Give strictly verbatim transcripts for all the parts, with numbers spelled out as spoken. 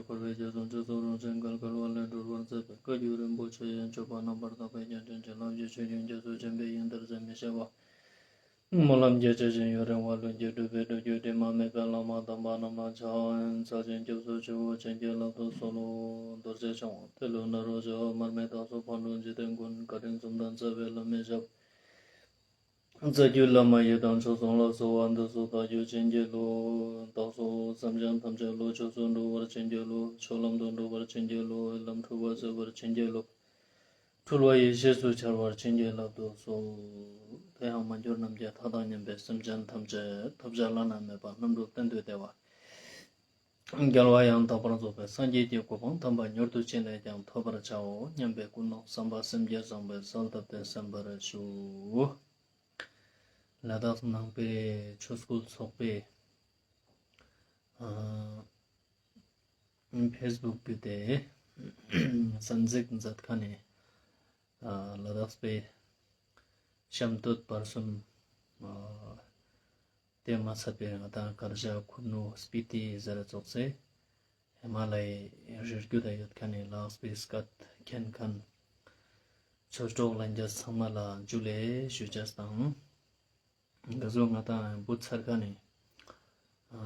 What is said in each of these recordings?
འཁོར་བའི་རྒྱ་མཚོ་འཇིགས་ཚོགས་རང་བཞིན་བརྒལ་དཀའ་བ་ལས་སྒྲོལ་བར་མཛད་པའི་བཀའ་བརྒྱུད་རིན་པོ་ཆེ་ཡི་སྤྱོད་པ་རྣམ་པར་དག་པའི་རྒྱ་ཆེན་བྱིན་རླབས་ཀྱི་ཆུ་རྒྱུན་རྒྱ་མཚོ་ཆེན་པོའི་ཡོན་ཏན་ཟད་མི་ཤེས་པ། སྨོན་ལམ་རྒྱ་ཆེ་ཞིང་ཡུན་རིང་བ་ལྷུན་གྱིས་གྲུབ་པའི་སྒྲུབ་བརྒྱུད་དྲི་མ་མེད་པའི་བླ་མ་དམ་པ་རྣམས་ལ་ཕྱག་འཚལ་ཞིང་སྐྱབས་སུ་མཆིའོ། བྱིན་གྱིས་བརླབ་ཏུ་གསོལ་ལོ། རྡོ་རྗེ་འཆང་དབང་ཏེ་ལོ་ནཱ་རོ་བྱ་བ་མར་མེ་མདའ་སོགས་ཕག་གྲུ་འཇིག་རྟེན་མགོན་བཀའ་དྲིན་གསུམ་དང་རྩ་བའི་བླ་མའི་ཞབས། རྩ་བརྒྱུད་བླ་མ་ཡི་དམ་ཆོས་སྲུང་ལ་གསོལ་བ་འདེབས་སོ། བདག་རྒྱུད་བྱིན་གྱིས་རློབས། བདག་སོགས་སེམས་ཅན་ཐམས་ཅད་བློ་ཆོས་སུ་འགྲོ་བར་བྱིན་གྱིས་རློབས། ཆོས་ལམ་དུ་འགྲོ་བར་བྱིན་གྱིས་རློབས། ལམ་འཁྲུལ་པ་སེལ་བར་བྱིན་གྱིས་རློབས། འཁྲུལ་པ་ཡེ་ཤེས་སུ་འཆར་བར་བྱིན་གྱིས་བརླབ་ཏུ་གསོལ། དེ་ཡང་མ་གྱུར་ནམ་མཁའི་མཐའ་དང་མཉམ་པའི་སེམས་ཅན་ཐམས་ཅད་ཐོབ་བྱ་བླ་ན་མེད་པ་རྣམ་གྲོལ་གཏན་དུ་བདེ་བ། རྒྱལ་བ་ཡང་དག་པར་རྫོགས་པའི་སངས་རྒྱས་ཀྱི་གོ་འཕང་དམ་པ་མྱུར་དུ་ཅི་ནས་ཀྱང་ཐོབ་པར་བྱའོ་སྙམ་པའི་ཀུན་སློང་བསམ་པ་སེམས་བསྐྱེད་བཟང་པོས་གསལ་བཏབ་སྟེ་གསན་པར་ཞུ། ལ་དྭགས་ནང་པའི་ཆོས་སྐུལ་ཚོགས་པའི་ཨ་ཕེས་བུག་བརྒྱུད་དེ་གསན་གཟིགས་མཛད་མཁན་ནི་ཨ་ལ་དྭགས་པའི་བྱམས་སྟོད་བར་གསུམ་ཨ་དེ་མ་ཚད་པའི་ང་དང་དཀར་ཇག་ཁུ་ནུ་སྤི་ཏི་ཟེར་ཙོགས་སེ་ཧི་མ་ལ་ཡའི་རི་རྒྱུད་ད་ཡོད་མཁན་ནི་ལ་དྭགས་པའི་སྐད་མཁྱེན་མཁན་ཆོས་གྲོགས་ལྷན་རྒྱས་ཚང་མ་ལ་ཇུ་ལེ་ཞུ་ཅེས་དང་། ག་ཟུག་ང་དང་བུ་ཚར་ཁན་ནི་ཨ་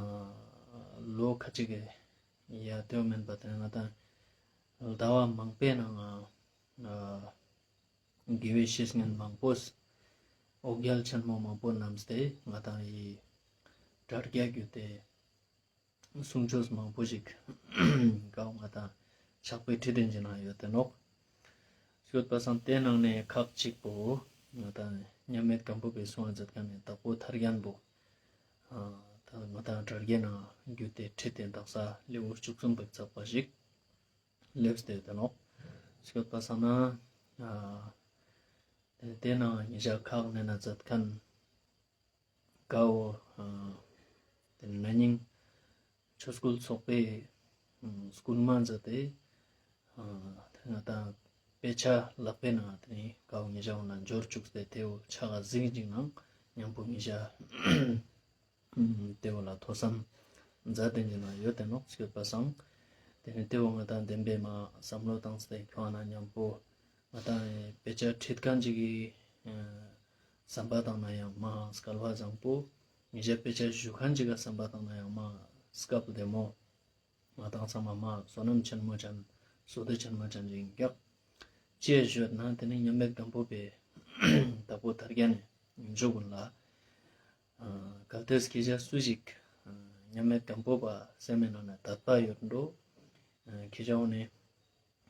ལོ་ཁ་ཅིག་གི་ཡ་ཏེའོ་མེན་པ་ཏེ་ང་དང་ཟླ་བ་མང་པོའི་ནང་ང་ཨ་དགེ་བའི་བཤེས་གཉེན་མང་པོས་འོ་བརྒྱལ་ཆེན་མོ་མང་པོ་བསྣམས་ཏེ་ང་དང་ཡི་དྲ་རྒྱ་བརྒྱུད་དེ་གསུང་ཆོས་མང་པོ་ཞིག་གའོ་ང་དང་ཕྱག་དཔེ་ཁྲིད་དེ་ཨིན་ན་ཡོད་དེ་ནོག། སྐྱོད་པ་སང་དེ་ནང་ནས་ཁག་ཅིག་པོ་ང་དང་མཉམ་མེད་སྒམ་པོ་པའི་གསུང་བ་མཛད་མཁན་ནི་དྭགས་པོ་ཐར་རྒྱན་པོ་ཨ་ད་ང་དང་དྲ་རྒྱའི་ནང་བརྒྱུད་དེ་ཁྲིད་དེ་དག་ས་ལེའུ་བཅུ་གསུམ་པ་ཙག་པ་ཞིག་ལེབས་ཏེ་ཡོད་དེ་ནོག། སྐྱོད་པ་སང་ན་ཨ་དེ་ནང་ཉེ་ཞ་ཁག་ནས་ན་མཛད་མཁན་གའོ་ཨ་དེ་ན་ནིང་ཆོས་སྐུལ་ཚོགས་པའི་ཨ་སྐུལ་མ་མཛད་དེ་ཨ་དེ་ང་དང་དཔེ་ཆ་ལག་པའི་ནང་དེ་ནི་གའོ་ཉེ་ཞའོ་ན་འབྱོར་བཅུག་སྟེ་དེའོ་ཕྱག་ག་གཟིགས་ཅིག་ནང་མཉམ་པོ་ཉེ་ཞ་དེའོ་ལ་ཐོས་བསམ་མཛད་དེ་ཨིན་ན་ཡོད་དེ་ནོག། སྐྱོད་པ་སང་དེ་ནི་དེའོ་ང་དང་བདེན་པའི་མ་བསམ་བློ་བཏང་སྟེ་ཁྱོང་ན་མཉམ་པོ་ང་དང་དཔེ་ཆ་ཁྲིད་མཁན་ཅིག་གི་ཨ་བསམ་པ་བཏང་ན་ཡང་མ་སྐལ་བ་བཟང་པོ། ཉེ་ཞ་དཔེ་ཆ་ཞུ་མཁན་ཅིག་ག་བསམ་པ་བཏང་ན་ཡང་མ་སྐལ་བ་བདེ་མོ། ང་དང་ཚང་མ་མ་བསོད་ནམས་ཆེན་མོ་ཅན་བསོད་བདེ་ཆེན་མོ་ཅན་ཅིག་ཨིན་ཀྱག། ཅི་ཡ་ཞུས་ན་དེ་ནི་མཉམ་མེད་སྒམ་པོ་པའི་དྭགས་པོ་ཐར་རྒྱན་ནི་ཉམས་ཞུ་གུན་ལ་ཨ་གལ་ཏེ་སྐད་ཆ་སུ་ཞིག་ཨ་མཉམ་མེད་སྒམ་པོ་པ་སེམས་མི་ནང་ནས་དད་པ་ཡོད་འགྲོ། ཨ་ཁྱེད་ཅག་འོ་ནི་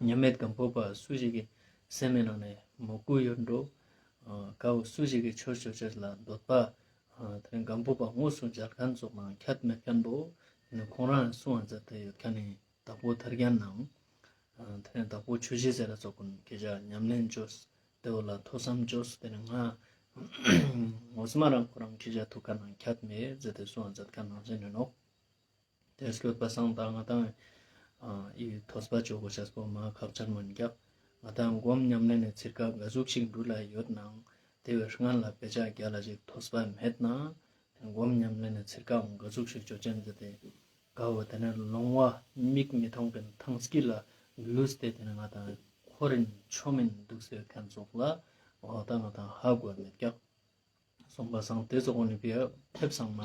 མཉམ་མེད་སྒམ་པོ་པ་སུ་ཞིག་གི་སེམས་མི་ནང་ནས་མོས་གུས་ཡོད་འགྲོ། ཨ་གའོ་སུ་ཞིག་གི་ཆོས་ཅོ་ཅེས་ལ་འདོད་པ་ཨ་དེ་ནི་སྒམ་པོ་པ་དངོས་སུ་མཇལ་མཁན་ཙོགས་ནང་ཁྱད་མེད་མཁན་པོ་ནི་ཁོང་རང་གསུང་བ་མཛད་དེ་ཡོད་མཁན་ནི་དྭགས་པོ་ཐར་རྒྱན་ནང་ཨ་དེ་ནི་དྭགས་པོ་ཆོས་རྗེ་ཟེར་ར་ཙོགས་གུན་ཁྱེད་ཅག་ཉམས་ལེན་ཅོས་དེའོ་ལ་ཐོས་བསམ་ཅོས་དེ་ནི་ང་ངོ་མ་རང་ཁོ་རང་ཁྱེད་ཅག་ཐུག་མཁན་ནང་ཁྱད་མེད་ཟེར་ཏེ་གསུང་བ་མཛད་མཁན་ནང་བཞིན་ཨིན་ནོག། དེ་སྐྱོད་པ་སང་ད་ང་དང་ཨ་འི་ཐོས་པ་ཅོ་གོ་ཤེས་པོ་མ་ཁག་ཅན་མོ་ཨིན་ཀྱག། ང་དང་སྒོམ་ཉམས་ལེན་ནི་ཚིར་ཀ་ག་ཟུག་ཞིག་འགྲུལ་ལ་ཡོད་ནའང་དེ་བོའི་སྔན་ལ་དཔེ་ཆ་རྒྱ་ལ་ཞིག་ཐོས་པ་མེད་ན་སྒོམ་ཉམས་ལེན་ནི་ཚིར་ཀའང་ག་ཟུག་ཞིག་ཅོ་ཅན་ཟེར་ཏེ་གའོ་དེ་ནི་ལོང་བ་མིག་མི་མཐོང་མཁན་ཐང་སྐྱིད་ལ་ལུས་ཏེ་དེ་ནི་ང་དང་འཁོར་རིན་ཆོམ་མིན་འདུག་ཟེར་མཁན་ཙོགས་ལ་འོ་ད་ང་དང་ཧ་གོ་མེད་ཀྱག། སོང་པ་སང་དེ་ཙོགས་ནི་ཕི་ཡ་ཐེབས་སང་མ་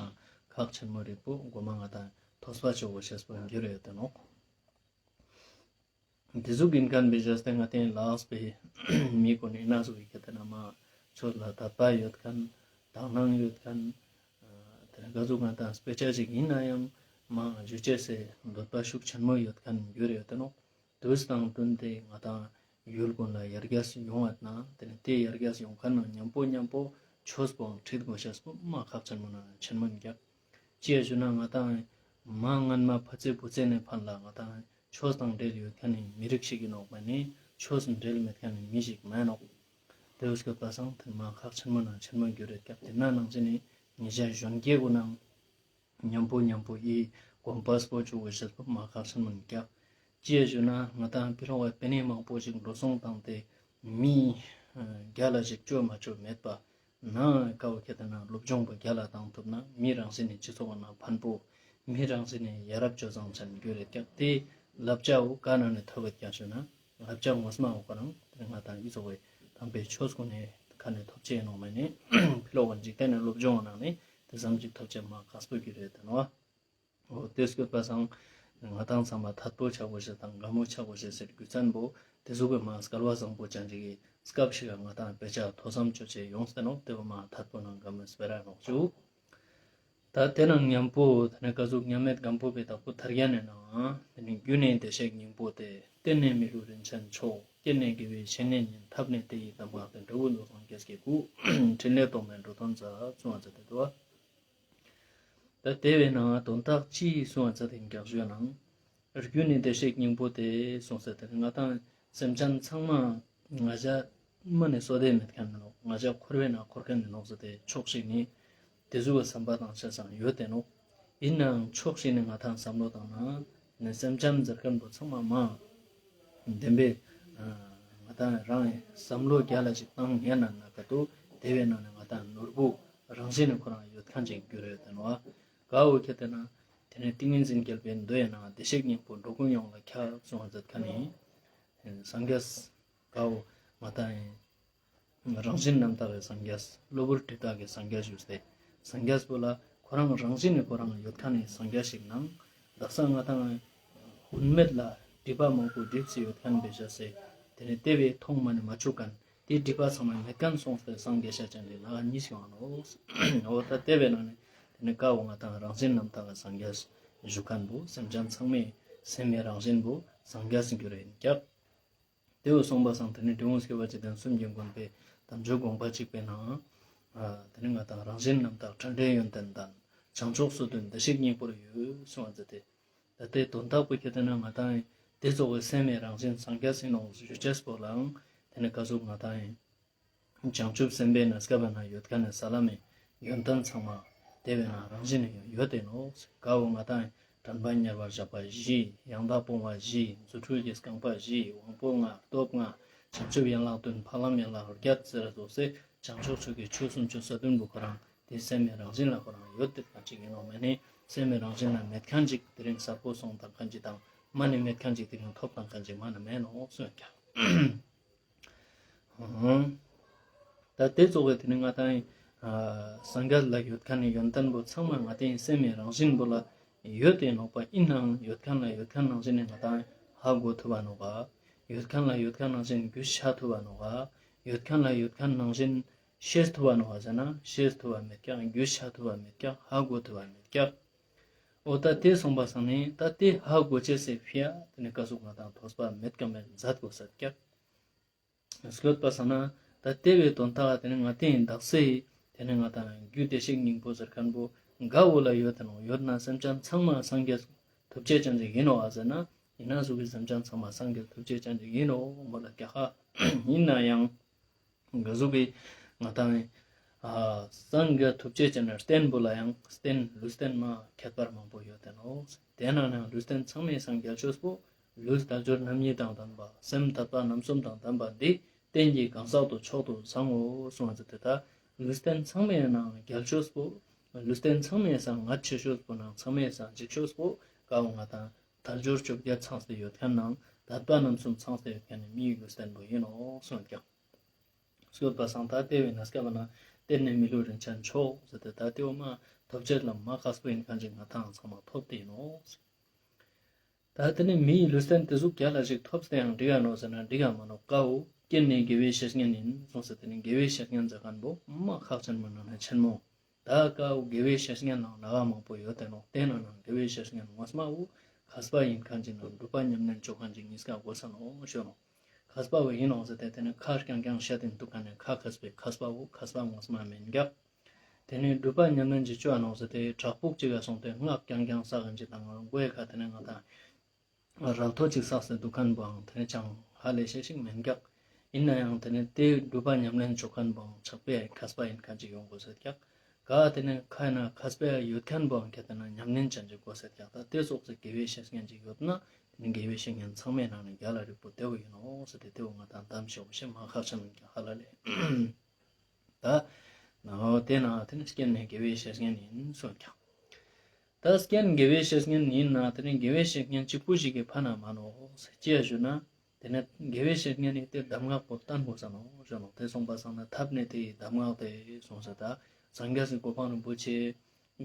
ཁག་ཆེན་མོ་རེད་པོ་མགོ་མ་ང་དང་ཐོས་པ་ཅོ་གོ་ཤེས་པོ་འགྱུར་ཡོད་དེ་ནོག། དེ་ཟུག་ཨིན་མཁན་བེ་ཇས་ཏེ་ང་དང་ལ་དྭགས་པའི་མི་གུན་ནི་ན་ཟུག་ཡི་གེ་དེ་ན་མ་ཆོས་ལ་དད་པ་ཡོད་མཁན་དག་སྣང་ཡོད་མཁན་དེ་ནི་ག་ཟུག་ང་དང་དཔེ་ཆ་ཞིག་ཨིན་ན་ཡང་མ་ཞུ་ཅེས་སི་འདོད་པ་ཤུགས་ཆེན་མོ་ཡོད་མཁན་འགྱུར་ཡོད་དེ་ནོག། དུས་དང་བསྟུན་ཏེ་ང་དང་ཡུལ་གུན་ལ་ཡར་རྒྱས་ཡོང་བ་ན་དེ་ནི་དེ་ཡར་རྒྱས་ཡོང་མཁན་ན་མཉམ་པོ་མཉམ་པོ་ཆོས་པོའང་ཁྲིད་དགོས་ཤེས་པོ་མ་ཁག་ཆེན་མོ་ན་ཆེན་མོ་ཨིན་ཀྱག། ཅི་ཡ་ཞུ་ན་ང་དང་མ་སྔན་མ་ཕ་ཚེ་བུ་ཚེ་ནས་ཕན་ལ་ང་དང་ཆོས་དང་འབྲེལ་ཡོད་མཁན་ནི་མི་རིགས་ཤིག་ཨིན་ནོག་པ་ནི་ཆོས་འབྲེལ་མེད་མཁན་ནི་མི་ཞིག་མེན་ནོག། དེ་བོ་སྐྱོད་པ་སང་དེ་མ་ཁག་ཆེན་མོ་ན་ཆེན་མོ་འགྱུར་ཡོད་ཀྱག། དེ་ན་ནང་བཞིན་ནི་ཉེ་ཞ་གཞོན་སྐྱེས་གུན་ནང་མཉམ་པོ་མཉམ་པོ་འི་གོམ་པ་སྤོ་ཅུག་གོ་ཤེས་པོ་མ་ཁག་ཆེན་མོ་ཨིན་ཀྱག། ཅི་ཡ་ཞུ་ན་ང་དང་ཕི་ལོག་པའི་པེ་ནེ་མང་པོ་ཞིག་འགྲོ་སོང་བཏང་སྟེ་མི་རྒྱ་ལ་ཞིག་ཅོ་མ་ཅོ་མེད་པ་ན་ཀའོ་ཁྱེད་དེ་ན་སློབ་སྦྱོང་པོ་རྒྱ་ལ་བཏང་ཐུབ་ན་མི་རང་བཞིན་ནི་སྤྱི་ཚོགས་ནང་ཕན་པོ་མི་རང་བཞིན་ནི་ཡ་རབས་སྤྱོད་བཟང་ཅན་འགྱུར་ཡོད་ཀྱག། དེ་ བསླབ་བྱའོ་ག་ནང་ནེ་ཐོབ་ཡོད་ཀྱང་ཞུ་ན། བསླབ་བྱ་ངོ་མ་འོ་ཁོ་རང་ང་དང་ཨི་ཙོགས་སི་དམ་པའི་ཆོས་ཀུན་ནི་ཁ་ནེ་ཐོབ་ཅེས་ནོག་མ་ནེ་ཕི་ལོགས་ཀྱི་འཇིག་རྟེན་ནི་སློབ་སྦྱོང་ནང་ནེ་དེ་ཙམ་ཅིག་ཐོབ་ཅེས་མ་ཁག་པོ་གི་རེད་དེ་ནོག། འོ་དེ་སྐྱོད་པ་སང་ང་དང་ཚང་མ་ཐད་པོ་ཆ་དགོས་ཤེས་དང་དགའ་མོ་ཆ་དགོས་ཤེས་ཟེར་རྒྱུ་མཚན་པོ་དེ་ཟུག་གི་མ་སྐལ་བ་བཟང་པོ་ཅན་ཅིག་གི་སྐབས་ཤིག་ག་ང་དང་དཔེ་ཆ་ཐོས་བསམ་ཅོ་ཅེས་ཡོངས་ཏེ་ནོག། དེ་བོ་མ་ཐད་པོ་ནང་དགའ་མོ་སྤེ་ར་ནོག་ཞུ། ད་དེ་ནང་མཉམ་པོ་དེ་ནེ་ཀ་ཟུག་མཉམ་མེད་སྒམ་པོ་པའི་དྭགས་པོ་ཐར་རྒྱན་ནི་ནང་དེ་ནེ་རྒྱུ་ནི་བདེ་གཤེགས་སྙིང་པོ་སྟེ། རྟེན་ནི་མི་ལུས་རིན་ཆེན་མཆོག། རྐྱེན་ནི་དགེ་བའི་བཤེས་གཉེན་ཡིན། ཐབས་ནི་དེ་ཡི་གདམས་ངག་སྟེ། འབྲས་བུ་མདོ་སྔགས་རྒྱལ་གྱི་སྐུ། ཕྲིན་ལས་རྟོག་མེད་འགྲོ་དོན་མཛད། གསུངས་པ་མཛད་དེ་འདུག་པ། ད་དེ་བོའི་ནང་དོན་དག་ཅི་གསུངས་པ་མཛད་དེ་རྒྱག་ཞུ་ན། རྒྱུ་ནི་བདེ་གཤེགས་སྙིང་པོ་སྟེ་གསུངས་ཟེར་ཏེ་ང་དང་སེམས་ཅན་ཚང་མ་ང་ཞ་མ་ནེ་བསོད་བདེ་མེད་མཁན་མི་ནོག། ང་ཞ་འཁོར་བའི་ནང་འཁོར་མཁན་མི་ནོག་ཟེར་ཏེ་ཕྱོགས་ཤིག་ནེ་དེ་ཟུག་གི་བསམ་པ་དང་ཆ་ཚང་ཡོད་དེ་ནོག། ཡིན་ནའང་ཕྱོགས་ཤིག་ནེ་ང་དང་བསམ་བློ་བཏང་ན་ནི་སེམས་ཅན་ཟེར་མཁན་པོ་ཚང་མ་མ་བདེན་པའི་ང་དང་རང་བསམ་བློ་རྒྱ་ལ་ཞིག་བཏང་ཉན་ན་ན་ག་ཏོ་དེ་བོའི་ནང་ནེ་ང་དང་ནོར་བུ་རང་བཞིན་ནི་ཁོ་རང་ཡོད་མཁན་ཅིག་གྱུར་ཡོད་དེ་ནོག། ག་འོ་ཁྱེད་དེ་ན་དེ་ནེ་ཏིང་ངེ་འཛིན་རྒྱལ་པོའི་མདོའི་ནང་བདེ་གཤེགས་སྙིང་པོ་འགྲོ་ཀུན་ཡོངས་ལ་ཁྱབ་གསུངས་པ་མཛད་མཁན་ནི་སངས་རྒྱས་ག་འོ་ང་དང་རང་བཞིན་རྣམ་དག་གི་སངས་རྒྱས། གློ་བུར་དྲི་དག་གི་སངས་རྒྱས་ཞུས་ཏེ། སངས་རྒྱས་པོ་ལ་ཁོ་རང་རང་བཞིན་ནི་ཁོ་རང་ཡོད་མཁན་ནི་སངས་རྒྱས་ཤིག་ནང་དག་ས་ང་དང་ཧུན་མེད་ལ་སྒྲིབ་པ་མང་པོ་སྒྲིབ་སེ་ཡོད་མཁན་བེ་ཤ་སེ། དེ་ནེ་དེ་བོའི་མཐོང་མ་ནེ་མ་ཆུག་མཁན་དེ་སྒྲིབ་པ་ཚང་མ་མེད་མཁན་སོང་སྟེ་སངས་རྒྱས་ཤ་ཅན་ལ་ལ་གཉིས་ཤིག་ཡོང་ནོག། འོ་ད་དེ་བོའི་ནང་ནེ་དེ་ནེ་ག་འོ་ང་དང་རང་བཞིན་རྣམ་དག་གི་སངས་རྒྱས་ཞུ་མཁན་པོ་སེམས་ཅན་ཚང་མའི་སེམས་མི་རང་བཞིན་པོ་སངས་རྒྱས་གྱུར་ཡིན་ཀྱག། དེ་བོ་གསུངས་པ་སང་དེ་ནེ་འབྲི་གུང་སྐྱོབ་པ་འཇིག་རྟེན་གསུམ་གྱི་མགོན་པོའི་དམ་ཆོས་དགོངས་པ་གཅིག་པའི་ནང་དེ་ནེ་ང་དང་རང་བཞིན་རྣམ་དག་དྲན་འདྲེན་ཡོན་ཏན་དང་བྱང་ཆུབ་སོ་བདུན་བདེ་གཤེགས་སྙིང་པོར་ཡོད་གསུངས་པ་མཛད་དེ། ད་དེ་དོན་དག་པོ་ཁྱེད་དེ་ན་ང་དང་དེ་ཙོགས་སི་སེམས་མི་རང་བཞིན་སངས་རྒྱས་ཡིན་ནོག་ཞུ་ཅེས་པོ་ལའང་དེ་ནེ་ག་ཟུག་ང་དང་བྱང་ཆུབ་སེམས་དཔའི་གནས་སྐབས་ན་ཡོད་མཁན་ནི་ས་ལམ་མི་ཡོན་ཏན་ཚང་མ་དེ་བོའི་ནང་རང་བཞིན་ཡོད་དེ་ནོག། ག་འོ་ང་དང་དྲན་པ་ཉེ་བར་བཞག་པ་བཞི། ཡང་དག་སྤོང་བ་བཞི། རྫུ་འཕྲུལ་གྱི་རྐང་པ་བཞི། དབང་པོ་ལྔ། སྟོབས་ལྔ། བྱང་ཆུབ་ཡན་ལག་བདུན། ཕ་ལམ་ཡན་ལག་བརྒྱད་ཟེར་ར་ཙོགས་སེ་བྱང་ཆུབ་ཆོས་ཀྱི་ཆོས་སུམ་ཅུ་སོ་བདུན་པོ་ཁོ་རང་དེ་སེམས་མི་རང་བཞིན་ལ་ཁོ་རང་ཡོད་དེ་མཁན་ཅིག་ཡིན་ནོག། མ་ནེ་སེམས་མི་རང་བཞིན་ལ་མེད་མཁན་ཅིག་དེ་རིང་གསལ་པོ་སོང་དང་མཁན་ཅིག་དང་མ་ནེ་མེད་མཁན་ཅིག་དེ་རིང་ཐོབ་དང་མཁན་ཅིག་མ་ནེ་མེད་ནོག་གསུངས་ཀྱག། ད་དེ་ཙོགས་སི་དེ་ནེ་ང་དང་སངས་རྒྱས་ལ་ཡོད་མཁན་ནི་ཡོན་ཏན་པོ་ཚང་མ་ང་དང་སེམས་མི་རང་བཞིན་པོ་ལ་ཡོད་དེ་ནོག་པ། ཡིན་ནའང་ཡོད་མཁན་ལ་ཡོད་མཁན་ནང་བཞིན་ནི་ང་དང་ཧ་གོ་ཐུབ་པ་ནོག་ག། ཡོད་མཁན་ལ་ཡོད་མཁན་ནང་བཞིན་རྒྱུས་ཆ་ཐུབ་པ་ནོག་ག། ཡོད་མཁན་ལ་ཡོད་མཁན་ནང་བཞིན་ཤེས་ཐུབ་པ་ནོག་ག་ཟེར་ན་ཤེས་ཐུབ་པ་མེད་ཀྱག། རྒྱུས་ཆ་ཐུབ་པ་མེད་ཀྱག། ཧ་གོ་ཐུབ་པ་མེད་ཀྱག། འོ་ད་དེ་གསུངས་པ་སང་ནི་ད་དེ་ཧ་གོ་ཅེས་སི་ཕི་ཡ་དེ་ནེ་ག་ཟུག་ང་དང་ཐོས་པ་མེད་ཀ་མེད་མཛད་དགོས་ས་ཀྱག། སྐྱོད་པ་སང་ན་ད་དེ་བོའི་དོན་དག་དེ་ནེ་ང་དང་དག་ས་དེ་ནེ་ང་དང་རྒྱུ་བདེ་གཤེགས་སྙིང་པོ་ཟེར་མཁན་པོ་ག་འོ་ལ་ཡོད་དེ་ནོག། ཡོད་ན་སེམས་ཅན་ཚང་མ་སངས་རྒྱས་ཐུབ་ཅེས་ཅན་ཅིག་ཡིན་ནོག་ཨ་ཟེར་ན་ཡིན་ན་ཟུག་གི་སེམས་ཅན་ཚང་མ་སངས་རྒྱས་ཐུབ་ཅེས་ཅན་ཅིག་ཡིན་ནོག་མོལ་ལ་ཀྱག་ཧ། ཡིན་ནའང་ག་ཟུག་གི་ང་དང་ཨ་སངས་རྒྱས་ཐུབ་ཅེས་ཅན་རྟེན་པོ་ལ་ཡང་རྟེན་ལུས་རྟེན་མ་ཁྱད་པར་མང་པོ་ཡོད་དེ་ནོག། དེ་ནང་ནེ་ལུས་རྟེན་ཚང་མའི་སང་རྒྱལ་ཤོས་པོ་ལུས་དལ་འབྱོར་རྣམ་གཉིས་དང་ལྡན་པ། སེམས་དད་པ་རྣམ་གསུམ་དང་ལྡན་པ་འདི་རྟེན་གྱི་གང་ཟག་ཏུ་མཆོག་ཏུ་བཟང་ངོ་གསུངས་པ་མཛད་དེ། ད་ལུས་རྟེན་ཚང་མའི་ནང་རྒྱལ་ཤོས་པོ་ལུས་རྟེན་ཚང་མའི་སང་ངར་ཆེ་ཤོས་པོ་ནང་ཚང་མའི་སང་འཇིགས་ཤོས་པོ་ག་འོ་ང་དང་དལ་འབྱོར་བཅོ་བརྒྱད་ཚང་སྟེ་ཡོད་མཁན་ནང་དད་པ་རྣམ་གསུམ་ཚང་སྟེ་ཡོད་མཁན་ནི་མིའི་ལུས་རྟེན་པོ་ཡིན་ནོག་གསུངས་ཀྱག། སྐྱོད་པ་སང་ད་དེ་བོའི་གནས་སྐབས་ན་རྟེན་ནི་མི་ལུས་རིན་ཆེན་མཆོག་ཟེར་ཏེ་ད་དེ་བོ་མ་ཐོབ་ཅེས་ལ་མ་ཁག་པོ་ཡིན་མཁན་ཅིག་ང་དང་ཚང་མ་ཐོབ་སྟེ་ཡིན་ནོག། ད་དེ་ནེ་མིའི་ལུས་རྟེན་དེ་ཟུག་རྒྱལ་ལ་ཞིག་ཐོབ་སྟེ་ཡང་འགྲིག་ག་ནོག་ཟེར་ན་འགྲིག་ག་མ་ནོག། ག་འོ་རྐྱེན་ནི་དགེ་བའི་བཤེས་གཉེན་ཡིན་གསུངས་ཟེར། དེ་ནེ་དགེ་བའི་བཤེས་གཉེན་ཟེར་མཁན་པོ་མ་ཁག་ཆེན་མོ་ནང་ནེ་ཆེན་མོ། ད་ག་འོ་དགེ་བའི་བཤེས་གཉེན་ནང་ན་ག་མང་པོ་ཡོད་དེ་ནོག། དེ་ནང་ནེ་དགེ་བའི་བཤེས་གཉེན་ངོ་མ་འོ་མཁས་པ་ཡིན་མཁན་ཅིག་ནང་སྒྲུབ་པ་ཉམས་ལེན་བཅོ་མཁན་ཅིག་གཉིས་ཀ་དགོས་ས་ནོག་ཞུ་ནོག། མཁས་པ་བོ་ཡིན་ནོག་ཟེར་ཏེ་དེ་ནེ་ཁ་རྐྱང་རྐྱང་བཤད་དེ་འདུག་མཁན་ནི་ཁ་མཁས་པའི་མཁས་པ་བོ་མཁས་པ་ངོ་མ་མེན་ཀྱག། དེ་ནེ་སྒྲུབ་པ་ཉམས་ལེན་ཅིག་བཅོ་ནོག་ཟེར་ཏེ་བྲག་ཕུག་ཅིག་ག་སོང་སྟེ་སྔགས་རྐྱང་རྐྱང་བསགས་མཁན་ཅིག་དང་མགོའི་ཁ་དེ་ནེ་ང་དང་རལ་ཐོ་ཅིག་བསགས་ཏེ་འདུག་མཁན་པོའང་དེ་ནེ་ཅང་ཧ་ལས་ཤེས་ཤིག་མེན་ཀྱག། ཡིན་ནའང་དེ་ནེ་དེ་སྒྲུབ་པ་ཉམས་ལེན་བཅོ་མཁན་པོའང་ཕྱག་དཔེ་མཁས་པ་ཡིན་མཁན་ཅིག་ཡོང་དགོས་ཟེར་ཀྱག། ག་དེ་ནེ་ཁ་ན་མཁས་པ་ཡོད་མཁན་པོའང་ཁྱེད་དེ་ན་ཉམས་ལེན་ཅན་ཅིག་དགོས་ཟེར་ཀྱག། ད་དེ་ཙོགས་སི་དགེ་བའི་བཤེས་གཉེན་ཅིག་ཡོད་ན་དེ་ནེ་དགེ་བའི་བཤེས་གཉེན་ཚང་མའི་ནང་ནེ་རྒྱལ་ལ་རིགས་པོ་དེ་བོ་ཡིན་ནོག་ཟེར་ཏེ་དེ་བོ་ང་དང་གདམས་ཤོག་ཤེས་མ་ཁག་ཆེན་མེན་ཀྱག་ཧ་ལ་ལས། ད་ནའོ་དེ་ན་དེ་ནེ་རྐྱེན་ནི་དགེ་བའི་བཤེས་གཉེན་ཡིན་གསུངས་ཀྱག། ད་རྐྱེན་དགེ་བའི་བཤེས་གཉེན་ཡིན་ན་དེ་ནི་དགེ་བའི་བཤེས་གཉེན་གཅིག་པུ་ཞིག་གི་ཕན་ན་མ་ནོག་ཅི་ཡ་ཞུ་ན། དེ་ནི་དགེ་བའི་བཤེས་གཉེན་ནི་དེ་གདམས་ངག་པོ་བསྟེན་དགོས་ས་ནོག་ཞུ་ནོག་དེ་སོང་པ་སང་ན་ཐབས་ནི་དེ་གདམས་ངག་དེ་སོང་ས། ད་སངས་རྒྱས་སི་གོ་འཕང་རིན་པོ་ཆེ་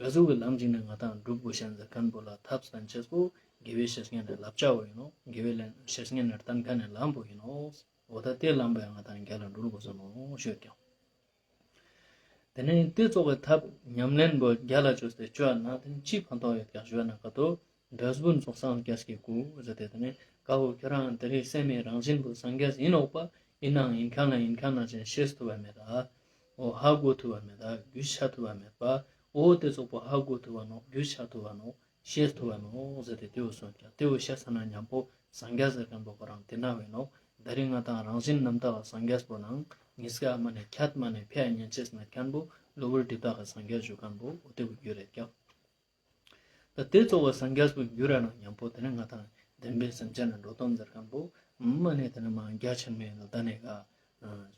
ག་ཟུག་གི་ལམ་ཞིག་ནས་ང་དང་སྒྲུབ་དགོས་ཤེས་ཟེར་མཁན་པོ་ལ་ཐབས་བསྟེན་ཅེས་པོ་དགེ་བའི་བཤེས་གཉེན་ནི་བསླབ་བྱ་བོ་ཡིན་ནོག་དགེ་བའི་བཤེས་གཉེན་ནི་བསྟེན་མཁན་ནི་ལམ་པོ་ཡིན་ནོག་འོ་ད་དེ་ལམ་པོ་ཡང་ང་དང་རྒྱལ་ལ་འགྲུལ་དགོས་ས་ནོག་ཞུ་ཀྱང་། དེ་ནས་དེ་ཙོགས་པའི་ཐབས་ཉམས་ལེན་པོ་རྒྱལ་ལ་བཅོས་ཏེ་བཅོ་ན་དེ་ནི་ཅི་ཕན་ཐོགས་ཡོད་ཀྱང་ཞུ་ན་ཀ་ཏོ། འབྲས་བུ་ཚོགས་སངས་རྒྱས་ཀྱི་སྐུ་ཟེར་ཏེ་དེ་ནི་ཀ་བོ་ཁྱོད་རང་དེ་རིང་སེམས་མི་རང་བཞིན་པོ་སངས་རྒྱས་ཡིན་ནོག་པ། ཡིན་ནའང་ཡིན་མཁན་ལ་ཡིན་མཁན་ནང་བཞིན་ཤེས་ཐུབ་པ་མེད་ད། འོ་ཧ་གོ་ཐུབ་པ་མེད་ད། རྒྱུས་ཆ་ཐུབ་པ་མེད་པ། འོ་དེ་ཙོགས་པོ་ཧ་གོ་ཐུབ་པ་ནོག་རྒྱུས་ཆ་ཐུབ་པ་ནོག་ཤེས་ཐུབ་བ་ནོག་ཟེར་ཏེ་དེ་བོ་གསུངས་ཀྱང་དེ་བོ་ཤེས་ས་ན་མཉམ་པོ་སངས་རྒྱས་ཟེར་མཁན་པོ་ཁོ་རང་དེ་ན་བས་ནོག་དེ་རིང་ང་དང་རང་བཞིན་རྣམ་དག་གི་སངས་རྒྱས་པོ་ནང་ཉིས་ཀ་མ་ནས་ཁྱད་མ་ནས་ཕྱག་ཉན་ཅེས་མེད་མཁན་པོ་གློ་བུར་སྒྲིབ་དག་གི་སངས་རྒྱས་ཞུ་མཁན་པོ་འོ་དེ་བོ་རྒྱུ་རེད་ཀྱང་། ད་དེ་ཙོགས་པ་སངས་རྒྱས་པོ་རྒྱུ་ར་ན་མཉམ་པོ་དེ་ནས་ང་དང་བདེན་པའི་སེམས་ཅན་ནི་འགྲོ་དོན་ཟེར་མཁན་པོ་མ་ནས་དེ་ནས་མ་རྒྱ་ཆེན་མོའི་ལ་ད་ནས་ག་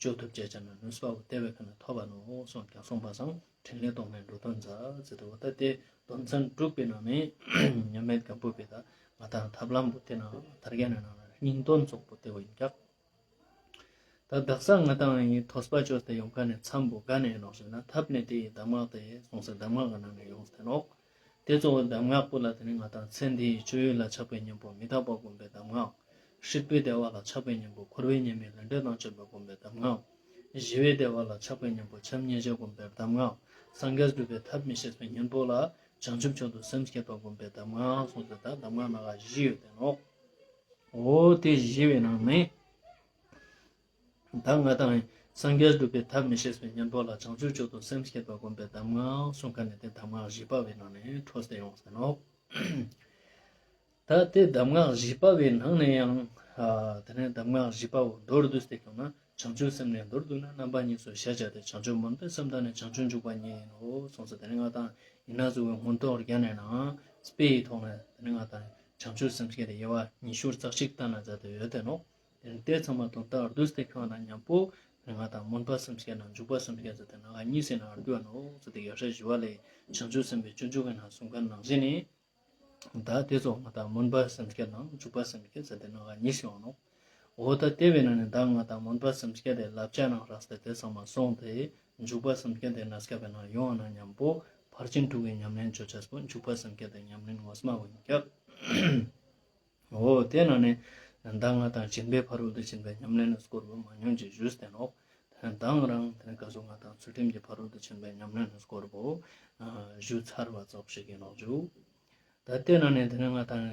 ཅོ་ཐུབ་ཅེས་ཅན་ནི་ནུས་པ་བོ་དེ་བས་ཀ་ནས་ཐོབ་བ་ནོག་གསུངས་ཀྱང་གསུངས་པ་སང་འཕྲིན་ལས་རྟོག་མེད་འགྲོ་དོན་མཛད་ཟེར་ཏེ་འོ་ད་དེ་དོན་ཚན་དྲུག་པའི་ནང་ནས་མཉམ་མེད་སྒམ་པོ་པའི་ད་ང་དང་ཐབས་ལམ་པོ་དེ་ན་ཐར་རྒྱ་ནས་ནང་ན་སྙིང་དོན་ཙོགས་པོ་དེ་བོ་ཡིན་ཀྱག་ད་དག་ས་ང་དང་ཡིན་ཐོས་པ་བཅོས་ཏེ་ཡོང་མཁན་ནི་མཚམས་པོ་ག་ནས་ཡིན་ནོག་ཟེར་ན་ཐབས་ནི་དེ་ཡི་གདམས་ངག་དེ་གསུངས་སེ་གདམས་ངག་གི་ནང་ནས་ཡོངས་ཏེ་ནོག་དེ་ཙོགས་པའི་གདམས་ངག་པོ་ལ་དེ་ནི་ང་དང་ཚེ་འདིའི་སྤྱོད་ཡུལ་ལ་ཆགས་པའི་གཉེན་པོ་མི་རྟག་པ་སྒོམ་པའི་གདམས་ངག་སྲིད་པའི་བདེ་བ་ལ་ཆགས་པའི་གཉེན་པོ་འཁོར་བའི་ཉེས་དམིགས་ལས་འབྲས་དང་བཅས་པ་སྒོམ་པའི་གདམས་ངག་ཞི་བའི་བདེ་བ་ལ་ཆགས་པའི་གཉེན་པོ་བྱམས་སྙིང་རྗེ་སྒོམ་པའི་གདམས་ངག་སངས་རྒྱས་སྒྲུབ་པའི་ཐབས་མི་ཤེས་པའི་གཉེན་པོ་ལ་བྱང་ཆུབ་མཆོག་ཏུ་སེམས་བསྐྱེད་པ་སྒོམ་པའི་གདམས་ངག་གསུངས་ཏེ་ད་གདམས་ངག་ནང་ང་བཞི་ཡོད་དེ་ནོག་འོ་དེ་བཞི་བའི་ནང་ནས། ད་ང་དང་སངས་རྒྱས་སྒྲུབ་པའི་ཐབས་མི་ཤེས་པའི་གཉེན་པོ་ལ་བྱང་ཆུབ་མཆོག་ཏུ་སེམས་བསྐྱེད་པ་སྒོམ་པའི་གདམས་ངག་གསུངས་མཁན་ནི་དེ་གདམས་ངག་བཞི་པ་བའི་ནང་ནས་འཕྲོས་ཏེ་ཡོངས་ཏེ་ནོག་ད་དེ་གདམས་ངག་བཞི་པ་བའི་ནང་ནས་ཡང་ཨ་དེ་ནས་གདམས་ངག་བཞི་པ་བོ་མདོར་བསྡུས་ཏེ་ཁྱོང་ན་བྱང་ཆུབ་སེམས་ནི་མདོར་བསྡུ་ན་རྣམ་པ་གཉིས་སུ་ཤེས་བྱ་སྟེ་བྱང་ཆུབ་སྨོན་པའི་སེམས་དང་ནི་བྱང་ཆུབ་འཇུག་པ་གཉིས་ཡིན་ནོ་གསུངས་སོ། དེ་ནས་ང་དང་ཡིན་ན་གཟུགས་པོའི་མངོན་རྟོགས་རྒྱན་ནས་ནང་དཔེ་ཡི་ཐོག་ནས་དེ་ནས་ང་དང་བྱང་ཆུབ་སེམས་བསྐྱེད་དེ་དབྱེ་བ་ཉི་ཤུ་རྩ་གཅིག་བསྟན་ན་མཛད་དེ་ཡོད་དེ་ནོ། དེ་ཚང་མ་དོན་དག་བསྡུས་ཏེ་ཁྱོང་ན་མཉམ་པོ་ང་དང་སྨོན་པ་སེམས་བསྐྱེད་དང་འཇུག་པ་སེམས་བསྐྱེད་ཟེར་ཏེ་ནང་གཉིས་སེ་ནང་བསྡུ་བ་ནོ་ཟེར་ཏེ་ཡོད་ཤེས་ཞུ་བ་ལས་བྱང་ཆུབ་སེམས་དཔའི་སྤྱོད་འཇུག་གི་ནང་གསུང་མཁན་ནང་བཞིན་ནི། ད་དེ་ཚོ་ང་དང་སྨོན་པ་སེམས་བསྐྱེད་དང་འཇུག་པ་སེམས་བསྐྱེད་ཟེར་ཏེ་ནང་གཉིས་སེ་ཡོང་ནོ། འོ་ད་དེ་བས་ན་ནི་ད་ང་དང་སྨོན་པ་སེམས་བསྐྱེད་དེ་བསླབ་བྱ་ནང་རགས་ཏེ་དེ་ཚང་མ་སོང་སྟེ་འཇུག་པ་སེམས་བསྐྱེད་དེ་ན་སྐབས་ནང་ཡོང་ན་མཉམ་པོ་ཕར་ཕྱིན་དྲུག་གི་ཉམས་ལེན་བཅོ་ཆས་པོ་འཇུག་པ་སེམས་བསྐྱེད་དེ་ཉམས་ལེན་ངོ་མ་བོ་ཡིན་ཀྱག་འོ་དེ་ན་ནི་ད་ང་དང་སྦྱིན་པའི་ཕ་རོལ་ཏུ་ཕྱིན་པའི་ཉམས་ལེན་སྐོར་བོ་མ་ཉུང་ཅིག་ཞུས་ཏེ་ནོག་དང་རང་དེ་ནི་ག་ཟུག་ང་དང་ཚུལ་ཁྲིམས་ཀྱི་ཕ་རོལ་ཏུ་ཕྱིན་པའི་ཉམས་ལེན་སྐོར་བོ་ཞུ་ཚར་བ་ཙོགས་ཤིག་ཡིན་ནོག་ཞུ། ད་དེ་ན་ནི་དེ་ནི་ང་དང་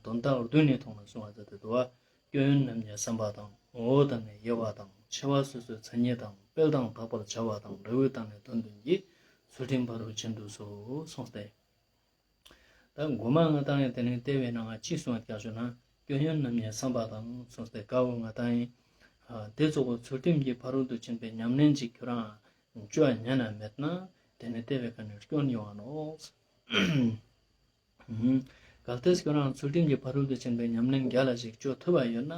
དོན་དག་བསྡུས་ནས་ཐོག་ནས་གསུང་བ་ཟེར་ཏེ་འདུག་བ། སྐྱོན་ཡོན་རྣམ་གཉིས་བསམ་པ་དང་། ངོ་བོ་དང་ནི་དབྱེ་བ་དང་། ཕྱེ་བ་སོ་སོའི་མཚན་ཉིད་དང་། སྤེལ་དང་དག་པར་བྱ་བ་དང་། འབྲས་བུ་དང་ནི་དོན་བདུན་གྱི། ཚུལ་ཁྲིམས་ཕ་རོལ་ཕྱིན་དུ་གསོལ་གསུངས་ཏེ། ད་མགོ་མ་ང་དང་ཡང་དེ་ནས་དེ་བས་ན་ང་ཅི་གསུང་བ་ཀྱང་ཞུ་ན་སྐྱོན་ཡོན་རྣམ་གཉིས་བསམ་པ་དང་གསུངས་ཏེ་ཀ་བོ་ང་དང་ཡིན། དེ་ཚོ་གོ་ཚུལ་ཁྲིམས་ཀྱི་ཕ་རོལ་ཏུ་ཕྱིན་པའི་ཉམས་ལེན་ཅིག་ཁྱོ་རང་བཅོ་ཉན་ན་མེད་ན་དེ་ནས་དེ་བས་ཀ་ནས་སྐྱོན་ཡོང་བ་ནོག་གལ་ཏེ་ཁྱོ་རང་ཚུལ་ཁྲིམས་ཀྱི་ཕ་རོལ་ཏུ་ཕྱིན་པའི་ཉམས་ལེན་རྒྱ་ལ་ཞིག་བཅོ་ཐུབ་པ་ཡོད་ན་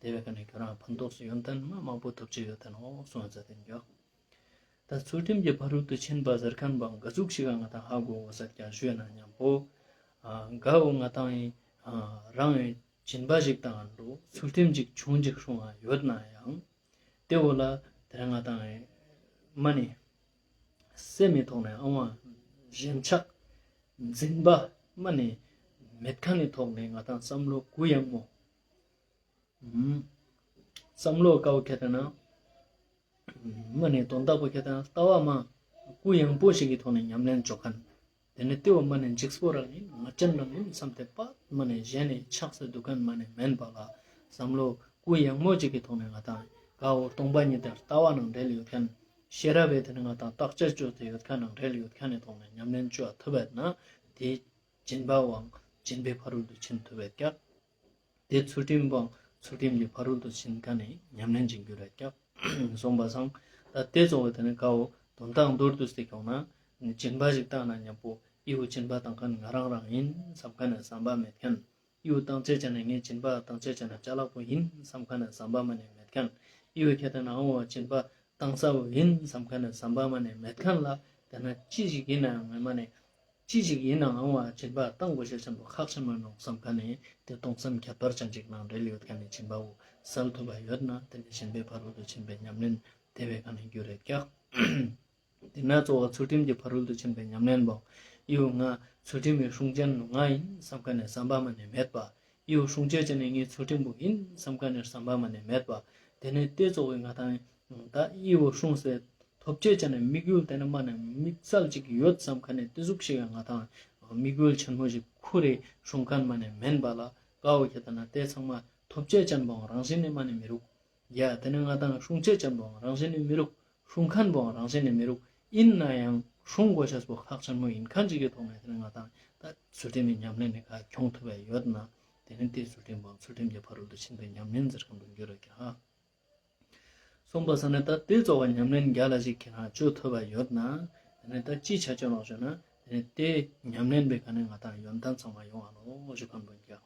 དེ་བས་ཀ་ནས་ཁྱོ་རང་ཕན་ཐོགས་སུ་ཡོན་ཏན་མ་མང་པོ་ཐོབ་ཅི་ཡོད་དེ་ནོག་གསུངས་ཟེར་ཏེ་འཇོག་ད་ཚུལ་ཁྲིམས་ཀྱི་ཕ་རོལ་ཏུ་ཕྱིན་པ་ཟེར་མཁན་པའང་ག་ཟུག་ཞིག་ག་ང་དང་ཧ་གོ་དགོས་ས་ཀྱང་ཞུས་ན་མཉམ་པོ། ག་བོ་ང་དང་ཡིན། རང་ཡིན་སྦྱིན་པ་ཞིག་བཏང་འགྲོ་ཚུལ་ཁྲིམས་ཅིག་ཆུང་ཅིག་སྲུང་བ་ཡོད་ན་ཡང་། དེ་བོ་ལ་དེ་རིང་ང་དང་ཡིན། མ་ནི། སེམས་མི་ཐོག་ནས་ཨང་བ་ཞེན་ཆགས། འཛིན་པ་མ་ནི། མེད་མཁན་ནི་ཐོག་ནས་ང་དང་བསམ་བློ་གུ་ཡངས་མོ། བསམ་བློ་དཀའ་བོ་ཁྱེར་ཏེ་ན། མ་ནི་དོན་དག་པོ་ཁྱེར་ཏེ་ན་ལྟ་བ་མ། གུ་ཡངས་པོ་ཞིག་གི་ཐོག་ནས་ཉམས་ལེན་བཅོ་མཁན། དེ་ནི་དེ་བོ་མ་ནི་འཇིགས་པོ་རང་ཡིན་ང་ཅན་རང་ཡིན་བསམ་སྟེ་པ་མ་ནི་གཞན་ནི་ཆགས་སེ་འདུག་མཁན་མ་ནི་མེན་པ་ལ། བསམ་བློ་གུ་ཡངས་མོ་ཅིག་གི་ཐོག་ནས་ང་དང་ག་བོ་སྟོང་པ་ཉིད་དེ་ལྟ་བ་ནང་འབྲེལ་ཡོད་མཁན། ཤེས་རབ་བས་དེ་ནི་ང་དང་བརྟག་དཔྱད་བཅོས་ཏེ་ཡོད་མཁན་ནང་འབྲེལ་ཡོད་མཁན་ནི་ཐོག་ནས་ཉམས་ལེན་བཅོ་ཐུབ་པ་ན་དེ། སྦྱིན་པ་བའང་སྦྱིན་པའི་ཕ་རོལ་ཏུ་ཕྱིན་ཐུབ་པས་ཀྱང་། དེ་ཚུལ་ཁྲིམས་བའང་ཚུལ་ཁྲིམས་ཀྱི་ཕ་རོལ་ཏུ་ཕྱིན་མཁན་ནི་ཉམས་ལེན་ཅིག་འགྱུར་ར་ཀྱང་། གསུངས་པ་སང་། ད་དེ་ཚོ་བོ་དེ་ནི་ཀ་བོ་དོན་དག་མདོར་བསྡུས་ཏེ་ཁྱོང་ན། སྦྱིན་པ་ཞིག་བཏང་ན་མཉམ་པོ་ཨི་བོ་སྦྱིན་པ་བཏང་མཁན་ང་རང་རང་ཡིན་བསམ་མཁན་ནི་བསམ་པ་མེད་མཁན། ཨི་བོ་བཏང་ཅེས་ཅན་ནི་ངའི་སྦྱིན་པ་བཏང་ཅེས་ཅན་ནི་ཅ་ལག་པོ་ཡིན་བསམ་མཁན་ནི་བསམ་པ་མ་ནི་མེད་མཁན། ཨི་བོ་ཁྱེར་ཏེ་ན་ཨང་བ་སྦྱིན་པ་བཏང་ས་བོ་ཡིན་བསམ་མཁན་ནི་བསམ་པ་མ་ནི་མེད་མཁན་ལ་དེ་ན་ཅི་ཞིག་ཡིན་ནའང་ངས་མ་ནི། ཅི་ཞིག་ཡིན་ནའང་བ་སྦྱིན་པ་བཏང་དགོས་ཤེས་ཆེན་པོ་ཁག་ཆེན་མོ་ནོག་བསམ་མཁན་ནི་དེ་སྟོང་བསམ་ཁྱད་པར་ཅན་ཅིག་ནང་འབྲེལ་ཡོད་མཁན་ནི་སྦྱིན་པ་བོ་སལ་ཐུབ་པ་ཡོད་ན་དེ་ནི་སྦྱིན་པའི་ཕ་རོལ་ཏུ་ཕྱིན་པའི་ཉམས་ལེན་དེ་བས་མཁན་ནི་རྒྱུ་རེད་ཀྱག་དེ་ན་གཙོ་བོ་ཚུལ་ཁྲིམས་ཀྱི་ཕ་རོལ་ཏུ་ཕྱིན་པའི་ཉམས་ལེན་པོ་ཡིའུ་ང་ཚུལ་ཁྲིམས་ཀྱི་སྲུང་ཅན་ང་ཡིན་བསམ་མཁན་ནི་བསམ་པ་མ་ནེ་མེད་པ། ཡིའུ་སྲུང་བྱེད་ཅན་ནི་ངའི་ཚུལ་ཁྲིམས་པོ་ཡིན་བསམ་མཁན་ནི་བསམ་པ་མ་ནེ་མེད་པ། དེ་ནས་དེ་གཙོ་བོའི་ང་དང་ད་ཡིའུ་སྲུང་སེ་ཐོབ་བྱེད་ཅན་ནི་དམིགས་ཡུལ་དེ་ནི་མ་ནེ་དམིགས་བསལ་ཅིག་ཡོད་བསམ་མཁན་ནི་དེ་ཟུག་ཞིག་ང་དང་དམིགས་ཡུལ་ཆེན་མོ་ཞིག་ཁུར་རེ་སྲུང་མཁན་མ་ནེ་མེན་པ་ལ་ཀ་བོ་ཁྱེད་ད་ན་དེ་ཚང་མ་ཐོབ་བྱེད་ཅན་པོའང་རང་བཞིན་ནི་མ་ནེ་མི་རུག་ཡ་དེ་ནི་ང་དང་སྲུང་བྱེད་ཅན་པོའང་རང་བཞིན་ནི་མི་རུག་སྲུང་མཁན་པོའང་རང་བཞིན་ནི་མི་རུག་ཡིན་ན་ཡང་སྲུང་དགོས་ཤེས་པོ་ཁག་ཆེན་མོ་ཡིན་མཁན་ཅིག་གི་ཐོག་ནས་དེ་ནི་ང་དང་ད་ཚུལ་ཁྲིམས་ཀྱི་ཉམས་ལེན་ནི་ཁ་ཁྱོང་ཐུབ་པ་ཡོད་ན་དེ་ནི་དེ་ཚུལ་ཁྲིམས་པོའང་ཚུལ་ཁྲིམས་ཀྱི་ཕ་རོལ་ཏུ་ཕྱིན་པའི་ཉམས་ལེན་ཟེར་མཁན་པོ་འགྱུར་ར་ཀྱང་ཧ། གསུངས་པ་སང་ནི་ད་དེ་གཙོ་བོ་ཉམས་ལེན་རྒྱ་ལ་ཞིག་ཁྱེད་རང་བཅོ་ཐུབ་པ་ཡོད་ན་དེ་ནི་ད་ཅི་ཆ་ཆོ་ནོག་ཞུ་ན་དེ་ནི་དེ་ཉམས་ལེན་པའི་ཁ་ནས་ང་དང་ཡོན་ཏན་ཚང་མ་ཡོང་བ་ནོག་ཞུ་མཁན་པོ་ཡིན་ཀྱང་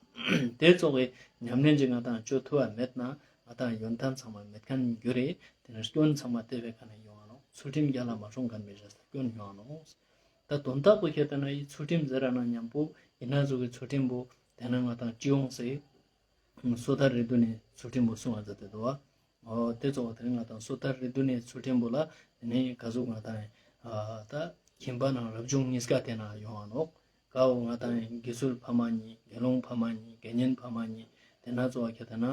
དེ་གཙོ་བོའི་ཉམས་ལེན་ཅིག་ང་དང་བཅོ་ཐུབ་པ་མེད་ན་ང་དང་ཡོན་ཏན་ཚང་མ་མེད་མཁན་འགྱུར་རེ། དེ་ནས་སྐྱོན་ཚང་མ་དེ་བའི་ཁ་ནས་ཡོང་བ་ནོག་ཚུལ་ཁྲིམས་རྒྱ་ལ་མ་སྲུང་མཁན་པའི་ཞེས་སྐྱོན་ཡོང་བ་ནོག་ད་དོན་དག་པོ་ཁྱེད་ད་ན་ཡི་ཚུལ་ཁྲིམས་ཟེར་ར་ན་མཉམ་པོ་ཡིན་ན་ཟུག་གི་ཚུལ་ཁྲིམས་པོ་དེ་ན་ང་དང་ཅི་ཡོང་སེ། སོ་ཐར་རི་དུ་ནས་ཚུལ་ཁྲིམས་པོ་གསུང་བ་མཛད་དེ་འདུག་བ། འོ་དེ་གཙོ་བོ་དེ་ནི་ང་དང་སོ་ཐར་རི་དུ་ནས་ཚུལ་ཁྲིམས་པོ་ལ་དེ་ནས་ག་ཟུག་ང་དང་ད་ཁྱིམ་པ་ནང་རབ་བྱུང་གཉིས་ཀ་དེ་ན་ཡོང་བ་ནོག་ཀ་བོ་ང་དང་དགེ་ཚུལ་ཕ་མ་གཉིས་དགེ་སློང་ཕ་མ་གཉིས་དགེ་བསྙེན་ཕ་མ་གཉིས་དེ་ན་གཙོ་བོ་ཁྱེད་ད་ན་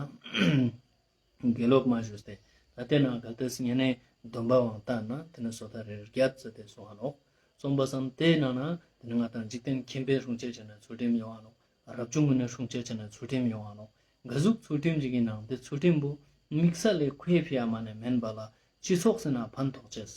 དགེ་སློབ་མ་ཞུས་ཏེ་ད་དེ་ན་གལ་ཏེ་ངེས་ནས་སྡོམ་པ་བང་བཏང་ན་དེ་ནི་སོ་ཐར་རི་རྒྱ་ཚེ་དེ་གསུང་བ་ནོག་གསུངས་པ་སང་དེ་ནང་ན་དེ་ནི་ང་དང་འཇིག་རྟེན་ཁྱིམ་པའི་སྲུང་བྱེད་ཅན་ནི་ཚུལ་ཁྲིམས་ཡོང་བ་ནོག་རབ་བྱུང་གི་ནི་སྲུང་བྱེད་ཅན་ནི་ཚུལ་ཁྲིམས་ཡོང་བ་ནོག་ག་ཟུག་ཚུལ་ཁྲིམས་ཅིག་གི་ནང་དེ་ཚུལ་ཁྲིམས་པོ་དམིགས་བསལ་ལས་ཁོའི་ཕི་ཡ་མ་ནེ་མེན་པ་ལ་སྤྱི་ཚོགས་སི་ནང་ཕན་ཐོགས་ཅེས།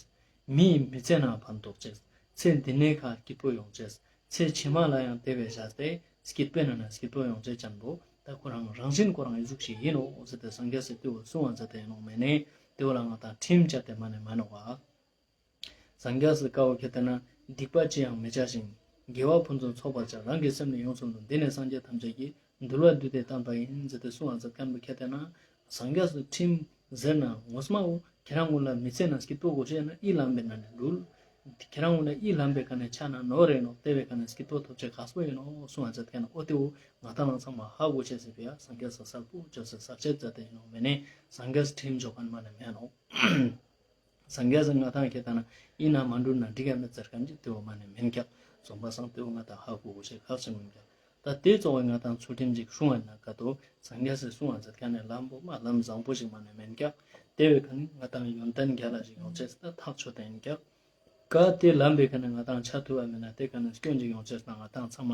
མིའི་མི་ཚེ་ནང་ཕན་ཐོགས་ཅེས། ཚེ་འདི་ནས་ཁ་སྐྱིད་པོ་ཡོང་ཅེས། ཚེ་ཕྱི་མ་ལ་ཡང་དེ་བས་བཞག་སྟེ་སྐྱིད་པོའི་ནང་ན་སྐྱིད་པོ་ཡོང་ཅེས་ཅན་པོ་ད་ཁོ་རང་རང་བཞིན་ཁོ་རང་ཡི་ཟུག་ཞིག་ཡིན་ནོག་ཟེར་ཏེ་སངས་རྒྱས་སི་དེ་བོ་གསུང་བ་མཛད་དེ་ཡིན་ནོག་མེ་ནེ་དེ་བོ་ལ་ང་དང་ཁྲིམས་བཅད་དེ་མ་ནེ་མ་ནོག་བ། སངས་རྒྱས་སི་བཀའ་བོ་ཁྱེད་ལྟ་ན་སྡིག་པ་ཅི་ཡང་མི་བྱ་ཞིང་། དགེ་བ་ཕུན་སུམ་ཚོགས་པར་བྱ། རང་གི་སེམས་ནི་ཡོངས་སུ་འདུལ། འདི་ནི་སངས་རྒྱས་ཐམས་ཅད་ཀྱི། འདུལ་བ་བསྡུས་ཏེ་བསྟན་པ་ཡིན་ཟེར་ཏེ་གསུང་བ་མཛད་མཁན་པོ་ཁྱེད་ལྟ་ན་སངས་རྒྱས་སི་ཁྲིམས་ཟེར་ན་ངོ་མ་བོ་ཁྱེད་རང་ངོ་ལ་མི་ཚེ་ན་སྐྱིད་པོ་དགོས་ཤེས་ན་ཨི་ལམ་པའི་ནང་ནས་འགྲུལ། ཁྱེད་རང་ངོ་ལ་ཨི་ལམ་པའི་ཁ་ནས་ཆ་ན་ནོར་རེ་ནོག་དེ་བའི་ཁ་ནས་སྐྱིད་པོ་ཐོབ་ཆེས་ཁག་པོ་ཡིན་ནོག་གསུང་བ་མཛད་མཁན་ཨོ་དེ་བོ་ང་དང་ཚང་མ་ཧ་གོ་ཆེས་ཟེར་བའི་སངས་རྒྱས་སི་གསལ་པོ་བཅོས་སེ་གསལ་བཤད་མཛད་དེ་ཡིན་ནོག་མེ་ནེ་སངས་རྒྱས་སི་ཁྲིམས་འཇོག་མཁན་མ་ནེ་མེད་ནོག་སངས་རྒྱས་སི་ང་དང་ཁྱེད་ལྟ་ན་ཨི་ན་མ་འགྲུལ་ན་འགྲིག་ག་མེད་ཟེར་མཁན་ཅིག་དེ་བོ་མ་ནེ་མེན་ཀྱག་གསུངས་པ་སང་དེ་བོ་ང་དང་ཧ་གོ་དགོས་ཤེས་ཁག་ཆེན་མོ་ཡིན་ཀྱག་ད་དེ་གཙོ་བོ་ང་དང་ཚུལ་ཁྲིམས་ཅིག་སྲུང་བ་ན་ག་དོ་སངས་རྒྱས་སི་གསུང་བ་མཛད་མཁན་ནི་ལམ་པོ་མ་ལམ་བཟང་པོ་ཞིག་མ་ནེ་མེན་ཀྱག་དེ་བའི་ཁ་ནས་ང་དང་ཡོན་ཏན་རྒྱ་ལ་ཞིག་ཡོང་ཆེས་ད་ཐག་ཆོད་དེ་ཡིན་ཀྱག་ག་དེ་ལམ་པའི་ཁ་ནས་ང་དང་ཆ་ཐུབ་པ་མེད་ན་དེ་ཁ་ནས་སྐྱོན་ཅིག་ཡོང་ཆེས་ན་ང་དང་ཚང་མ་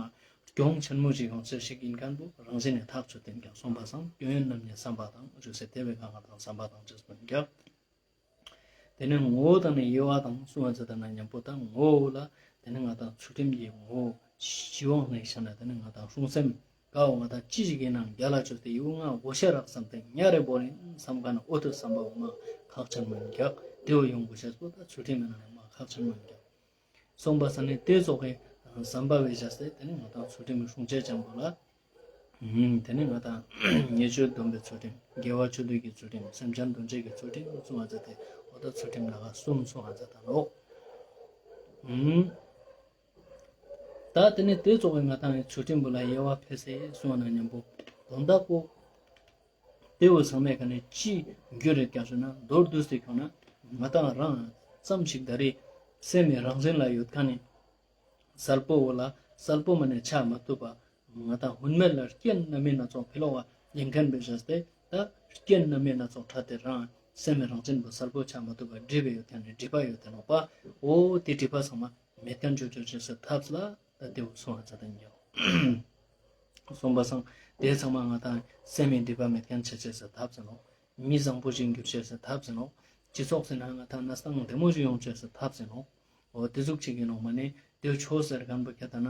གྱོང་ཆེན་མོ་ཞིག་ཡོང་ཆེས་ཞིག་ཡིན་མཁན་པོ་རང་བཞིན་ནས་ཐག་ཆོད་དེ་ཡིན་ཀྱག་གསུངས་པ་སང་སྐྱོན་ཡོན་རྣམ་གཉིས་བསམ་པ་དང་ཞུ་སེ་དེ་བའི་ཁ་ང་དང་བསམ་པ་དང་ཆེས་པོ་ཡིན་ཀྱག་དེ་ནས་ངོ་བོ་དང་ནི་དབྱེ་བ་དང་གསུང་བ་མཛད་ན་མཉམ་པོ་དང་ངོ་བོ་ལ་དེ་ནས་ང་དང་ཚུལ་ཁྲིམས་ཀྱི་ངོ་བོ་ཞི་བོ་ནས་བཤད་ན་དེ་ནས་ང་དང་སྲུང་སེམས་ཀ་བོ་ང་དང་ཅི་ཞིག་ཡིན་ནའང་རྒྱ་ལ་ཆོས་ཏེ་ཡིའུ་ང་བོ་ཤ་རག་བསམ་སྟེ་ཉ་རེ་བོ་རིན་བསམ་ག་ན་ཨོ་ཏོ་བསམ་པ་བོ་མ་ཁག་ཆེན་མོ་ཡིན་ཀྱག་དེ་བོ་ཡོང་དགོས་ཤེས་པོ་ད་ཚུལ་ཁྲིམས་ཡིན་ན་མ་ཁག་ཆེན་མོ་ཡིན་ཀྱག་གསུངས་པ་སང་ནི་དེ་ཙོགས་ཀྱི་བསམ་པ་བས་བཞག་སྟེ་དེ་ནི་ང་དང་ཚུལ་ཁྲིམས་སྲུང་བྱེད་ཅན་པོ་ལ། ཨུམ། དེ་ནི་ང་དང་ཉེས་སྤྱོད་སྡོམ་པའི་ཚུལ་ཁྲིམས། དགེ་བ་ཆོས་སྡུད་ཀྱི་ཚུལ་ཁྲིམས། སེམས་ཅན་དོན་བྱེད་ཀྱི་ཚུལ་ཁྲིམས་གསུངས་པ་མཛད་དེ་འོ་ད་ཚུལ་ཁྲིམས་ལ་ག་གསུམ་གསུངས་པ་མཛད་དང་ནོག་ཨུམ། ད་དེ་ནི་དེ་ཙོགས་ཀྱི་ང་དང་ཚུལ་ཁྲིམས་པོ་ལ་དབྱེ་བ་ཕེ་སེ་གསུངས་པ་ན་མཉམ་པོ་དོན་དག་པོ། དེ་བོ་ཚང་མའི་ཁ་ནས་ཅི་འགྱུར་རེད་ཀྱང་ཞུ་ན་མདོར་བསྡུས་ཏེ་ཁྱོང་ན་ང་དང་རང་ཙམ་ཞིག་ད་རེས་སེམས་མི་རང་བཞིན་ལ་ཡོད་མཁན་ནི་གསལ་པོ་བོ་ལ་གསལ་པོ་མ་ནས་ཆ་མ་ཐུབ་པ་ང་དང་ཧུན་མེད་ལ་རྐྱེན་སྣ་མིན་སྣ་ཚོགས་འཕེལ་བ་ཡིན་མཁན་པའི་ཞེས་ཏེ་ད་རྐྱེན་སྣ་མིན་སྣ་ཚོགས་ཕྲད་དེ་རང་སེམས་མི་རང་བཞིན་པོ་གསལ་པོ་ཆ་མ་ཐུབ་པ་སྒྲིབ་པའི་ཡོད་མཁན་ནི་སྒྲིབ་པ་ཡོད་དེ་ནོག་པ། འོ་དེ་སྒྲིབ་པ་ཚང་མ་མེད་མཁན་ཅོ་ཅོ་ཅེས་སི་ཐབས་ལ་ད་དེ་བོ་གསུངས་པ་མཛད་དང་ཡོད། གསུངས་པ་སང་དེ་ཚང་མ་ང་དང་སེམས་མི་སྒྲིབ་པ་མེད་མཁན་ཆ་ཅེས་སི་ཐབས་ཟེར་ནོག་མི་བཟང་པོ་ཞིག་འགྱུར་ཅེས་སི་ཐབས་ཟེར་ནོག་སྤྱི་ཚོགས་ཟེར་ན་ང་དང་གནས་སྟངས་བདེ་མོ་ཞིག་ཡོང་ཅེས་སི་ཐབས་ཟེར་ནོག་འོ་དེ་ཟུག་ཅིག་ཡིན་ནོག་མ་ནི་དེ་ཆོས་ཟེར་མཁན་པོ་ཁྱེད་ལྟ་ན་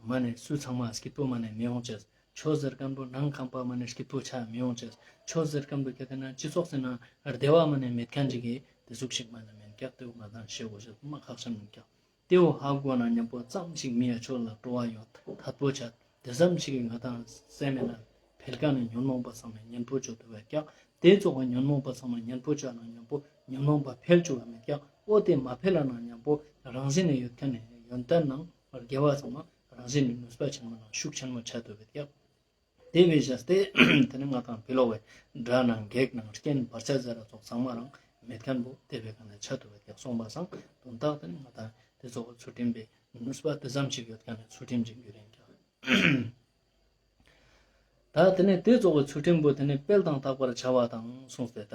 མ་ནི་སུ་ཚང་མ་སྐྱིད་པོ་མ་ནི་མི་ཡོང་ཅེས། ཆོས་ཟེར་མཁན་པོ་ནང་ཁང་པ་མ་ནི་སྐྱིད་པོ་ཆ་མི་ཡོང་ཅེས། ཆོས་ཟེར་མཁན་པོ་ཁྱེད་ལྟ་ན་སྤྱི་ཚོགས་ཟེར་ན་བདེ་བ་མ་ནི་མེད་མཁན་ཅིག་གི་དེ་ཟུག་ཅིག་མ་ནི་མེན་ཀྱག་དེ་བོ་ང་དང་ཤེས་དགོས་ཤེས་མ་ཁག་ཆེན་མིན་ཀྱག་དེ་བོ་ཧ་གོ་ན་མཉམ་པོ་ཙམ་ཞིག་མི་ཡ་ཆོས་ལ་སྤྲོ་བ་ཡོད་དད་པོ་ཆ། དེ་ཙམ་ཞིག་གི་ང་དང་སེམས་མེད་ན་འཕེལ་མཁན་ནི་ཉོན་མོངས་པ་ཚང་མ་གཉེན་པོ་བཅོ་ཐུབ་པ་ཀྱག་དེ་ཙོགས་ཀྱི་ཉོན་མོངས་པ་ཚང་མ་གཉེན་པོ་བཅོ་ན་མཉམ་པོ་ཉོན་མོངས་པ་འཕེལ་བཅུག་པ་མེད་ཀྱག་འོ་དེ་མ་འཕེལ་ན་མཉམ་པོ་རང་བཞིན་ནས་ཡོད་མཁན་ནི་ཡོན་ཏན་ནང་ དགེ་བ་ཚང་མ་རང་བཞིན་ནི་ནུས་པ་ཆེན་མོ་ནང་ཤུགས་ཆེན་མོ་ཆ་ཐུབ་པའི་ཀྱག། དེ་བས་བྱས་ཏེ་དེ་ནི་ང་ཏང་ཕི་ལོགས་པའི་དགྲ་ནང་བགེགས་ནང་རྐྱེན་བར་ཆད་ཟེར་ར་ཚོགས་ཚང་མ་རང་མེད་མཁན་པོ་དེ་བས་ཀ་ནས་ཆ་ཐུབ་པའི་ཀྱག་གསུངས་པ་སང་དོན་དག་དེ་ནི་ང་ཏང་དེ་ཚོགས་ཚུལ་ཁྲིམས་པའི་ནུས་པ་དེ་ཙམ་ཞིག་ཡོད་མཁན་ནི་ཚུལ་ཁྲིམས་ཅིག་གྱུར་ཡིན་ཀྱག། ད་དེ་ནས་དེ་ཚོགས་ཀྱི་ཚུལ་ཁྲིམས་པོ་དེ་ནས་སྤེལ་དང་དག་པར་བྱ་བ་དང་གསུངས་ཏེ། ད་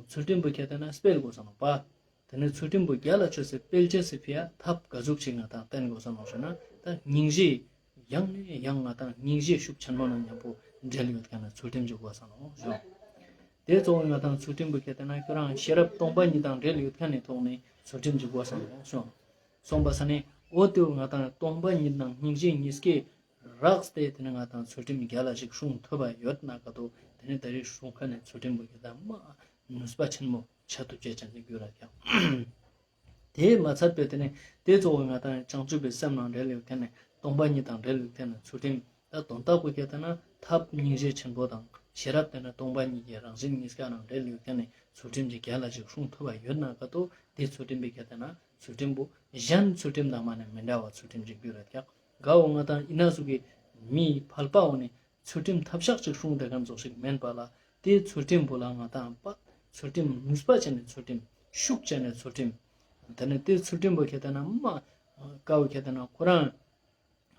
ཚུལ་ཁྲིམས་པོ་ཁྱེད་དེ་ན་སྤེལ་དགོས་ས་ནོག་པ། དེ་ནས་ཚུལ་ཁྲིམས་པོ་རྒྱལ་ལ་ཆོས་སི་སྤེལ་ཅེས་སི་ཕི་ཡ་ཐབས་ག་ཟུག་ཅིག་ང་ཏང་བསྟེན་དགོས་ས་ནོག་ཞུ་ན། ད་སྙིང་རྗེ་ཡང་ནས་ཡང་ང་ཏང་སྙིང་རྗེ་ཤུགས་ཆེན་མོ་ནང་མཉམ་པོ་འབྲེལ་ཡོད་མཁན་ནི་ཚུལ་ཁྲིམས་ཅིག་དགོས་ས་ནོག་ཞུ། དེ་ཚོགས་ཀྱི་ང་ཏང་ཚུལ་ཁྲིམས་པོ་ཁྱེད་དེ་ན་ཁྱོད་རང་ཤེས་རབ་སྟོང་པ་ཉིད་དང་འབྲེལ་ཡོད་མཁན་ནི་ཐོག་ནས་ཚུལ་ཁྲིམས་ཅིག་དགོས་ས་ནོག་ཞུ། གསུངས་པ་ས་ནས་འོ་དེ་བོ་ང་ཏང་སྟོང་པ་ཉིད་དང་སྙིང་རྗེ་གཉིས་ཀའི་རགས་ཏེ་དེ་ནི་ང་ཏང་ཚུལ་ཁྲིམས་རྒྱལ་ལ་ཞིག་སྲུང་ཐུབ་པ་ཡོད་ན་ག་དོ། དེ་ནི་ད་རེས་སྲུང་མཁན་ནི་ཚུལ་ཁྲིམས་པོ་ཁྱེད་དེ་ན་མ་ནུས་པ་ཆེན་མོ་ཆ་ཐུབ་ཅེས་ཅན་ཅིག་གྱུར་ར་ཀྱག། དེས་མ་ཚད་པའི་དེ་ནི་དེ་ཚོགས་ཀྱི་ང་ཏང་བྱང་ཆུབ་པའི་སེམས་ནང་འབྲེལ་ཡོད་མཁན་ནི་སྟོང་པ་ཉིད་དང་འབྲེལ་ཡོད་མཁན་ནི་ཚུལ་ཁྲིམས། ད་དོན་དག་པོ་ཁྱེད་དེ་ན་ཐབས་སྙིང་རྗེ་ཆེན་པོ་དང་ཤེས་རབ་དེ་ནི་སྟོང་པ་ཉིད་ཀྱི་རང་བཞིན་གཉིས་ཀ་ནང་འབྲེལ་ཡོད་མཁན་ནི་ཚུལ་ཁྲིམས་ཀྱི་རྒྱལ་ལ་ཞིག་སྲུང་ཐུབ་པ་ཡོད་ན་ག་དོ། དེ་ཚུལ་ཁྲིམས་པོ་ཁྱེད་དེ་ན་ཚུལ་ཁྲིམས་པོ་གཞན་ཚུལ་ཁྲིམས་དང་མ་ནི་མི་འདྲ་བ་ཚུལ་ཁྲིམས་ཅིག་གྱུར་ར་ཀྱག། ག་བོ་ང་ཏང་ཨི་ན་ཟུག་གི་མི་ཕལ་པ་བོ་ནི་ཚུལ་ཁྲིམས་ཐབས་ཤག་ཅིག་སྲུང་བསྡད་མཁན་ཙོགས་ཤིག་མེན་པ་ལ། དེ་ཚུལ་ཁྲིམས་པོ་ལ་ང་ཏང་པ་ཚུལ་ཁྲིམས་ནུས་པ་ཅན་ནི་ཚུལ་ཁྲིམས་ཤུགས་ཅན་ནི་ཚུལ་ཁྲིམས། དེ་ནི་དེ་ཚུལ་ཁྲིམས་པོ་ཁྱེད་དེ་ན་མ་ག་བོ་ཁྱེད་དེ་ན་ཁོ་རང་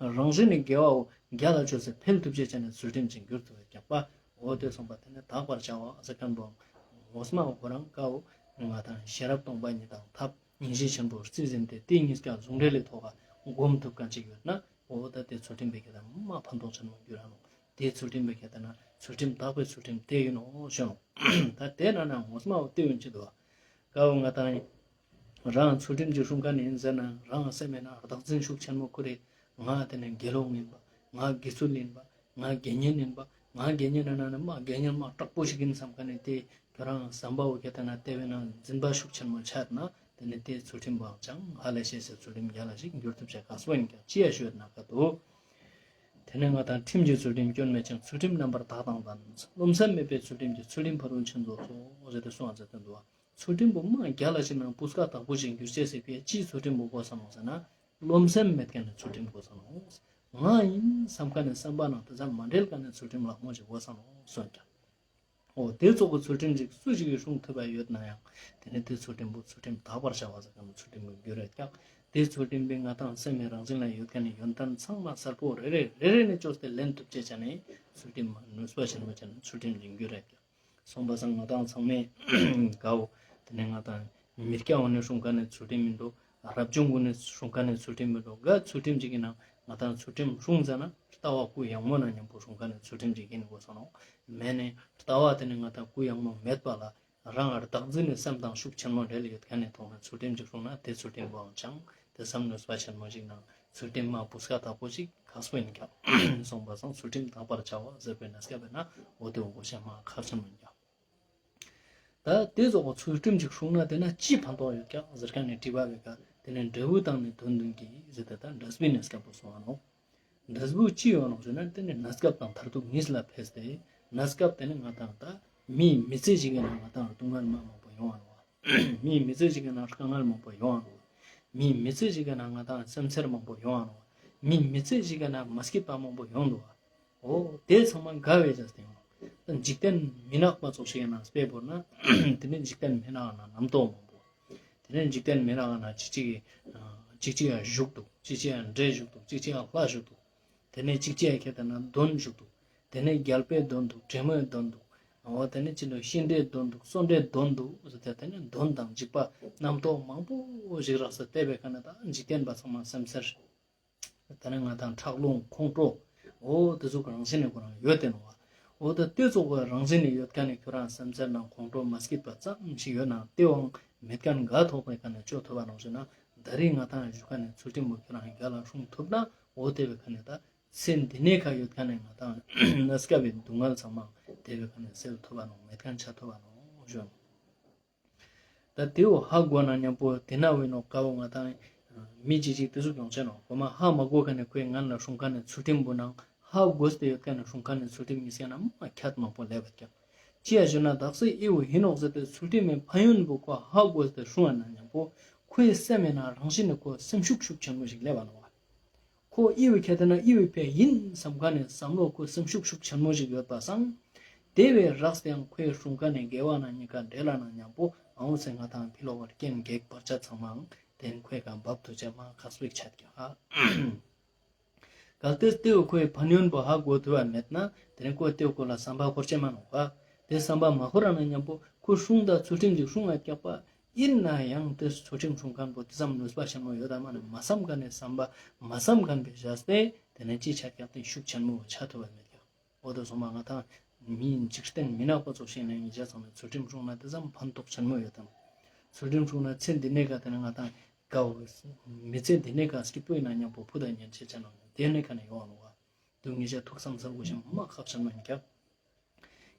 རང་བཞིན་ནི་དགེ་བའོ་རྒྱལ་ལ་ཆོས་སི་འཕེལ་ཐུབ་ཅེས་ཅན་ནི་ཚུལ་ཁྲིམས་ཅིག་གྱུར་ཐུབ་པའི་ཀྱག་པ། འོ་དེ་གསུངས་པ་དེ་ནི་དག་པར་བྱ་བ་ཟེར་མཁན་པོ་འོ་སྨྲ་བོ་ཁོ་རང་ག་བོ་ང་ཏང་ཤེས་རབ་སྟོང་པ་ཉིད་དང་ཐབས་སྙིང་རྗེ་ཆེན་པོ་རྩིས་ཟིན་ཏེ་དེ་གཉིས་ཀ་ཟུང་འབྲེལ་ལི་ཐོག་ག་སྒོམ་ཐུབ་མཁན་ཅིག་ཡོད་ན། འོ་ད་དེ་ཚུལ་ཁྲིམས་པོ་ཁྱེད་དེ་ན་མ་ཕན་ཐོགས་ཆེན་མོ་གྱུར་ར་ནོག། དེ་ཚུལ་ཁྲིམས་པོ་ཁྱེད་དེ་ན་ཚུལ་ཁྲིམས་དག་པའི་ཚུལ་ཁྲིམས་དེ་ཡིན་ནོག་ཞུ་ནོག། ད་དེ་ན་ན་འོ་སྨྲ་བོ་དེ་ཡོང་ཅི་འདུག་ག་བོ་ང་ཏང་རང་ཚུལ་ཁྲིམས་ཅིག་སྲུང་མཁན་ཡིན་ཟེར་ན་རང་སེམས་ཡིན་ན་བདག་འཛིན་ཤུགས་ཆེན་མོ་ཁུར་རེ། ང་དེ་ནི་དགེ་སློང་ཡིན་པ། ང་དགེ་ཚུལ་ཡིན་པ། ང་དགེ་བསྙེན་ཡིན་པ། ང་དགེ་བསྙེན་ཡིན་ན་ནི་མ་དགེ་བསྙེན་མ་དྲག་པོ་ཞིག་ཡིན་བསམ་མཁན་ནི་དེ་ཁྱོད་རང་བསམ་པ་བོ་ཁྱེད་དེ་ན་དེ་བས་ན་འཛིན་པ་ཤུགས་ཆེན་མོ་ཆགས་ན་དེ་ནི་དེ་ཚུལ་ཁྲིམས་པོའང་ཅང་ཧ་ལས་ཤེས་སི་ཚུལ་ཁྲིམས་རྒྱལ་ལ་ཞིག་འགྱུར་ཐུབ་ཅེས་ཁག་པོ་ཡིན་ཀྱག། ཅི་ཡ་ཞུ་ཡོད་ན་ག་དོ། དེ་ནི་ང་ཏང་ཁྲིམས་ཀྱི་ཚུལ་ཁྲིམས་སྐྱོན་མེད་ཅིང་ཚུལ་ཁྲིམས་རྣམ་པར་དག་དང་ལྡན། རློམ་སེམས་མེད་པའི་ཚུལ་ཁྲིམས་ཀྱིས། ཚུལ་ཁྲིམས་ཕ་རོལ་ཕྱིན་རྫོགས་སོ། ཟེར་ཏེ་གསུངས་པ་ཟེར་ཏེ་འདུག་བ། ཚུལ་ཁྲིམས་པོ་མ་རྒྱལ་ལ་ཞིག་ནང་སྤུས་ཀ་དག་པོ་ཞིག་འགྱུར་ཅེས་སི་ཕི་ཡ་ཅིའི་ཚུལ་ཁྲིམས་པོ་དགོས་ས་ནོག་ཟེར་ན། རློམ་སེམས་མེད་མཁན་ནི་ཚུལ་ཁྲིམས་དགོས་ས་ནོག། ང་ཡིན་བསམ་མཁན་ནི་བསམ་པ་ནང་དེ་ཙམ་མ་འབྲེལ་མཁན་ནི་ཚུལ་ཁྲིམས་ལག་མོ་ཞིག་དགོས་ས་ནོག་གསུངས་ཀྱག། འོ་དེ་ཚོགས་ཀྱི་ཚུལ་ཁྲིམས་ཅིག་སུ་ཞིག་གིས་སྲུང་ཐུབ་པ་ཡོད་ན་ཡང་དེ་ནི་དེ་ཚུལ་ཁྲིམས་པོ་ཚུལ་ཁྲིམས་དག་པར་བྱ་བ་ཟེར་མཁན་པོ་ཚུལ་ཁྲིམས་པོ་འགྱུར་རེད་ཀྱག། དེ་ཚུལ་ཁྲིམས་པོས་ང་ཏང་སེམས་ཀྱི་རང་བཞིན་ལ་ཡོད་མཁན་ནི་ཡོན་ཏན་ཚང་མ་གསལ་པོ་རེ་རེ་རེ་རེ་ནས་བཅོས་ཏེ་ལེན་ཐུབ་ཅེས་ཅན་ནི་ཚུལ་ཁྲིམས་ནུས་པ་ཆེན་པོ་ཅན་ནི་ཚུལ་ཁྲིམས་ཅིག་འགྱུར་རེད་ཀྱག། གསུངས་པ་སང་ང་ཏང་ཚང་མས་ག་བོ་དེ་ནི་ང་ཏང་མི་སྐྱ་བོ་ནས་སྲུང་མཁན་ནི་ཚུལ་ཁྲིམས་མི་འདུག། རབ་བྱུང་ཀུན་ནས་སྲུང་མཁན་ནི་ཚུལ་ཁྲིམས་མི་འདུག། ག་ཚུལ་ཁྲིམས་ཅིག་ཡིན་ན་ང་ཏང་ཚུལ་ཁྲིམས་སྲུང་ཟེར་ན་ལྟ་བ་སྐུ་ཡངས་མོ་ནང་མཉམ་པོ་སྲུང་མཁན་ནི་ཚུལ་ཁྲིམས་ཅིག་ཡིན་དགོས་ས་ནོག། མེད་ནས་ལྟ་བ་དེ་ནི་ང་ཏང་སྐུ་ཡངས་མོ་མེད་པ་ལ་རང་བདག་འཛིན་ནི་སེམས་དང་ཤུགས་ཆེན་མོ་འབྲེལ་ཡོད་མཁན་ནི་ཐོག་ནས་ཚུལ་ཁྲིམས་ཅིག་སྲུང་ན་དེ་ཚུལ་ཁྲིམས་པོའང་ཅང་དེ་ཙམ་ནུས་པ་ཆེན་མོ་ཞིག་ནང་ཚུལ་ཁྲིམས་མ་སྤུས་ཀ་དག་པོ་ཞིག་ཁག་པོ་ཡིན་ཀྱག། གསུངས་པ་སང་ཚུལ་ཁྲིམས་དག་པར་བྱ་བ་ཟེར་བའི་གནས་སྐབས་ན་འོ་དེ་འོ་གོ་ཤ་མ་ཁག་ཆེན་མོ་ཡིན་ཀྱག། ད་དེ་ཚོགས་པ་ཚུལ་ཁྲིམས་ཅིག་སྲུང་ན་དེ་ན་ཅི་ཕན་ཐོགས་ཡོད་ཀྱག་ཟེར་མཁན་ནི་དྲི་བ་བས་ཀ་དེ་ནི་འབྲས་བུ་དང་ནི་དོན་བདུན་གྱི་ཟེར་ཏེ་ད་འབྲས་བུའི་གནས་སྐབས་པོ་གསུངས་པ་ནོག། འབྲས་བུ་ཅི་ཡོང་ནོག་ཟེར་ན་དེ་ནི་གནས་སྐབས་དང་མཐར་ཐུག་གཉིས་ལ་ཕེས་ཏེ་གནས་སྐབས་དེ་ནི་ང་ཏང་ད་མིའི་མི་ཚེ་ཞིག་གི་ནང་ང་ཏང་སྡུག་བསྔལ་མ་མང་པོ་ཡོང་བ་ནོག། མིའི་མི་ཚེ་ཞིག་གི་ནང་དཀའ་ངལ་མང་པོ་ཡོང་བ་ནོག། མིའི་མི་ཚེ་ཞིག་གི་ནང་ང་ཏང་སེམས་འཚེར་མང་པོ་ཡོང་བ་ནོག། མིའི་མི་ཚེ་ཞིག་གི་ནང་མ་སྐྱིད་པ་མང་པོ་ཡོང་འདུག་བ། འོ་དེ་ཚང་མ་དགའ་བའི་ཆ་སྟེ་ཡོང་། འཇིག་རྟེན་མི་ནག་པ་ཚོགས་ཤིག་ཡང་ན་དཔེ་བོར་ན་དེ་ནི་འཇིག་རྟེན་མི་ནག་ན་རྣམ་རྟོག་མང་པོ། དེ་ནི་འཇིག་རྟེན་མི་ནག་ན་ཅིག་ཅིག་ཅིག་ཅིག་ཡང་བཞུགས་འདུག། ཅིག་ཅིག་ཡང་འདྲེ་བཞུགས་འདུག། ཅིག་ཅིག་ཡང་ལྷ་བཞུགས་འདུག། དེ་ནི་ཅིག་ཅིག་ཡང་ཁྱེད་ལྟ་ན་གདོན་བཞུགས་འདུག། དེ་ནི་རྒྱལ་པོའི་གདོན་འདུག། བྲན་མོའི་གདོན་འདུག། འོ་དེ་ནི་ཅི་འདུག་ཤིང་འདྲེའི་གདོན་འདུག། གསོན་འདྲེའི་གདོན་འདུག་ཟེར་ཏེ་དེ་ནི་གདོན་དང་འཇིགས་པ་རྣམ་རྟོག་མང་པོ་ཞིག་རགས་སུ་བལྟས་པའི་ཁ་ནས་ད་འཇིག་རྟེན་པ་ཚང་མ་སེམས་འཚེར། ད་ནི་ང་ཏང་ཁྲག་རླུང་ཁོང་ཁྲོ། འོ་དེ་ཚོ་གི་རང་བཞིན་ནི་ཁོ་རང་ཡོད་དེ་ནོག་བ། འོ་ད་དེ་ཚོ་གི་རང་བཞིན་ནི་ཡོད་མཁན་ནི་ཁྱོད་རང་སེམས་འཚེར་དང་ཁོང་ཁྲོ་མ་སྐྱིད་པ་ཙམ་ཞིག་ཡོད་ན་དེའང་མེད་མཁན་ག་ཐོག་པའི་ཁ་ནས་བཅོ་ཐུབ་པ་ནོག་ཞུ་ན། ད་རེས་ང་ཏང་ཞུ་མཁན་ནི་ཚུལ་ཁྲིམས་པོ་ཁྱོད་རང་རྒྱལ་ལ་སྲུང་ཐུབ་ན་འོ་དེ་བའི་ཁ་ནས་ད་ཚེ་འདི་ནས་ཁ་ཡོད་མཁན་ནི་ང་ཏང་གནས་སྐབས་པའི་སྡུག་བསྔལ་ཚང་མ་དེ་བའི་ཁ་ནས་སེལ་ཐུབ་པ་ནོག། མེད་མཁན་ཆ་ཐུབ་པ་ནོག་ཞུ། ད་དེའོ་ཧ་གོ་ན་མཉམ་པོ་དེ་ན་བའི་ནོག་ཀ་བོ་ང་ཏང་མི་ཅིག་ཅིག་དེ་ཟུག་ཡོང་ཆེ་ནོག། གོ་མ་ཧ་མ་གོ་མཁན་ནི་ཁོའི་ངན་ལ་སྲུང་མཁན་ནི་ཚུལ་ཁྲིམས་པོ་ནང་ཧ་གོ་སྟེ་ཡོད་མཁན་ནི་སྲུང་མཁན་ནི་ཚུལ་ཁྲིམས་ཉིས་ཀ་ན་མ་ཁྱད་མང་པོ་ལེབ་བ་ཀྱག། ཅི་ཡ་ཞུ་ན་དག་ས་ཨི་བོ་ཡིན་ནོག་ཟེར་ཏེ་ཚུལ་ཁྲིམས་མི་ཕན་ཡོན་པོ་ཁོ་ཧ་གོ་སྟེ་སྲུང་བ་ན་མཉམ་པོ་ཁོའི་སེམས་མེད་ན་རང་བཞིན་ནི་ཁོ་སེམས་ཤུགས་ཤུགས་ཆེན་པོ་ཞིག་ལེབ་བ་ནོག་བ། ཁོ་འི་བོའི་ཁ་ཏེ་ན་འི་བོའི་ཕིའ་ཨིན་སམ་ཁན་ནི་སམ་བློ་ཁོ་སེམས་ཤུགས་ཤུགས་ཆེན་མོ་ཞིག་ཡོད་པ་སང་། ཏེ་བོའི་རགས་ཏེ་ཡང་ཁོའི་སྲུང་ཁན་ནི་དགེ་བ་ནང་ཉེས་ཁ་འབྲེལ་ལ་ནང་ཉམ་པོ་ཨའུ་སེ་ང་དང་ཕི་ལོགས་པར་རྐྱེན་གེགས་བར་ཆད་ཚང་མའང་ཏེ་ནེ་ཁོའི་ཀ་བབ་ཐུག་ཅེས་མ་ཁག་སྤེག་ཆད་ཀྱག་ཧ། གལ་ཏེ་ཏེ་བོ་ཁོའི་ཕན་ཡོན་པོ་ཧ་གོ་ཐུབ་པ་མེད་ན་ཏེ་ནེ་ཁོ་ཏེ་བོ་ཁོ་ལ་སམ་པ་ཁོར་ཅེས་མ་ནོག་པ། ཏེ་སམ་པ་མ་ཁོར་ར་ནང་ཉམ་པོ་ཁོ་སྲུང་དང་ཚུལ་ཁྲིམས་ཅིག་སྲུང་ང་ཀྱག་པ། ཨིན་ནའང་ཏེ་ཚུལ་ཁྲིམས་སྲུང་ཁན་པོ་ཏེ་ཙམ་ནུས་པ་ཆེན་མོ་ཡོད་དམ་མ་ནེ་མ་སམ་ཁན་ནི་སམ་པ་མ་སམ་ཁན་པོའི་ཞག་སྟེ་ཏེ་ནེ་ཅི་ཆ་ཀྱག་ཏེ་ཤུགས་ཆེན་མོ་ཆ་ཐུབ་པ་མེད་ཀྱག། འོ་ཏེ་སོང་པ་ང་དང་མི་འཇིག་རྟེན་མི་ནག་པོ་ཙོགས་ཤིག་ནང་ཉེ་ཞ་ཚང་མའི་ཚུལ་ཁྲིམས་སྲུང་ན་ཏེ་ཙམ་ཕན་ཐོགས་ཆེན་མོ་ཡོད་དམ། ཚུལ་ཁྲིམས་སྲུང་ན་ཚེ་འདི་ནེ་ཀ་ཏེ་ནེ་ང་དང་ཀའོ་མི་ཚེ་འདི་ནེ་ཀ་སྐྱིད་པོ་ཨིན་ན་ཉམ་པོ་ཕུད་ད་ཉན་ཆེ་ཆ་ནང་ཏེ་ནེ་ཀ་ནེ་ཡོང་ང་ནོག་པ། ཏེ་ཉེ་ཞ་ཐུགས་བསམ་ཚར་དགོས་ཤེས་མ་ཁག་ཆེན་མོ་ཨིན་ཀྱག།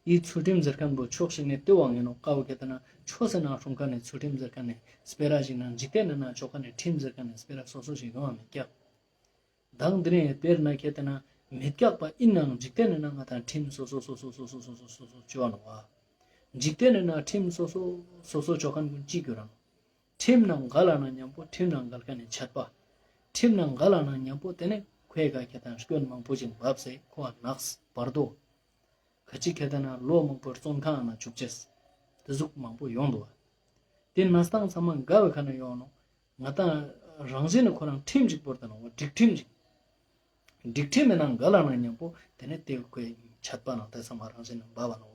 འི་ཚུལ་ཁྲིམས་ཟེར་ཁན་པོ་ཕྱོགས་ཤིག་ནེ་ཏེ་བོའང་ཨིན་ནོག། ཀའོ་ཁ་ཏེ་ན་ཆོས་སི་ནང་སྲུང་ཁན་ནི་ཚུལ་ཁྲིམས་ཟེར་ཁན་ནི་སྤེ་ར་ཞིག་ནང་འཇིག་རྟེན་ནི་ནང་ཆོ་ཁན་ནི་ཁྲིམས་ཟེར་ཁན་ནི་སྤེ་ར་སོ་སོ་ཞིག་ཡོང་བ་མེད་ཀྱག། མདང་དེ་རིང་དཔེར་ན་ཁྱེར་ཏེ་ན་མེད་ཀྱག་པ་ཨིན་ནའང་འཇིག་རྟེན་ནི་ནང་ང་དང་ཁྲིམས་སོ་སོ་སོ་སོ་ཅོ་བ་ནོག་པ། འཇིག་རྟེན་ནི་ནང་ཁྲིམས་སོ་སོ་སོ་སོ་ཅོ་ཁན་ཀུན་ཅི་གྱུར་རང་། ཁྲིམས་ནང་འགལ་ལ་ན་ཉམ་པོ་ཁྲིམས་ནང་འགལ་ཁན་ནི་ཆད་པ། ཁྲིམས་ནང་འགལ་ལ་ན་ཉམ་པོ་ཏེ་ནེ་ཁོའི་ཀ་ཁྱེར་ཏེ་ན་སྐྱོན་མང་པོ་ཞིག་བབས་སེ་ཁོ་ནགས་བར་དོ། ཁ་ཅིག་ཁྱེར་ཏེ་ན་ལོ་མང་པོ་བཙོན་ཁང་ན་བཅུག་ཅེས། ཏེ་ཟུག་མང་པོ་ཡོང་དུག་པ། ཏེ་ནས་སྟངས་ཚང་མ་འགལ་བའི་ཁ་ནེ་ཡོང་ནོག། ང་དང་རང་བཞིན་ནི་ཁོ་རང་ཁྲིམས་ཤིག་བོར་ཏེ་ནོག་པ། སྒྲིག་ཁྲིམས་ཤིག། སྒྲིག་ཁྲིམས་མེད་ན་འགལ་ལ་ན་ཉམ་པོ་ཏེ་ནེ་ཏེ་ཁོའི་ཆད་པ་ནང་ཏེ་ཚང་མ་རང་བཞིན་ནི་འབབ་པ་ནོག་པ།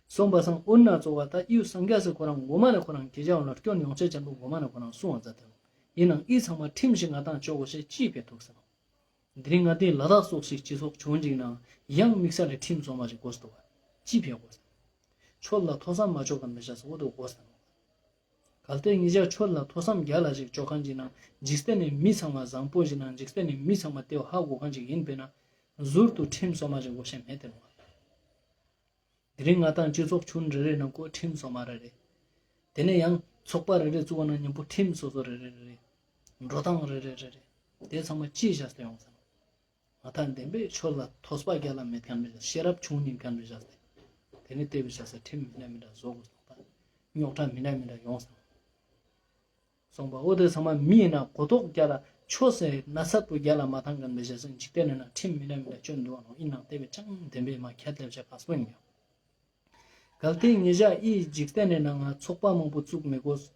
སོང་པ་སང་འོ་ན་གཙོ་བོ་ད་འི་བོ་སངས་རྒྱས་སི་ཁོ་རང་གོ་མ་ནེ་ཁོ་རང་ཁྱེ་ཞའོ་ལ་སྐྱོན་ཡོང་ཆེ་ཆེན་པོ་གོ་མ་ནེ་ཁོ་རང་གསུང་བ་མཛད་དེ་ནོག། ཨིན་ནའང་འི་ཚང་མ་ཁྲིམས་ཤིག་ང་དང་ཅོ་གོས་ཤེས་ཅི་ཕི་ཐུག་ཟེར་ནོག། དེ་རིང་ང་དང་ལ་དྭགས་སོགས་ཤིག་སྤྱི་ཚོགས་ཆུང་ཅིག་ནང་ཡང་དམིགས་བསལ་ལ་ཁྲིམས་སོ་མ་ཞིག་གོས་ཏེ་དུག་པ། ཅི་ཕི་གོས་ཟེར། ཆོས་ལ་ཐོས་བསམ་མ་ཅོ་ཁན་མི་ཞག་སོ་དུག་གོས་ཟེར་ནོག། གལ་ཏེ་ཉེ་ཞ་ཆོས་ལ་ཐོས་བསམ་རྒྱལ་ལ་ཞིག་ཅོ་ཁན་ཅིག་ནང་འཇིག་རྟེན་ནི་མི་ཚང་མ་བཟང་པོ་ཞིག་ནང་འཇིག་རྟེན་ནི་མི་ཚང་མ་ཏེ་བོ་ཧ་གོ་ཁན་ཅིག་ཨིན་པས་ན་ཟུར་དུ་ཁྲིམས་སོ་མ་ཞིག་གོས་ཤེས་མེད་དེ་ནོག། དེ་རིང་ང་དང་སྤྱི་ཚོགས་ཆུང་རེ་རེ་ནང་ཁོ་ཁྲིམས་སོ་མ་རེ་རེ། ཏེ་ནེ་ཡང་ཚོགས་པ་རེ་རེ་བཙུགས་པ་ན་ཉམ་པོ་ཁྲིམས་སོ་སོ་རེ་རེ་རེ་རེ། འགྲོ་སྟངས་རེ་རེ་རེ་རེ། ཏེ་ཚང་མ་ཅི་ཞག་སྟེ་ཡོང་ཟེར་ནོག། ང་དང་དེན་པའི་ཆོས་ལ་ཐོས་པ་རྒྱལ་ལ་མེད་ཁན་པའི་ཤེས་རབ་ཆུང་ཉུང་ཁན་པའི་ཞག་སྟེ། ཏེ་ནེ་ཏེ་བོའི་ཞག་སྟེ་ཁྲིམས་མི་འདྲ་མི་འདྲ་བཟོ་གོས་ཟེར་ནོག་པ། རྙོག་དྲ་མི་འདྲ་མི་འདྲ་ཡོང་ཟེར་ནོག། སོང་པ་འོ་ཏེ་ཚང་མ་མི་ཨིན་ན་གོ་རྟོགས་རྒྱལ་ལ་ཆོས་སི་ན་ཚད་པོ་རྒྱལ་ལ་མ་ཐང་ཁན་པའི་ཞག་སྟེ་འཇིག་རྟེན་ནི་ནང་ཁྲིམས་མི་འདྲ་མི་འདྲ་ཅོ་དུག་པ་ནོག། ཨིན་ནའང་ཏེ་བོའི་ཅང་དེན་པའི་མ་ཁྱད་ལེབ་ཆ་ཁག་སོ་ཨིན་ཀྱག། གལ་ཏེ་ཉེ་ཞ་འི་འཇིག་རྟེན་ནི་ནང་ང་ཚོགས་པ་མང་པོ་བཙུགས་མི་གོས།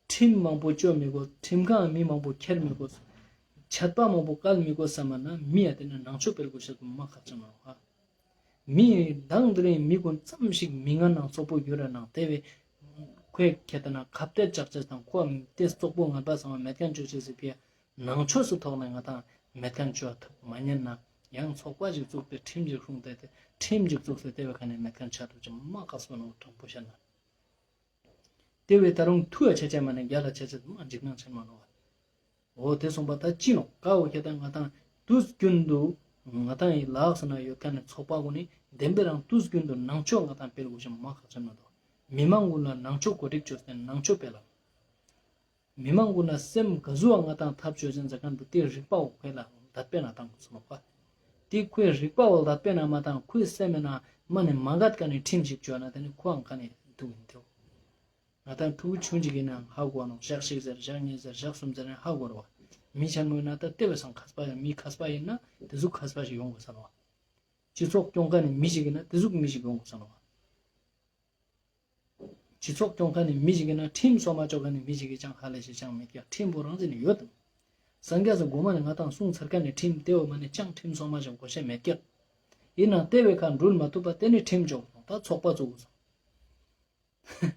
ཁྲིམས་མང་པོ་ཅོ་མི་གོས། ཁྲིམས་ཁང་མི་མང་པོ་ཁྱེར་མི་གོས། ཆད་པ་མང་པོ་བཀལ་མི་གོས་བསམ་པ་ན་མི་ཡ་ཏེ་ནེ་ནང་ཆོས་སྤེལ་གོས་ཤེས་མ་ཁག་ཆེན་མོ་ནོག་པ། མི་མདང་དེ་རིང་མི་ཀུན་ཙམ་ཞིག་མི་ངན་ནང་ཚོགས་པོ་གྱུར་ར་ནང་ཏེ་བོའི་ཁོའི་ཁྱེར་ཏེ་ན་ཁ་གཏད་བཅག་ཅེས་དང་ཁོ་ཏེ་ཚོགས་པོ་ངན་པ་ཚང་མ་མེད་ཁན་ཅོ་ཅེས་སི་ཕི་ཡ་ནང་ཆོས་སི་ཐོག་ནེ་ང་དང་མེད་ཁན་ཅོ་ཐུབ་མ་ཉན་ན་ཡང་ཚོགས་པ་ཞིག་བཙུགས་ཏེ་ཁྲིམས་ཞིག་སྲུང་སྟེ་ཏེ་ཁྲིམས་ཞིག་བཙུགས་ཏེ་ཏེ་བོའི་ཁ་ནེ་མེད་ཁན་ཆ་ཐུབ་ཅེས་མ་ཁག་སོ་ནོག་དྲང་པོ་བཤད་ན། ཏེ་བོའི་ད་རུང་ཐུ་ཡ་ཆ་ཆ་མ་ནེ་རྒྱལ་ལ་ཆ་ཆ་མ་འཇིགས་སྣང་ཆེན་མོ་ནོག་པ། འོ་ཏེ་སོང་པ་ད་ཅི་ནོག་ཀ་བོ་ཁྱེར་ཏེ་ང་དང་དུས་རྒྱུན་དུ་ང་དང་འི་ལ་དྭགས་སི་ནང་ཡོད་ཁན་ནི་ཚོགས་པ་གུན་ནི་དེན་པའི་རང་དུས་རྒྱུན་དུ་ནང་ཆོས་ང་དང་སྤེལ་གོས་ཤེས་མ་ཁག་ཆེན་མོ་དུག། མི་མང་གུན་ལ་ནང་ཆོས་གོ་སྒྲིག་ཅོས་ཏེ་ནང་ཆོས་སྤེལ་ལ། མི་མང་གུན་ལ་སེམས་ག་ཟུག་ང་དང་ཐབས་ཅོས་ཅན་ཟེར་ཁན་པོ་ཏེ་རིག་པ་བོ་ཁོའི་ལ་དད་པའི་ནང་ཏང་གོས་ཟེར་ནོག་པ། ཏེ་ཁོའི་རིག་པ་བོ་དད་པའི་ནང་མ་ཏང་ཁོའི་སེམས་མེད་ན་མ་ནེ་མ་གད་ཀ་ནེ་ཁྲིམས་ཤིག་ཅོས་ན་ཏེ་ནེ་ཁོའང་ཀ་ནེ་དུག་ཨིན་ཏེ། ང་དང་ཕྲུ་གུ་ཆུང་ཅིག་ཨིན་ན་ཧ་གོ་ནོག། ཞག་ཞིག་ཟེར་ཞག་ཉིས་ཟེར་ཞག་སུམ་ཟེར་ན་ཧ་གོ་ར་བ། མི་ཆེན་མོ་ཨིན་ན་ད་ཏེ་བས་སང་ཁས་པ་ཡང་མི་ཁས་པ་ཨིན་ན་ཏེ་ཟུག་ཁས་པ་ཞིག་ཡོང་གོས་ཟེར་ནོག། སྤྱི་ཚོགས་སྐྱོང་ཁན་ནི་མི་ཞིག་ཨིན་ན་ཏེ་ཟུག་མི་ཞིག་ཡོང་གོས་ཟེར་ནོག། སྤྱི་ཚོགས་སྐྱོང་ཁན་ནི་མི་ཞིག་ཨིན་ན་ཁྲིམས་སོ་མ་ཅོ་ཁན་ནི་མི་ཞིག་གི་ཅང་ཧ་ལས་ཤེས་ཅང་མེད་ཀྱག། ཁྲིམས་པོ་རང་བཞིན་ནི་ཡོད་དམ། སངས་རྒྱས་སི་གོ་མ་ནེ་ང་དང་གསུངས་ཚར་ཁན་ནི་ཁྲིམས་ཏེ་བོ་མ་ནེ་ཅང་ཁྲིམས་སོ་མ་ཅོ་གོས་ཤེས་མེད་ཀྱག། ཨིན་ན་ཏེ་བོའི་ཁ་འགྲུལ་མ་ཐུབ་པ་ཏེ་ནེ་ཁྲིམས་ཅོ་གོས་ད་ཚོགས་པ་བཙུགས་གོས།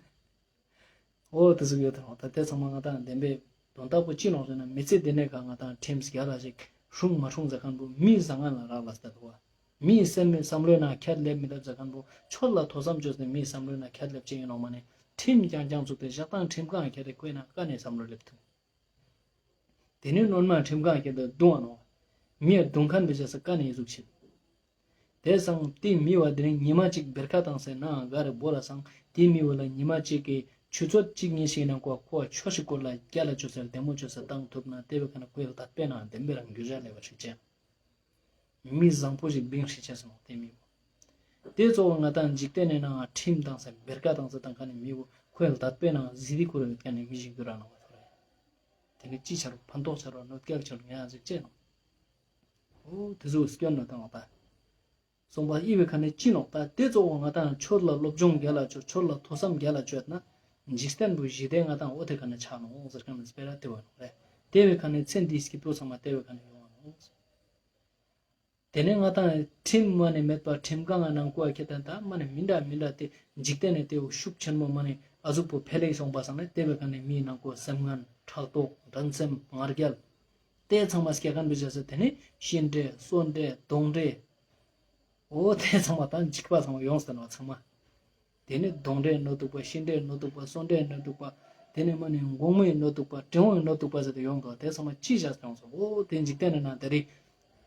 འོ་ཏེ་ཟུག་ཡོད་དོ། ད་ཏེ་ཚང་མ་ང་དང་དེན་པའི་དོན་དག་པོ་ཅི་ནོག་ཟེར་ན་མི་ཚེ་འདི་ནེ་ཀ་ང་དང་ཁྲིམས་རྒྱལ་ལ་ཞིག་སྲུང་མ་སྲུང་ཟེར་ཁན་པོ་མིའི་བཟང་ངན་ལ་རག་ལས་ཏེ་དུག་པ། མིའི་སེམས་མེད་བསམ་བློའི་ནང་ཁྱད་ལེབ་མི་ལེབ་ཟེར་ཁན་པོ་ཆོས་ལ་ཐོས་བསམ་ཅོས་ཏེ་མིའི་བསམ་བློའི་ནང་ཁྱད་ལེབ་ཅེས་ཨིན་ནོག་མ་ནེ་ཁྲིམས་རྐྱང་རྐྱང་བཙུགས་ཏེ་ཞག་དང་ཁྲིམས་ཁང་ཁྱེར་ཏེ་ཁོའི་ནང་ཀ་ནེ་བསམ་བློ་ལེབ་ཐུབ། ཏེ་ནེ་སྣོན་མ་ཁྲིམས་ཁང་ཁྱེར་ཏེ་རྡུང་བ་ནོག། མི་ཡ་རྡུང་ཁན་པའི་ཞག་སི་ཀ་ནེ་ཟུག་ཆེ། ཏེ་སང་ཏེ་མི་བོ་དེ་རིང་ཉི་མ་ཅིག་བེར་ཀ་ཏང་སེ་ནང་ག་རེ་བོ་ལ་སང་ཏེ་མི་བོ་ལ་ཉི་མ་ཅིག་གི་ཆུ་ཚོད་ཅིག་ཉིས་ཤིག་ནང་ཁོ་ཁོ་ཆོས་ཤིག་སྐོར་ལ་རྒྱལ་ལ་ཅོས་སེ་བདེ་མོ་ཅོས་སེ་ཏང་ཐུབ་ན་ཏེ་བོའི་ཁ་ནེ་ཁོའི་དད་པའི་ནང་དེན་པའི་རང་རྒྱུ་ཞག་ལེབ་བ་ཞིག་ཅན། མི་བཟང་པོ་ཞིག་བིང་ཤེས་ཆེ་སོང་ཏེ་མི་བོ། ཏེ་གཙོ་བོ་ང་དང་འཇིག་རྟེན་ནི་ནང་ཁྲིམས་ཏང་སེ་བེར་ཀ་ཏང་སེ་ཏང་ཁན་ནི་མི་བོ་ཁོའི་དད་པའི་ནང་ཟི་དི་ཁོ་ར་ཡོད་ཁན་ནི་མི་ཞིག་གྱུར་ར་ནོག་པ་ཐོ་རེ། ཏེ་ནེ་ཅི་ཆ་རུག་ཕན་ཐོགས་ཆ་རུག་གནོད་སྐྱེལ་ཆ་རུག་ཉེ་ཡ་ཟིག་ཅེ་ནོག། འོ་དེ་ཟུག་སྐྱོན་ནོག་ད་ང་ད། སོང་པ་ཨི་བའི་ཁ་ནེ་ཅི་ནོག་ད་དེ་གཙོ་བོ་ང་ཏང་ཆོས་ལ་སློབ་སྦྱོང་རྒྱལ་ལ་ཆོས་ཆོས་ལ་ཐོས་བསམ་རྒྱལ་ལ་ཆོས་ན་འཇིག་རྟེན་པོ་ཞི་བདེ་ང་ཏང་འོ་དེ་ཁ་ནེ་ཆ་ནོག་ཟེར་ཁན་ནི་སྤེ་ར་དེ་བོ་ནོག་རེད། དེ་བའི་ཁ་ནེ་ཚེ་འདིའི་སྐྱིད་པོ་ཚང་མ་དེ་བའི་ཁ་ནེ་ཡོང་བ་ནོག། དེ་ནེ་ང་ཏང་ཁྲིམས་མ་ནེ་མེད་པ་ཁྲིམས་ཁང་ནང་ཀུ་ཁེ་ཏན་ད་མ་ནེ་མི་འདྲ་མི་འདྲ་དེ་འཇིག་རྟེན་ནེ་དེ་བོ་ཤུགས་ཆེན་མོ་མ་ནེ་ཨ་ཟུག་པོ་འཕེལ་ལེ་སོང་པ་སང་ནེ་དེ་བའི་ཁ་ནེ་མིའི་ནང་ཀུ་སེམས་ངན་ཕྲག་དོག་འགྲན་སེམས་ང་རྒྱལ་དེ་ཚང་མ་སྐྱེ་ཁན་བེ་བྱ་ས་དེ་ནེ་ཤི་འདྲེ་གསོན་འདྲེ་གདོན་འདྲེ། འོ་དེ་ཚང་མ་ད་འཇིགས་པ་ཚང་མ་ཡོངས་ཏེ་ནོག་ཚང་མ། དེ་ནེ་གདོན་འདྲེ་ནོ་འདུག་པ་ཤི་འདྲེ་ནོ་འདུག་པ་གསོན་འདྲེ་ནོ་འདུག་པ། དེ་ནེ་མ་ནེ་འགོག་མེད་ནོ་འདུག་པ་དྲེད་འོང་ནོ་འདུག་པ་ཟེར་ཏེ་ཡོང་དོ། དེ་ཚང་མ་ཅི་བྱས་ཏེ་ཡོང་སོང་། འོ་དེ་འཇིག་རྟེན་ནི་ནང་དེ་རིགས་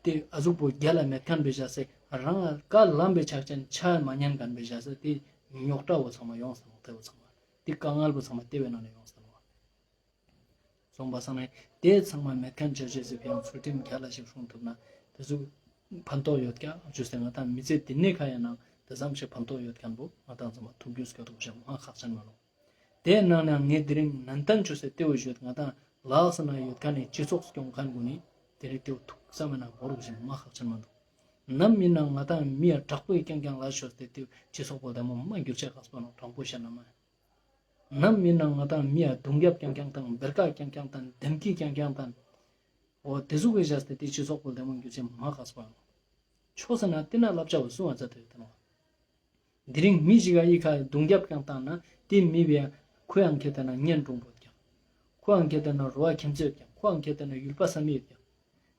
དེ་ཨ་ཟུག་པོ་རྒྱལ་ལ་མེད་ཁན་བེ་བྱ་ས་རང་ཀ་ལམ་བེ་ཆགས་ཅན་ཆ་མ་ཉན་ཁན་བེ་བྱ་ས་དེ་རྙོག་དྲ་བོ་ཚང་མ་ཡོངས་ཏེ་ནོག་དེ་བོ་ཚང་མ་དེ་དཀའ་ངལ་བོ་ཚང་མ་དེ་བའི་ནང་ནེ་ཡོངས་ཏེ་ནོག། སོང་པ་སང་ནེ་དེ་ཚང་མ་མེད་ཁན་ཆ་ཅེས་སི་ཕི་ཡང་ཚུལ་ཁྲིམས་རྒྱལ་ལ་ཞིག་སྲུང་ཐུབ་ན་དེ་ཟུག་ཕན་ཐོགས་ཡོད་ཀྱག་ཞུས་ཏེ་ང་ཏང་མི་ཚེ་འདི་ནེ་ཁ་ཡང་ནང་དེ་ཙམ་ཞིག་ཕན་ཐོགས་ཡོད་ཁན་བོ་ང་ཏང་ཚང་མ་ཐུགས་རྒྱུས་སྐྱོ་ཐུགས་ཞེ་མ་ཁག་ཅན་མ་ནོག། དེ་ནང་ནེ་ངས་དེ་རིང་ནན་ཏན་ཅོས་ཏེ་དེ་བོ་ཞུས་ང་ཏང་ལགས་ན་ཡོད་ཁན་ནི་སྤྱི་ཚོགས་སྐྱོང་ཁན་གུན་ནི་དེ་རིང་དེ་བོ་ཐུགས་བསམ་མེད་ན་བོར་ཞེ་མ་ཁག་ཅན་མ་ནོག། ནམ་མིན་ན་ང་ཏང་མི་ཡ་དྲག་པོའི་རྐྱང་རྐྱང་ལ་ཞོས་ཏེ་དེ་བོ་སྤྱི་ཚོགས་པོ་དེ་མོ་མ་འགྱུར་ཆ་ཁག་པོ་ནོག་དྲང་པོ་བཤད་ན་མ། ནམ་མིན་ན་ང་ཏང་མི་ཡ་རྡུང་རྒྱབ་རྐྱང་རྐྱང་དང་བེར་ཀ་རྐྱང་རྐྱང་དང་དེམ་ཀི་རྐྱང་རྐྱང་དང་། འོ་དེ་ཟུག་གི་བྱས་ཏེ་དེ་སྤྱི་ཚོགས་པོ་ལྡེ་མོ་འགྱུར་ཆེ་མ་ཁག་པ་ཡོང་། ཆོས་ཟེར་ན་དེ་ན་བསླབ་བྱ་བོ་སུ་ང་ཚ་དེ་ཡོད་དེ་ནོག། དེ་རིང་མི་ཞིག་ག་ཨི་ཁ་རྡུང་རྒྱབ་རྐྱང་བཏང་ན་དེ་མི་བས་ཁོ་ཡང་ཁེ་ཏེ་ན་གཉེན་དྲུང་པོ་ཡོད་ཀྱག། ཁོ་ཡང་ཁེ་ཏེ་ན་རོ་བ་ཁྱིམ་མཚེས་ཡོད་ཀྱག། ཁོ་ཡང་ཁེ་ཏེ་ན་ཡུལ་པ་བསམ་མི་ཡོད་ཀྱག།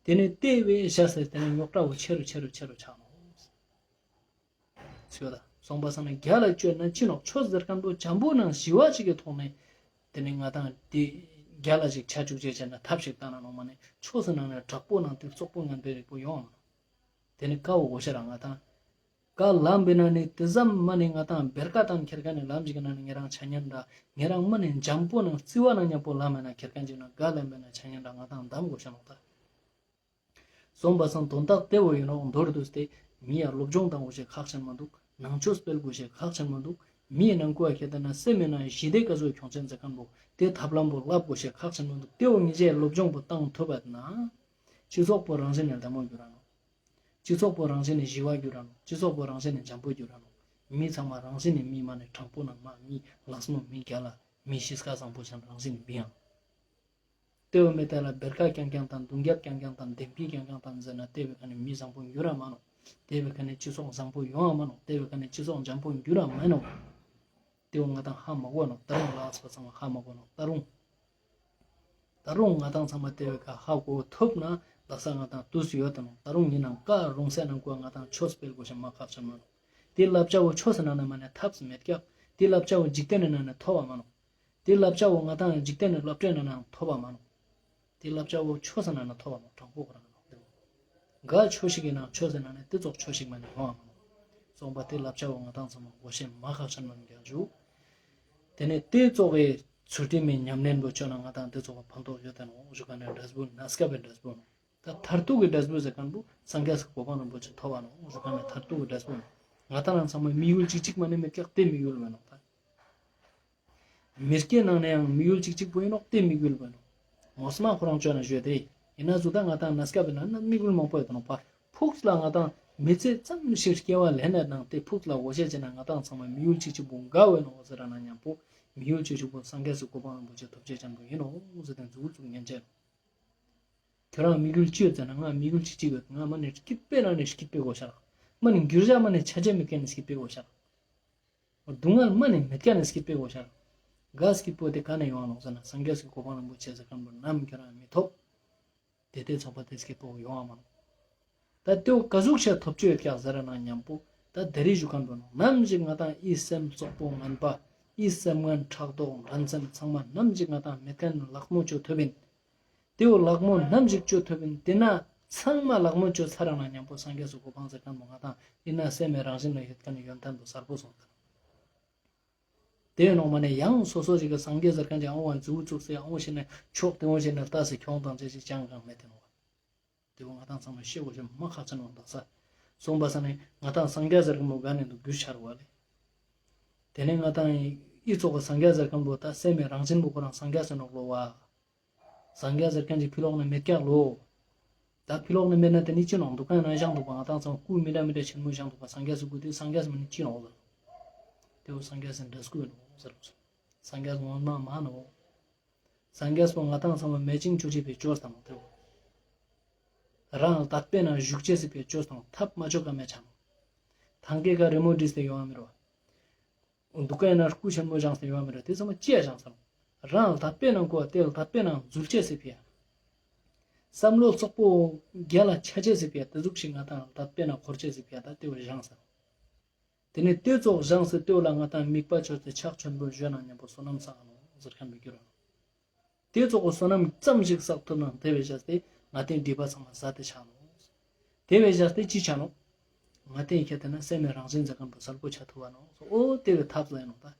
དེ་ནས་དེ་བས་བྱས་ཏེ་དེ་ནས་རྙོག་དྲ་བོ་ཆེ་རུ་ཆེ་རུ་ཆེ་རུ་ཆགས་ནོག། ཚུལ་ད་སོང་པ་སང་ན་རྒྱལ་ལ་བཅོས་ན་ཅི་ནོག། ཆོས་ཟེར་ཁན་པོ་འཇམ་པོ་ནང་ཞི་བ་ཅིག་གི་ཐོག་ནས་དེ་ནས་ང་ཏང་དེ་རྒྱལ་ལ་ཞིག་ཆ་བཅུག་ཅེས་བྱས་ན་ཐབས་ཤིག་བཏང་ན་ནོག་མ་ནེ་ཆོས་ཟེར་ནང་ནས་དྲག་པོ་ནང་དེ་བཙོག་པོ་ངན་པའི་རིགས་པོ་ཡོང་ང་ནོག། དེ་ནས་ཀ་བོ་གོ་ཤ་ར་ང་ཏང་ཀ་ལམ་པའི་ནང་ནས་དེ་ཙམ་མ་ནེ་ང་ཏང་བེར་ཀ་དང་ཁྱེར་ཁན་ནི་ལམ་ཞིག་གི་ནང་ནས་ཉེ་རང་ཆ་ཉན་འདྲ་ཉེ་རང་མ་ནེ་འཇམ་པོ་ནང་རྩི་བ་ནང་མཉམ་པོ་ལམ་མེད་ན་ཁྱེར་ཁན་ཅིག་ན་ཀ་ལམ་པའི་ནང་ཆ་ཉན་འདྲ་ང་ཏང་གདམ་གོ་ཤ་ནོག་ད། སོང་པ་སང་དོན་དག་དེ་བོ་ཡིན་ནོག། མདོར་བསྡུས་ཏེ་མི་ཡ་སློབ་སྦྱོང་བཏང་དགོས་ཤེས་ཁག་ཆེན་མ་འདུག། ནང་ཆོས་སྤེལ་དགོས་ཤེས་ཁག་ཆེན་མ་འདུག། མི་ཡི་ནང་ཁུལ་ཁེ་ཏེ་ན་སེམས་མེད་ན་ཞི་བདེ་ག་ཟུག་ཁྱོང་ཆེན་མཛད་ཁན་བོ་དེ་ཐབས་ལམ་བོ་བསླབ་དགོས་ཤེས་ཁག་ཆེན་མ་འདུག། དེ་བོ་ངེས་ཅེས་སློབ་སྦྱོང་བོ་བཏང་ཐུབ་པ་ན་སྤྱི་ཚོགས་པོ་རང་བཞིན་ནས་ལྡེ་མོ་འགྱུར་ར་ནོག། སྤྱི་ཚོགས་པོ་རང་བཞིན་ནས་ཞི་བ་འགྱུར་ར་ནོག། སྤྱི་ཚོགས་པོ་རང་བཞིན་ནས་འཇམ་པོ་འགྱུར་ར་ནོག། མི་ཚང་མ་རང་བཞིན་ནས་མི་མ་ནེ་དྲང་པོ་ནང་མ་མི་ལགས་མོ་མི་རྒྱལ་ལ་མི་གཤིས་ཀ་བཟང་པོ་ཆ་རང་བཞིན་ནས་མི་ཡང་། དེ་བོ་མེད་ད་ལ་བེར་ཀ་རྐྱང་རྐྱང་དང་རྡུང་རྒྱབ་རྐྱང་རྐྱང་དང་དེམ་ཀི་རྐྱང་རྐྱང་དང་ཟེར་ན་དེ་བའི་ཁ་ནས་མི་བཟང་པོ་འགྱུར་ར་མ་ནོག། དེ་བའི་ཁ་ནས་སྤྱི་ཚོགས་བཟང་པོ་ཡོང་བ་མ་ནོག། དེ་བའི་ཁ་ནས་སྤྱི་ཚོགས་འཇམ་པོ་འགྱུར་ར་མ་ནོག། དེ་བོ་ང་ཏང་ཧ་མ་གོ་ནོག། ད་རུང་ལགས་པ་ཚང་མ་ཧ་མ་གོ་ནོག། ད་རུང་ད་རུང་ང་ཏང་ཚང་མ་དེ་བའི་ཁ་ཧ་གོ་ཐུབ་ན་ལགས་ས་ང་ཏང་དུས་སུ་ཡོད་དེ་ནོག། ད་རུང་ཡིན་ནང་ཀ་རུང་སེ་ནང་ཀོ་ང་ཏང་ཆོས་སྤེལ་དགོས་ཤེས་མ་ཁག་ཆེན་མ་ནོག། དེ་བསླབ་བྱ་བོ་ཆོས་སི་ནང་ནས་མ་ནེ་ཐབས་སུ་མེད་ཀྱག། དེ་བསླབ་བྱ་བོ་འཇིག་རྟེན་ནི་ནང་ནས་ཐོབ་བ་མ་ནོག། དེ་བསླབ་བྱ་བོ་ང་ཏང་འཇིག་རྟེན་ནི་སློབ་གྲྭའི་ནང་ནས་ཐོབ་བ་མ་ནོག། དེ་བསླབ་བྱ་བོ་ཆོས་སི་ནང་ནས་ཐོབ་བ་ནོག། དྲང་པོ་ཁོ་རང་ནོག། དེ་ག་ཆོས་ཤིག་གི་ནང་ཆོས་སི་ནང་ནས་དེ་ཙོགས་ཆོས་ཤིག་མ་ནེ་ཡོང་བ་མ་ནོག། སོང་པ་དེ་བསླབ་བྱ་བོ་ང་ཏང་ཚང་མ་གོ་ཤེས་མ་ཁག་ཆེན་མ་ནོག་ཀྱག་ཞུ། དེ་ནས་དེ་ཙོགས་གི་ཚུལ་ཁྲིམས་མི་ཉམས་ལེན་བོ་ཆོ་ན་ང་ཏང་དེ་ཙོགས་ཕན་ཐོགས་ཡོད་དེ་ནོག་ཞུ་ཁན་ནི་འབྲས་བུ་ན་སྐབས་པའི་འབྲས་བུ་ནོག། ད་མཐར་ཐུག་གི་འབྲས་བུ་ཟེར་ཁན་བོ་སངས་རྒྱས་སི་གོ་འཕང་རིན་པོ་ཆེ་ཐོབ་བ་ནོག་ཞུ་ཁན་ནི་མཐར་ཐུག་གི་འབྲས་བུ་ནོག། ང་ཏང་རང་ཚང་མ་དམིགས་ཡུལ་གཅིག་གཅིག་མ་ནེ་མེད་ཀྱག། དེ་དམིགས་ཡུལ་མེད་ནོག་ད། མི་སྐྱེ་ནང་ནས་ཡང་དམིགས་ཡུལ་གཅིག་གཅིག་པོ་ཡིན་ནོག། དེ་དམིགས་ཡུལ་མེད་ནོག། ངོ་མ་ཁོ་རང་ཆོ་ན་ཞུས་ཏེ་ཡིན་ན་ཟུག་ད་ང་ཏང་ན་སྐབས་པའི་ནང་ན་དམིགས་ཡུལ་མང་པོ་ཡོད་དེ་ནོག་པ། ཕུགས་ལ་ང་ཏང་མི་ཚེ་ཙམ་ཞིག་སྐྱེ་བ་ལེན་ནས་ནང་དེ་ཕུགས་ལ་འོ་ཤེས་ཅེ་ན་ང་ཏང་ཚང་མ་དམིགས་ཡུལ་གཅིག་གཅིག་པོ་འགའ་བོ་ཡིན་ནོག་ཟེར་ར་ན་མཉམ་པོ་དམིགས་ཡུལ་གཅིག་གཅིག་པོ་སངས་རྒྱས་སི་གོ་འཕང་རིན་པོ་ཆེ་ཐོབ་ཅེས་ཅན་པོ་ཡིན་ནོག་ཟེར་ཏེ་མཛུ་གུ་བཙུགས་ཉན་ཅེས། ཁྱོད་རང་དམིགས་ཡུལ་ཅི་ཡོད་ཟེར་ན་ང་དམིགས་ཡུལ་གཅིག་གཅིག་ཡོད། ང་མ་ནེ་སྐྱིད་པའི་ནང་ནས་སྐྱིད་པའི་གོ་ཤ་རག། མ་ནེ་འགྱུར་བ་མ་ནེ་ཆ་ཅེས་མེད་ཁན་ནི་སྐྱིད་པའི་གོ་ཤ་རག། སྡུག་བསྔལ་མ་ནེ་མེད་ཁན་ནི་སྐྱིད་པའི་གོ་ཤ་རག། ག་སྐྱིད་པོ་དེ་ག་ནས་ཡོང་ནོག་ཟེར་ན་སངས་རྒྱས་སི་གོ་འཕང་རིན་པོ་ཆེ་ཟེར་ཁན་པོ་ནམ་ཁྱོད་རང་མི་ཐོབ། དེ་དེ་ཚོགས་པ་དེ་སྐྱིད་པོ་ཡོང་བ་མ་ནོག། ད་དེ་བོ་ག་ཟུག་ཤ་ཐོབ་ཅེས་ཡོད་ཀྱག་ཟེར་ར་ན་མཉམ་པོ་ད་དེ་རིང་ཞུ་ཁན་པོ་ནོག། ནམ་ཞིག་ང་ཏང་ཨི་སེམས་བཙོག་པོ་ངན་པ་ཨི་སེམས་ངན་ཕྲག་དོག་འགྲན་སེམས་ཚང་མ་ནམ་ཞིག་ང་ཏང་མེད་ཁན་ལག་མོ་ཅོ་ཐུབ་ཡིན། དེ་བོ་ལག་མོ་ནམ་ཞིག་ཅོ་ཐུབ་ཡིན། དེ་ན་ཚང་མ་ལག་མོ་ཅོ་ཚར་ར་ན་མཉམ་པོ་སངས་རྒྱས་སི་གོ་འཕང་ཟེར་ཁན་པོ་ང་ཏང་ཨི་ན་སེམས་མེད་རང་བཞིན་ལ་ཡོད་ཁན་ནི་ཡོན་ཏན་པོ་གསལ་པོ་སོང་ད། དེ་ནོག་མ་ནེ་ཡང་སོ་སོ་ཞིག་གི་སངས་རྒྱས་ཟེར་ཁན་ཅིག་ཨང་བ་མཛུ་གུ་བཙུགས་སེ་ཨང་བ་ཞིག་ནས་ཕྱོགས་དེ་བོ་ཞིག་ནས་ལྟ་སེ་ཁྱོང་དང་ཅེས་ཅིག་ཅང་གང་མེད་དེ་ནོག། དེ་བོ་ང་ཏང་ཚང་མ་ཤེས་དགོས་ཤེས་མ་ཁག་ཆེན་ནོག་ད་ས། སོང་པ་ས་ནས་ང་ཏང་སངས་རྒྱས་ཟེར་ཁན་པོ་ག་ནས་འདུག་རྒྱུ་ཆར་བ་ལེ། དེ་ནས་ང་ཏང་ཨི་ཙོགས་གི་སངས་རྒྱས་ཟེར་ཁན་པོ་ད་སེམས་མེད་རང་བཞིན་པོ་ཁོ་རང་སངས་རྒྱས་ཟེར་ནོག་ལོ་བ། སངས་རྒྱས་ཟེར་ཁན་ཅིག་ཕི་ལོགས་ནས་མེད་ཀྱག་ལོ། ད་ཕི་ལོག་ནེ་མེད་ན་དེ་ནི་ཅི་ནོག། འདུ་ཁང་ནང་བཞེངས་འདུག་པ། ང་དང་ཚང་སྐུ་མི་འདྲ་མི་འདྲ་ཆེན་མོ་བཞེངས་འདུག་པ། སངས་རྒྱས་སི་སྐུ་དེ་སངས་རྒྱས་མ་ནི་ཅི་ནོག་ཟེར། དེ་བོ་སངས་རྒྱས་སི་འདྲ་སྐུ་ཡིན་ནོག་ཟེར་ནོག། སངས་རྒྱས་ངོ་མ་མ་ནོག། སངས་རྒྱས་པོ་ང་དང་ཚང་མ་མེད་ཅིང་ཅོ་ཅེས་པའི་ཅོས་དང་དེ་བོ། རང་དད་པའི་ནང་བཞུགས་ཅེས་སི་ཕིའ་ཅོས་དང་ཐབས་མ་ཅོ་ཀ་མེད་ཆ་ནོག། ཐང་ཀའི་ཀ་རི་མོ་བྲིས་ཏེ་ཡོང་བ་མི་རུ། འདུ་ཁང་ནང་སྐུ་ཆེན་མོ་བཞེངས་ཏེ་ཡོང་བ་མི་རུ། དེ་ཚང་མ་ཅི་ཡ་བཞེངས་སམ། རང་དད་པའི་ནང་གོ་དེ་ལ་དད་པའི་ནང་འཛུལ་ཅེས་སི་ཕིའ། བསམ་བློ་རྩོག་པོ་རྒྱལ་ལ་ཆ་ཅེས་སི་ཕིའ། དེ་ཟུག་ཞིག་ང་དང་དད་པའི་ནང་འཁོར་ཅེས་སི་ཕིའ་ད་དེ་བོ་བཞེངས་སམ། དེ་ནས་དེ་ཙོགས་བཞེངས་སེ་དེ་བོ་ལ་ང་དང་དམིགས་པ་ཅོས་ཏེ་ཕྱག་མཆོད་པོ་ཞུ་ན་མཉམ་པོ་བསོད་ནམས་བསགས་ནོག་ཟེར་མཁན་པོ་གྱུར་ར་ནོག། དེ་ཙོགས་པོ་བསོད་ནམས་ཙམ་ཞིག་བསགས་ཐུབ་ན་དེ་བས་བཞག་སྟེ་ང་དང་སྒྲིབ་པ་ཚང་མ་ཟད་དེ་ཆ་ནོག། དེ་བས་བཞག་སྟེ་ཅི་ཆ་ནོག། ང་དང་ཁྱེད་དེ་ན་སེམས་ནི་རང་བཞིན་ཟེར་མཁན་པོ་གསལ་པོ་ཆ་ཐུབ་བ་ནོག། འོ་དེ་བས་ཐབས་ལ་ཡིན་ནོག་ད།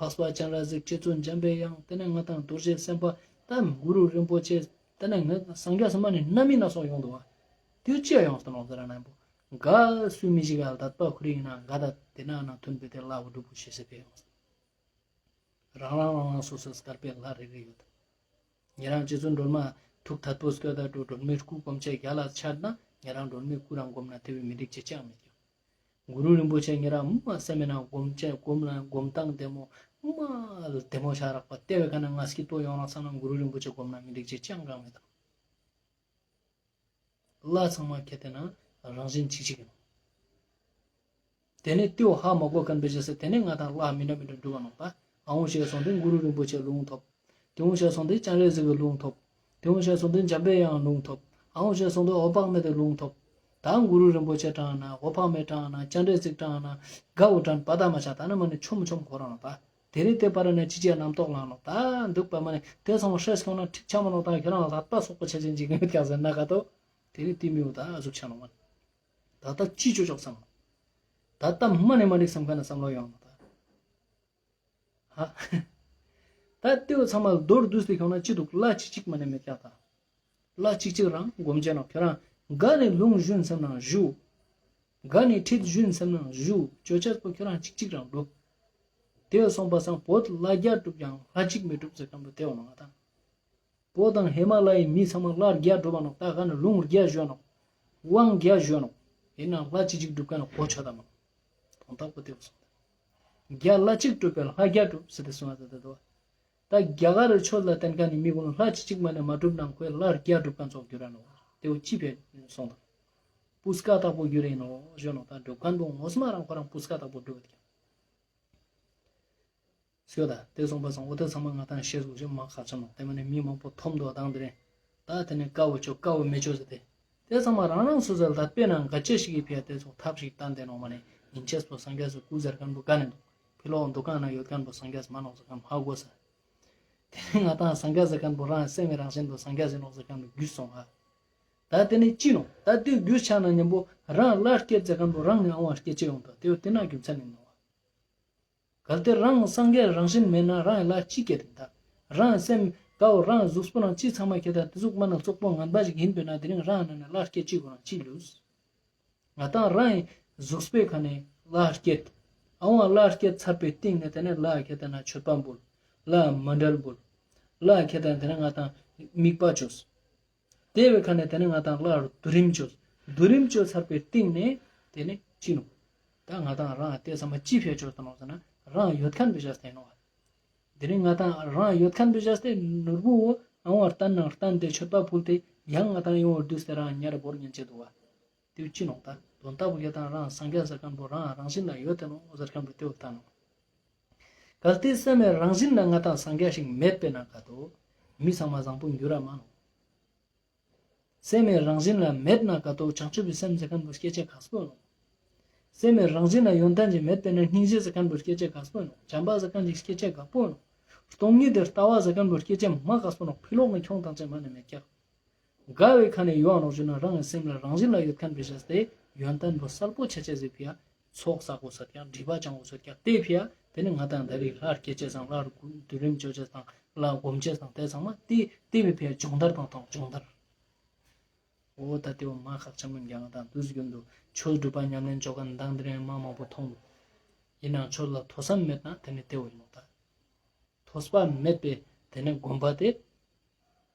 འཕགས་པ་སྤྱན་རས་གཟིགས་རྗེ་བཙུན་འཇམ་པའི་དབྱངས། དེ་ནས་ང་དང་རྡོ་རྗེ་སེམས་དཔའ་ད་གུ་རུ་རིན་པོ་ཆེ། དེ་ནས་ང་སངས་རྒྱས་སི་མ་ནི་སྣ་མིན་སྣ་ཚོགས་ཡོང་འདུག་བ། དེ་ཅི་ཡ་ཡོང་སྟེ་ནོག་ཟེར་ན་ཡིན་པོ། ག་སུ་མི་ཞིག་ག་དད་པ་ཁོ་རང་ཡིན་ན་ག་ད་དེ་ན་ན་མཐུན་པའི་དེ་ལ་བུ་སྒྲུབ་པོ་ཤེས་སེ་ཕེ་ཡོང་། རང་རང་རང་རང་སོ་སོའི་དཀར་པའི་ལྷ་རེ་རེ་ཡོད། ཉེ་རང་རྗེ་བཙུན་སྒྲོལ་མ་ཐུགས་ཐད་པོ་སྐྱོད་ད་འགྲོ། སྒྲོལ་མའི་སྐུ་སྒོམ་ཆེ་རྒྱ་ལ་ཆ་ན་ཉེ་རང་སྒྲོལ་མའི་སྐུ་རང་སྒོམ་ན་དེ་བས་མི་འགྲིག་ཅེས་ཅང་མེད་ཀྱང་། གུ་རུ་རིན་པོ་ཆེ་ཉེ་རང་མ་སེམས་ནང་སྒོམ་ཆེ་སྒོམ་ལ་སྒོམ་སྟངས་བདེ་མོ་མ་བདེ་མོ་ཆ་རག་པ་དེ་བས་ཁ་ན་ང་སྐྱིད་པོ་ཡོང་རག་ས་ན་གུ་རུ་རིན་པོ་ཆེ་སྒོམ་ན་མི་འགྲིག་ཅེས་ཅང་གང་མེད་དང་། ལྷ་ཚང་མ་ཁྱེད་དེ་ན་རང་བཞིན་གཅིག་གཅིག་ཡིན། དེ་ནས་དེའོ་ཧ་མ་གོ་མཁན་པའི་རྗེས་སུ་དེ་ནས་ང་དང་ལྷ་མི་འདྲ་མི་འདྲ་འགྲུབ་པ་ནོག་ད། ཨ་འོ་ཞེས་སོང་དེ་གུ་རུ་རིན་པོ་ཆེ་ལུང་ཐོབ། དེ་འོ་ཞེས་སོང་དེ་སྤྱན་རས་གཟིགས་ཀྱི་ལུང་ཐོབ། དེ་འོ་ཞེས་སོང་དེ་འཇམ་པའི་དབྱངས་ལུང་ཐོབ། ཨ་འོ་ཞེས་སོང་དེ་འོད་དཔག་མེད་དེ་ལུང་ཐོབ། ད་གུ་རུ་རིན་པོ་ཆེ་དྲངས་ན་འོད་དཔག་མེད་དྲངས་ན་སྤྱན་རས་གཟིགས་དྲངས་ན་ག་བོ་དྲངས་པ་ད་མ་ཆ་ད་ན་མ་ནི་ཆོམ་ཆོམ་ཁོ་རང་ནོག་ད། དེ་རིང་དེ་བར་ན་ཅི་ཅི་རྣམ་རྟོག་ལངས་ནོག་ད། འདུག་པ་མ་ནི་དེ་ཚང་མ་ཧྲེས་ཁྱོང་ན་འགྲིག་ཆ་མ་ནོག་ད། ཁྱོད་རང་ལ་དད་པ་སོག་པོ་ཆ་ཅན་ཅིག་ཡོད་ཀྱག་ཟེར་ན་ག་ཏོ། དེ་རིང་དེ་མི་འོ་ད་ཨ་ཟུག་ཆ་ནོག་མ། ད་ལྟ་ཅི་ཅོ་ཅོག་བསམ་ནོག་ད་ལྟ་མ་ནི་མ་འགྲིག་བསམ་མཁན་ན་བསམ་བློ་ཡོང་ནོག་ད། ཧ། ད་དེ་བོ་ཚང་མ་མདོར་བསྡུས་ཏེ་ཁྱོང་ན་ཅི་འདུག་ལྷ་གཅིག་གཅིག་མ་ནི་མེད་ཀྱག་ད། ལྷ་གཅིག་གཅིག་རང་སྒོམ་ཆེ་ནོག་ཁྱོད་རང་ག་ནས་ལུང་ཞུན་སེམས་ནང་ཞུ། ག་ནས་ཁྲིད་ཞུན་སེམས་ནང་ཞུ། ཅོ་ཅེས་པོ་ཁྱོད་རང་གཅིག་གཅིག་རང་འགྲུབ། དེ་སོང་པ་སང་བོད་ལྷ་བརྒྱ་གྲུབ་ཀྱང་ལྷ་གཅིག་མི་གྲུབ་ཟེར་མཁན་པོ་དེ་འོ་ནོག་ང་དང་། བོད་དང་ཧི་མ་ལ་ཡའི་མི་ཚང་མ་ལྷ་བརྒྱ་གྲུབ་པ་ནོག་ད་ག་ནས་ལུང་བརྒྱ་ཞུ་ནོག་དབང་བརྒྱ་ཞུ་ནོག་ཡིན་ནའང་ལྷ་གཅིག་གཅིག་གྲུབ་མཁན་ལ་གོ་ཆོད་ད་མ་ནོག་དོན་དག་པོ་དེ་འོ་སོང་། བརྒྱ་ལྷ་གཅིག་གྲུབ་པའི་ལྷ་བརྒྱ་གྲུབ་ཟེར་ཏེ་གསུངས་ཏེ་འདུག་ད་རྒྱ་གར་ཆོས་ལ་བརྟེན་མཁན་ནི་མི་ཀུན་ལྷ་གཅིག་གཅིག་མ་ནས་མ་གྲུབ་ནའང་ཁོའི་ལྷ་བརྒྱ་གྲུབ་མཁན་ཙོགས་གྱུར་ར་ནོག་དེ་བོ་ཅི་ཕིའ་སོང་དང་། སྤུས་ཀ་དག་པོ་གྱུར་ཡིན་ནོག་ཞུ་ནོག་ད་སྒྲུབ་མཁན་པོ་ངོ་མ་རང་ཁོ་རང་སྤུས་ཀ་དག་པོ་སྒྲུབ་ཡོད་ཀྱག་སྐྱོ་ད། དེ་སོང་པ་སང་འོ་དེ་ཚང་མ་ང་དང་ཤེས་དགོས་ཤེས་མ་ཁག་ཆེན་ནོག་དེ་མ་ནི་མི་མང་པོ་མཐོང་འདུག་དང་དེ་རིང་། ད་དེ་ནས་དཀའ་བོ་ཅོ་དཀའ་བོ་མི་ཅོ་ཟེར་ཏེ། དེ་ཚང་མ་རང་རང་སོ་སོའི་ལ་དཔེ་ནང་ག་ཅི་ཞིག་གི་ཕིའ་དེ་ཚོ་ཐབས་ཤིག་བསྟན་ཏེ་ནོག་མ་ནི་ཡིན་ཅེས་པོ་སངས་རྒྱས་སི་སྐུ་ཟེར་མཁན་པོ་ག་ནས་འདུག་ཕི་ལོག་འདུ་ཁང་ན་ཡོད་མཁན་པོ་སངས་རྒྱས་མ་ནོག་ཟེར་མཁན་ཧ་གོ་ས། དེ་ནས་ང་དང་སངས་རྒྱས་ཟེར་མཁན་པོ་རང་སེམས་ཀྱི་རང་བཞིན་དུ་སངས་རྒྱས་ཡིན་ནོག་ཟེར་མཁན་པོ་རྒྱུས་སོང་ཧ། ད་དེ་ནས་ཅི་ནོག་ད་དེ་རྒྱུས་ཆ་ན་མཉམ་པོ་རང་ལྷ་སྐྱེད་ཟེར་མཁན་པོ་རང་ནས་ཨང་བ་སྐྱེད་ཅེས་ཡོང་ད་དེ་བོ་དེ་ན་རྒྱུ་མཚན་ཡིན་ནོག་གལ་ཏེ་རང་སངས་རྒྱས་རང་བཞིན་མེད་ན་རང་ལ་ཅི་སྐྱེད་ཡིན་ད། རང་སེམས་ཀའོ་རང་གཟུགས་པོ་ནང་ཅི་ཚང་མ་ཁྱེད་ད་དེ་ཟུག་མ་ན་བཙོག་པོ་ངན་པ་ཞིག་ཡིན་པས་ན་དེ་རིང་རང་ནང་ནས་ལྷ་སྐྱེད་ཅི་གོ་རང་ཅི་ལུས། ང་དང་རང་གཟུགས་པོའི་ཁ་ནས་ལྷ་སྐྱེད། ཨ་བོ་ལྷ་སྐྱེད་ཚར་པའི་སྟེང་ནས་དེ་ནས་ལྷ་ཁྱེད་ད་ན་མཆོད་པ་འབུལ། ལྷ་མཎྜལ་འབུལ། ལྷ་ཁྱེད་ད་དེ་ནས་ང་དང་དམིགས་པ་བཅོས། དེ་བའི་ཁ་ནས་དེ་ནས་ང་དང་ལྷ་བསྡུ་རིམ་བཅོས། བསྡུ་རིམ་བཅོས་ཚར་པའི་སྟེང་ནས་དེ་ནས་ཅི་ནོག་ད་ང་དང་རང་དེ་ཚང་མ་ཅི་ཕིའ་བཅོས་ཏེ་ནོག་ཟེར་ན་རང་ཡོད་མཁན་པོའི་བཞག་སྟེ་ནོག་དེ་རིང་ང་དང་རང་ཡོད་མཁན་པོའི་བཞག་སྟེ་ནོར་བུ་བོ་ཨང་བ་བསྟན་ནང་བསྟན་ཏེ་མཆོད་པ་ཕུལ་ཏེ་ཡང་ང་དང་ཡོང་བར་དུས་ཏེ་རང་ཉར་བོར་ཉན་ཅེས་འདུག་བ། དེ་བོ་ཅི་ནོག་ད་དོན་དག་པོ་ཁྱེད་དང་རང་སངས་རྒྱས་ཟེར་མཁན་པོ་རང་རང་བཞིན་ལ་ཡོད་དེ་ནོག་ཟེར་མཁན་པོ་དེ་བོ་ལྟ་ནོག་གལ་ཏེ་སེམས་རང་བཞིན་ལ་ང་དང་སངས་རྒྱས་ཤིག་མེད་པས་ན་ག་ཏོ། མི་ཚང་མ་བཟང་པོ་འགྱུར་ར་མ་ནོག་སེམས་རང་བཞིན་ལ་མེད་ན་ག་ཏོ་བྱང་ཆུབ་ཀྱི་སེམས་ཟེར་མཁན་པོ་སྐྱེ་ཅེས་ག་སྤོ་ནོག་སེམས་རང་བཞིན་ལ་ཡོན་ཏན་ཅིག་མེད་པས་ན་སྙིང་རྗེ་ཟེར་མཁན་པོ་སྐྱེ་ཅེས་ག་སྤོ་ནོག་བྱམས་པ་ཟེར་མཁན་ཅིག་སྐྱེ་ཅེས་ག་སྤོ་ནོག་སྟོང་ཉིད་དེ་ལྟ་བ་ཟེར་མཁན་པོ་སྐྱེ་ཅེས་མ་ག་སྤོ་ནོག་ཕི་ལོག་ནས་ཁྱོང་བཏང་ཅེས་མ་ནི་མེད་ཀྱག་ག་བའི་ཁ་ནས་ཡོང་ནོག་ཞུ་ན་རང་གི་སེམས་ལ་རང་བཞིན་ལ་ཡོད་མཁན་པོའི་བཞག་སྟེ་ཡོན་ཏན་པོ་གསལ་པོ་ཆ་ཅེས་ཟེར་ཕིའ། ཚོགས་བསགས་དགོས་ཟེར་ཀྱག་སྒྲིབ་པ་སྦྱང་དགོས་ཟེར་ཀྱག་དེ་ཕིའ། དེ་ནི་ང་དང་ད་རེས་ལྷར་སྐྱེ་ཅེས་དང་ལྷར་བསྡུ་རིམ་བཅོ་ཅེས་དང་ལྷ་སྒོམ་ཅེས་དང་དེ་ཚང་མ་དེ་དེ་བའི་ཕིའ་སྦྱོང་བརྡར་དང་དང་སྦྱོང་བརྡར། འོ་ད་དེ་བོ་མ་ཁག་ཆེན་མོ་འགྱང་དང་དུས་རྒྱུན་དུ་ཆོས་སྒྲུབ་པ་ཉམས་ལེན་བཅོ་མཁན་དང་དེ་རིང་མ་མང་པོ་མཐོང་འདུག་ཡིན་ནའང་ཆོས་ལ་ཐོས་བསམ་མེད་ན་དེ་ནི་དེ་བོ་ཡིན་ནོག་ད། ཐོས་པ་མེད་པའི་དེ་ནི་སྒོམ་པ་དེ།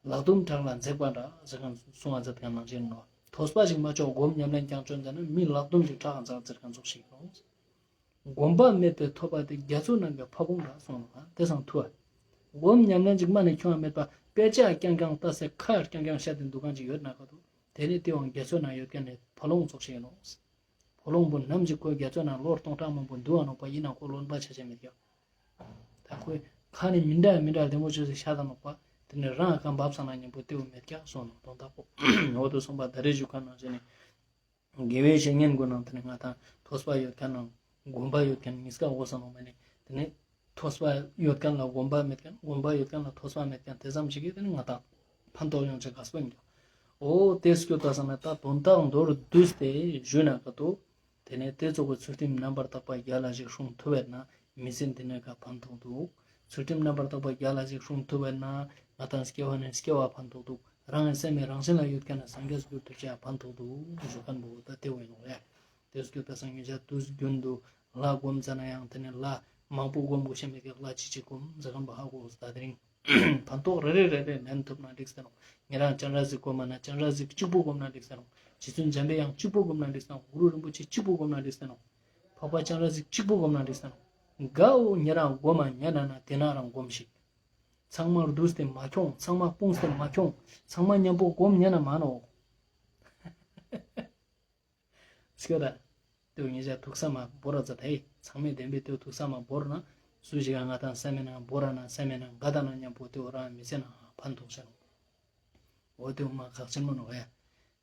ལག་རྡུམ་བྲག་ལ་འཛེགས་པ་འདྲ་ཟེར་མཁན་གསུང་བ་མཛད་མཁན་ནང་བཞིན་ནོ། ཐོས་པ་ཞིག་མ་ཆོག་སྒོམ་ཉམས་ལེན་རྐྱང་ཆོག་མཛད་ན་མི་ལག་རྡུམ་གྱི་བྲག་འཛེགས་མཁན་ཙོགས་ཤིག་ཡིན་ནོ། སྒོམ་པ་མེད་པའི་ཐོས་པ་དེ་རྒྱ་མཚོ་ནང་གི་ཕ་བོང་འདྲ་གསུངས་ནོ། དེ་སང་ཐུ་བ། སྒོམ་ཉམས་ལེན་ཅིག་མ་ནས་ཁྱོང་བ་མེད་པ་དཔེ་ཆ་རྐྱང་རྐྱང་ལྟ་སའི་ཁ་རྐྱང་རྐྱང་བཤད་དེ་འདུག་མཁན་ཅིག་ཡོད་ན་ག་དུ། དེ་ནི་དེ་བོ་རྒྱ་མཚོ་ནང་ཡོད་མཁན་ནི་ཕོ་ལོང་ཙོགས་ཤིག་ཡིན་ནོ། ཕོ་ལོང་པོ་ནམ་ཞིག་ཁོ་རྒྱ་མཚོ་ནང་ལོ་སྟོང་ཕྲག་མང་པོ་འདུག་ག་ནོག་པ་ཡིན་ན་ཁོ་རློན་པ་ཆ་ཆ་མེད་ཀྱག། ད་ཁོས་ཁ་ནས་མི་འདྲ་མི་འདྲ་ལྡེ་མོ་ཆོས་སི་ཤ་ད་ནོག་པ། དེ་ནས་རང་ཁ་འབབ་ས་ན་མཉམ་པོ་དེ་བོ་མེད་ཀྱག་གསུངས་ནོ། དོན་དག་པོ་འོ་དེ་གསུངས་པ་ད་རེས་ཞུ་ཁ་ནང་བཞིན་ནི། དགེ་བའི་བཤེས་གཉེན་གུན་ནང་དེ་ནས་ང་དང་ཐོས་པ་ཡོད་མཁན་ནང་སྒོམ་པ་ཡོད་མཁན་གཉིས་ཀ་འོ་ས་ནོག་མ་ནི། དེ་ནས་ཐོས་པ་ཡོད་མཁན་ལ་སྒོམ་པ་མེད་མཁན། སྒོམ་པ་ཡོད་མཁན་ལ་ཐོས་པ་མེད་མཁན་དེ་ཙམ་ཞིག་གིས་དེ་ནས་ང་དང་ཕན་ཐོགས་ཡོང་ཆ་ག་སྤེན་འདུག། འོ་དེ་སྐྱོད་པ་སང་ན་ད་དོན་དག་མདོར་བསྡུས་ཏེ་ཞུས་ན་ག་དུ། དེ་ནས་དེ་ཙོགས་ཀྱི་ཚུལ་ཁྲིམས་རྣམ་པར་དག་པ་རྒྱལ་ལ་ཞིག་སྲུང་ཐུབ་པས་ན་མི་ཚེ་འདི་ནས་ཀ་ཕན་ཐོགས་འདུག། ཚུལ་ཁྲིམས་རྣམ་པར་དག་པ་རྒྱལ་ལ་ཞིག་སྲུང་ཐུབ་པས་ན་ང་དང་སྐྱེ་བ་ནས་སྐྱེ་བ་ཕན་ཐོགས་འདུག། རང་གི་སེམས་ནི་རང་བཞིན་ལ་ཡོད་མཁན་ནི་སངས་རྒྱས་སུ་གྱུར་ཐུབ་ཅེས་ཕན་ཐོགས་འདུག་ཞུ་མཁན་པོ་ད་དེ་བོ་ཡིན་ནོག་ཡ། དེ་སྐྱོད་པ་སང་ཉེ་ཞ་དུས་རྒྱུན་དུ་ལྷ་སྒོམ་ཙ་ན་ཡང་དེ་ནས་ལྷ་མང་པོ་སྒོམ་དགོས་ཤེས་མེད་ཀྱག། ལྷ་གཅིག་གཅིག་སྒོམ་ཟེར་མཁན་པོ་ཧ་གོ་ད་དེ་རིང་ཕན་ཐོགས་རེ་རེ་རེ་རེ་ལེན་ཐུབ་ན་འགྲིག་ཟེར་ནོག། ཉེ་རང་སྤྱན་རས་གཟིགས་སྒོམ་མ་ན་སྤྱན་རས་གཟིགས་གཅིག་པོ་སྒོམ་ན་འགྲིག་ཟེར་ནོག། རྗེ་བཙུན་འཇམ་པའི་དབྱངས་གཅིག་པོ་སྒོམ་ན་འགྲིག་ཟེར་ནོག། གུ་རུ་རིན་པོ་ཆེ་གཅིག་པོ་སྒོམ་ན་འགྲིག་ཟེར་ནོག། འཕགས་པ་སྤྱན་རས་གཟིགས་གཅིག་པོ་སྒོམ་ན་འགྲིག་ཟེར་ནོག། ག་འོ་ཉེ་རང་སྒོམ་མ་ཉན་ན་ན་དེ་ན་རང་སྒོམ་ཞིག། ཚང་མ་རྡུས་ཏེ་མ་ཁྱོང་། ཚང་མ་སྤུངས་ཏེ་མ་ཁྱོང་། ཚང་མ་མཉམ་པོ་སྒོམ་ཉན་ན་མ་ནོག། སྐྱོད་ད། དེ་བོ་ཉེ་ཞ་ཐུགས་ས་མ་བོར་ར་ཛད་ཧེ། ཚང་མས་བདེན་པའི་དེ་བོ་ཐུགས་ས་མ་བོར་ན་སུ་ཞིག་ག་ང་དང་སེམས་ནང་བོར་ར་ན་སེམས་ནང་ག་ད་ན་མཉམ་པོ་དེ་བོ་རང་མི་ཚེ་ནང་ཕན་ཐོགས་ཤེས་ནོག། འོ་དེ་བོ་མ་ཁག་ཆེན་མོ་ནོག་ཡ།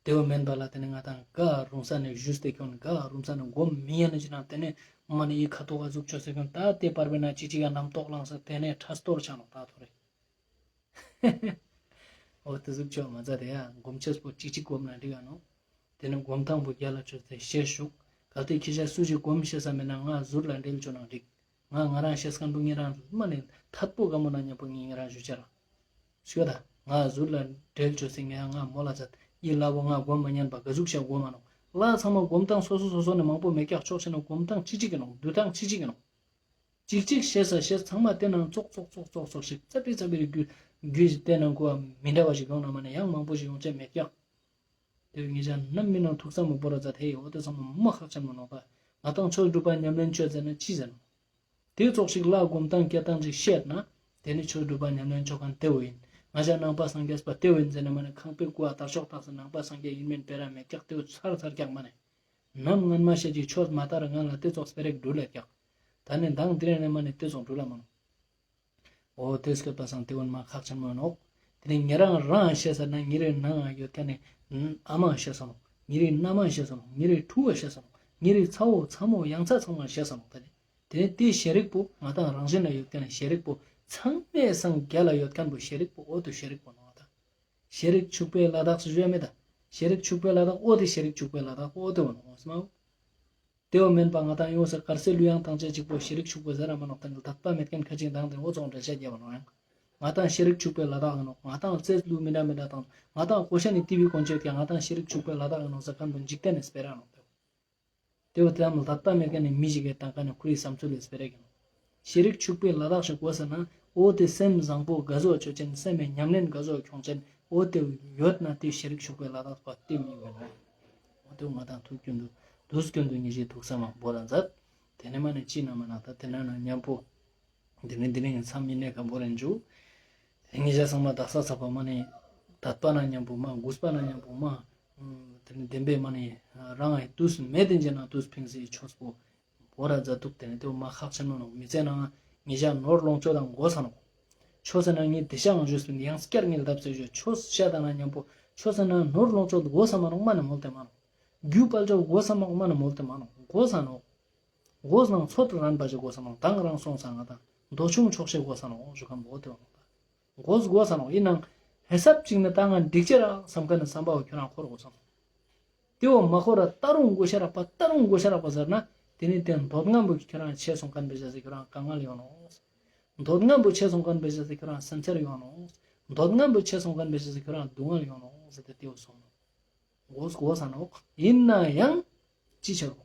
དེ་བོ་མེན་པ་ལ་དེ་ནས་ང་དང་ག་རུང་ས་ནས་ཞུས་ཏེ་ཁྱོང་ག་རུང་ས་ནས་སྒོམ་མི་ཡན་ནི་ཅི་ན་དེ་ནས་མ་ནི་ཡི་ཁ་ཐོག་ག་ཟུག་ཆོས་སེ་ཁྱོང་ད་དེ་བར་བའི་ན་ཅི་ཅི་ག་རྣམ་རྟོག་ལངས་ས་དེ་ནས་ཁྲ་སྟོར་ཆ་ནོག་ད་ཐོ་རེ། འོ་དེ་ཟུག་ཆོས་མ་ཛད་དེ་ཡ་སྒོམ་ཆེས་པོ་ཅིག་ཅིག་སྒོམ་ན་འགྲིག་ག་ནོག། དེ་ནས་སྒོམ་ཐང་པོ་རྒྱལ་ལ་ཆོས་དེ་ཤེས་ཞུགས། གལ་ཏེ་ཁྱེད་ཅག་སུ་ཞིག་སྒོམ་ཤེས་ས་མེད་ན་ང་ཟུར་ལ་འབྲེལ་ཆོ་ན་འགྲིག། ང་ང་རང་ཤེས་མཁན་པོ་ཉེ་རང་མ་ནི་ཐད་པོ་ག་མོ་ན་མཉམ་པོ་ངས་ཉེ་རང་ཞུ་ཆ་རང་ཞུ་ད། ང་ཟུར་ལ་འབྲེལ་ཆོ་སེ་ངས་ང་མོལ་ལ་ཛད། ཡི་ལ་བོ་ང་སྒོམ་མ་ཉན་པ་ག་ཟུག་ཤ་སྒོམ་མ་ནོག། ལ་ཚང་མ་སྒོམ་ཐང་སོ་སོ་སོ་སོ་ནས་མང་པོ་མེད་ཀྱག་ཆོག་ཤེས་ན་སྒོམ་ཐང་ཅིག་ཅིག་གི་ནོག། འདུ་ཐང་ཅིག་ཅིག་གི་ནོག། ཅིག་ཅིག་ཤེས་ས་ཤེས་ཚང་མ་དེ་ནང་ཙོག་ཙོག་ཙོག་ཙོག་ཙོག་ཞིག་རྩ་བའི་རྩ་བའི་རྒྱུ་རྒྱུ་ཞིག་དེ་ནང་གོ་མི་འདྲ་བ་ཞིག་ཡོང་ན་མ་ནི་ཡང་མང་པོ་ཞིག་ཡོང་ཆ་མེད་ཀྱག། དེ་བས་ངེད་ཅག་ནམ་མི་ནང་ཐུགས་བསམ་བོར་ར་ཛད་དེ་འོ་དེ་ཚང་མ་མ་ཁག་ཆེན་མོ་ནོག་པ། ང་དང་ཆོས་སྒྲུབ་པ་ཉམས་ལེན་ཆོས་ཟེར་ན་ཅི་ཟེར་ནོག། དེ་ཙོགས་ཤིག་ལ་སྒོམ་ཐང་སྐྱེ་ཐང་ཞིག་ཤེས་ན་དེ་ནི་ཆོས་སྒྲུབ་པ་ཉམས་ལེན་ཆོ་མཁན་དེ་བོ་ཡིན། ང་ཅག་ནང་པ་སངས་རྒྱས་པ་དེ་བོ་ཡིན་ཟེར་ན་མ་ནི་ཁང་པའི་སྐུ་ཨ་དར་ཤོག་བཏགས་སེ་ནང་པ་སངས་རྒྱས་ཡིན་མིན་སྤེ་ར་མེད་ཀྱག། དེ་བོ་ཚར་ཚར་ཀྱག་མ་ནི། ནམ་སྔན་མ་ཤེས་ཀྱི་ཆོས་མ་དར་སྔན་ལ་དེ་ཙོགས་སྤེ་ར་འགྲུལ་ལ་ཀྱག། ད་ནི་མདང་དེ་རིང་ནས་མ་ནི་དེ་ཙོགས་འགྲུལ་ལ་མ་ནོག། འོ་དེ་སྐྱོད་པ་སང་དེ་བོ་མ་ཁག་ཆེན་མོ་ནོག། དེ་ནས་ཉེ་རང་རང་ཤེས་ས་ན་ཉེ་རེ་ནང་ཡོད་མཁན་ནི་ཨ་མ་ཤེས་ས་ནོག། ཉེ་རེ་མནའ་མ་ཤེས་ས་ནོག། ཉེ་རེ་ཕྲུ་གུ་ཤེས་ས་ནོག། ཉེ་རེ་ཚ་བོ་ཚ་མོ་ཡང་ཚ་ཚང་མ་ཤེས་ས་ནོག། ད་ནི་དེ་ནས་དེ་ཤེས་རིག་པོ་ང་དང་རང་བཞིན་ལ་ཡོད་མཁན་ནི་ཤེས་རིག་པོ་ཚང་མའི་སང་རྒྱལ་ལ་ཡོད་མཁན་པོ་ཤེས་རིག་པོ་འོ་དེ་ཤེས་རིག་པོ་ནོག་ད། ཤེས་རིག་ཕྱུག་པོའི་ལ་དྭགས་སུ་བཞོན་མེད་ད། ཤེས་རིག་ཕྱུག་པོའི་ལ་དྭགས་འོ་དེ་ཤེས་རིག་ཕྱུག་པོའི་ལ་དྭགས་འོ་དེ་བོ་ནོག་སྨོ། དེ་བོ་མེན་པ་ང་དང་ཡོངས་སུ་དཀར་གསལ་གླུ་དབྱངས་ཐང་ཆད་གཅིག་པོ་ཤེས་རིག་ཕྱུག་པོ་ཟེར་ར་མ་ནོག། དང་གི་དད་པ་མེད་མཁན་ཁ་ཅིག་དང་དེ་འོ་ཙོགས་འགྲེལ་བཤད་རྒྱབ་པ་ནོག་ཡང་། ང་དང་ཤེས་རིག་ཕྱུག་པོའི་ལ་དྭགས་ནོག། ང་དང་རྩེས་གླུ་མི་འདྲ་མི་འདྲ་དང་ང་དང་གོ་ཤ་ནི་ཏི་བི་དཀོན་མཆོག་གི་ང་དང་ཤེས་རིག་ཕྱུག་པོའི་ལ་དྭགས་ནོག་ཟེར་མཁན་པོ་འཇིག་རྟེན་ནས་སྤེ་ར་ནོག་དེ་བོ། དེ་བོ་དེ་ལ་དད་པ་མེད་མཁན་ནི་མི་ཞིག་གི་དང་ཀ་ནི་ཁོ་རའི་བསམ་ཚུལ་ལས་སྤེ་ར་གི་ནོག། ཤེས་རིག་ཕྱུག་པོའི་ལ་དྭགས་ཤིག་དགོས་ཟེར་ན་འོ་དེ་སེམས་བཟང་པོ་དགའ་བསུ་ཆོ་ཅན་སེམས་ཉམས་ལེན་དགའ་བསུ་ཁྱོང་ཅན་འོ་དེ་ཡོད་ན་དེ་ཤེས་རིག་ཕྱུག་པོའི་ལ་དྭགས་པ་དེ་མི་ཡོད་ནོག། འོ་དེ་ང་དང་ཐུགས་རྒྱུན་དུ་དུས་རྒྱུན་དུ་ཉེ་ཞའི་ཐུགས་བསམ་བོར་ར་མཛད། དེ་ནས་མ་ནི་ཅི་ན་མ་ན་ད་དེ་ན་ན་མཉམ་པོ། དེ་ནས་འདི་ནས་མཚམས་ཡིན་ནས་ཁ་བོར་རན་འཇུ། དེ་ཉེ་ཞ་ཚང་མ་དག་ས་ཚ་པ་མ་ནི་དད་པ་ན་མཉམ་པོ་མ་གུས་པ་ན་མཉམ་པོ་མ། དེ་ནས་བདེན་པའི་མ་ནི་རང་ཨེ་དུས་མེད་དེ་འཇེ་ན་དུས་ཕིང་སི་ཆོས་པོ་བོར་ར་མཛད་འདུག། དེ་ནས་དེ་བོ་མ་ཁག་ཆེན་མོ་ནོག། མི་ཚེ་ནང་ཉེ་ཞ་ནོར་ལོངས་སྤྱོད་དང་དགོས་ས་ནོག། ཆོས་ཟེར་ན་ངས་དེ་ཤ་ཡང་ཞུས་པིན། ཡང་སྐྱར་ངས་ལབ་ཟེར་ཞུ། ཆོས་བཤད་དང་ན་མཉམ་པོ་ཆོས་ཟེར་ན་ནོར་ལོངས་སྤྱོད་དགོས་ས་མ་ནོག། མ་ནི་མོལ་ཏེ་མ་ནོག། རྒྱུ་དཔལ་འབྱོར་དགོས་ས་མ་ནོག། མ་ནི་མོལ་ཏེ་མ་ནོག། དགོས་ས་ནོག། དགོས་ནང་ཚོད་རན་པ་ཞིག་དགོས་ས་ནོག། དང་རང་སོང་ས་ང་དང་འདོད་ཆུང་ཆོག་ཤེས་དགོས་ས་ནོག་ཞུ་ཁན་བོ་དེ་བ་ནོག། དགོས་དགོས་ས་ནོག། ཡིན་ནང་ཧེ་སབ་ཅིག་ནི་ད་ང་འགྲིག་ཅེ་རག་བསམ་ཁན་ནི་བསམ་པ་བོ་ཁྱོད་རང་འཁོར་དགོས་ས་ནོག། དེ་བོ་མ་འཁོར་ར་ད་རུང་དགོས་ཤ་རག་པ་ད་རུང་དགོས་ཤ་རག་པ་ཟེར་ན་དེ་ནི་དེ་འདོད་རྔམ་བོ་ཁྱོད་རང་ཆེ་སོང་ཁན་བེ་ཞག་སི་ཁྱོད་རང་དཀའ་ངལ་ཡོང་ནོག། འདོད་རྔམ་བོ་ཆེ་སོང་ཁན་བེ་ཞག་སི་ཁྱོད་རང་སེམས་ཚེར་ཡོང་ནོག། འདོད་རྔམ་བོ་ཆེ་སོང་ཁན་བེ་ཞག་སི་ཁྱོད་རང་སྡུག་བསྔལ་ཡོང་ནོག་ཟེར་ཏེ་དེ་བོ་སོང་ནོག། དགོས་དགོས་ས་ནོག། ཡིན་ན་ཡང་ཅི་ཆ་རུ།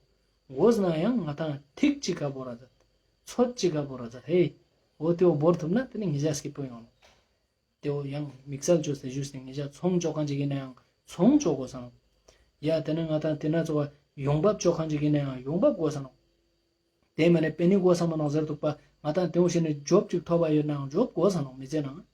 དགོས་ན་ཡང་ང་དང་ཐིག་ཅིག་ག་བོར་ར་མཛད། ཚོད་ཅིག་ག་བོར་ར་མཛད། ཧེ། འོ་དེ་བོ་བོར་ཐུབ་ན་དེ་ནི་ཉེ་ཞ་སྐྱིད་པོ་ཡོང་ནོག། ཏེ་བོ་ཡང་དམིགས་བསལ་ཅོས་ཏེ་ཞུས་ཏེ་ང་ཞ་ཚོང་ཅོ་ཁན་ཅིག་ཨིན་ན་ཡང་ཚོང་ཅོ་གོས་ས་ནོག། ཡ་ཏེ་ནེ་ང་དང་ཏེ་ན་ཚོ་ཡོང་འབབ་ཅོ་ཁན་ཅིག་ཨིན་ན་ཡང་ཡོང་འབབ་གོས་ས་ནོག། ཏེ་མ་ནེ་པེ་ནེ་གོས་ས་མ་ནོག་ཟེར་དུག་པ། ང་དང་ཏེ་བོ་ཞིག་ནེ་ཇོབ་ཅིག་ཐོབ་པ་ཡོད་ནའང་ཇོབ་གོས་ས་ནོག་མི་ཚེ་ནང་།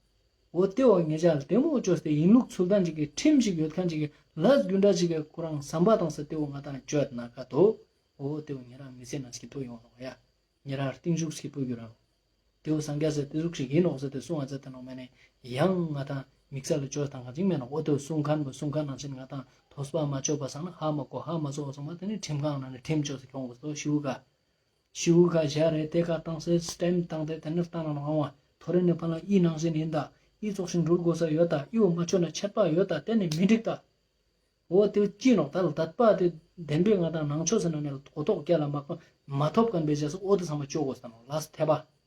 འོ་ཏེ་བོ་ང་ཞ་ལྟད་མོ་ཅོས་ཏེ་ཡིན་ལུགས་ཚུལ་ལྡན་ཅིག་གི་ཁྲིམས་ཤིག་ཡོད་ཁན་ཅིག་གི་ལས་རྒྱུ་འབྲས་ཅིག་གི་ཁོ་རང་བསམ་པ་དང་ས་ཏེ་བོ་ང་དང་ཅོས་ན་ཀ་ཏོ། འོ་ཏེ་བོ་ཉེ་རང་མི་ཚེ་ནང་སྐྱིད་པོ་ཡོང་ནོག་ཡ། ཉེ་རང་རྟིང་ཞུགས་སྐྱིད་པོ་གྱུར་ར་ནོག། ཏེ་བོ་སངས་རྒྱས་སི་ཏེ་ཟུག་ཞིག་ཨིན་ནོག་ཟེར་ཏེ་གསུང་བ་མཛད་དེ་ནོག་མ་ནེ་ཡང་ང་དང་དམིགས་བསལ་ལ་ཅོས་ཏང་ཁན་ཅིག་མེན་ནོག། འོ་ཏེ་བོ་གསུང་ཁན་བོ་གསུང་ཁན་ནང་བཞིན་ང་དང་ཐོས་པ་མ་ཅོས་པ་སང་ན་ཧ་མ་གོ་ཧ་མ་ཚོ་བ་སོང་པ་ཏེ་ནེ་ཁྲིམས་ཁང་ནང་ནེ་ཁྲིམས་ཅོས་ཏེ་ཁྱོང་གོས་སོ་ཤིའུ་ཀ། ཤིའུ་ཀ་ཞག་རེ་ཏེ་ཀ་ཏང་སེ་སི་ཊེམ་ཏང་སྟེ་ཏེ་ནེ་ཏང་ན་ནོག་ཨང་བ། ཐོ་རེ་ནེ་ཕན་ལ་འི་ནང་བཞིན་ཨིན་ད། འི་ཙོགས་ཤིག་འགྲུལ་གོས་ས་ཡོད་ད། འི་བོ་མ་ཅོས་ན་ཆད་པ་ཡོད་ད། ཏེ་ནེ་མི་འགྲིག་ད། འོ་ཏེ་ཅི་ནོག་ད་ལ་དད་པ་ཏེ་བདེན་པའི་ང་དང་ནང་ཆོས་སི་ནང་ནེ་གོ་རྟོགས་རྒྱལ་ལ་མ་མ་ཐོབ་ཁན་བེ་ཅེས་སི་འོ་ཏེ་ཚང་མ་ཅོ་གོས་ས་ནོག་ལས་ཐེབས་པ།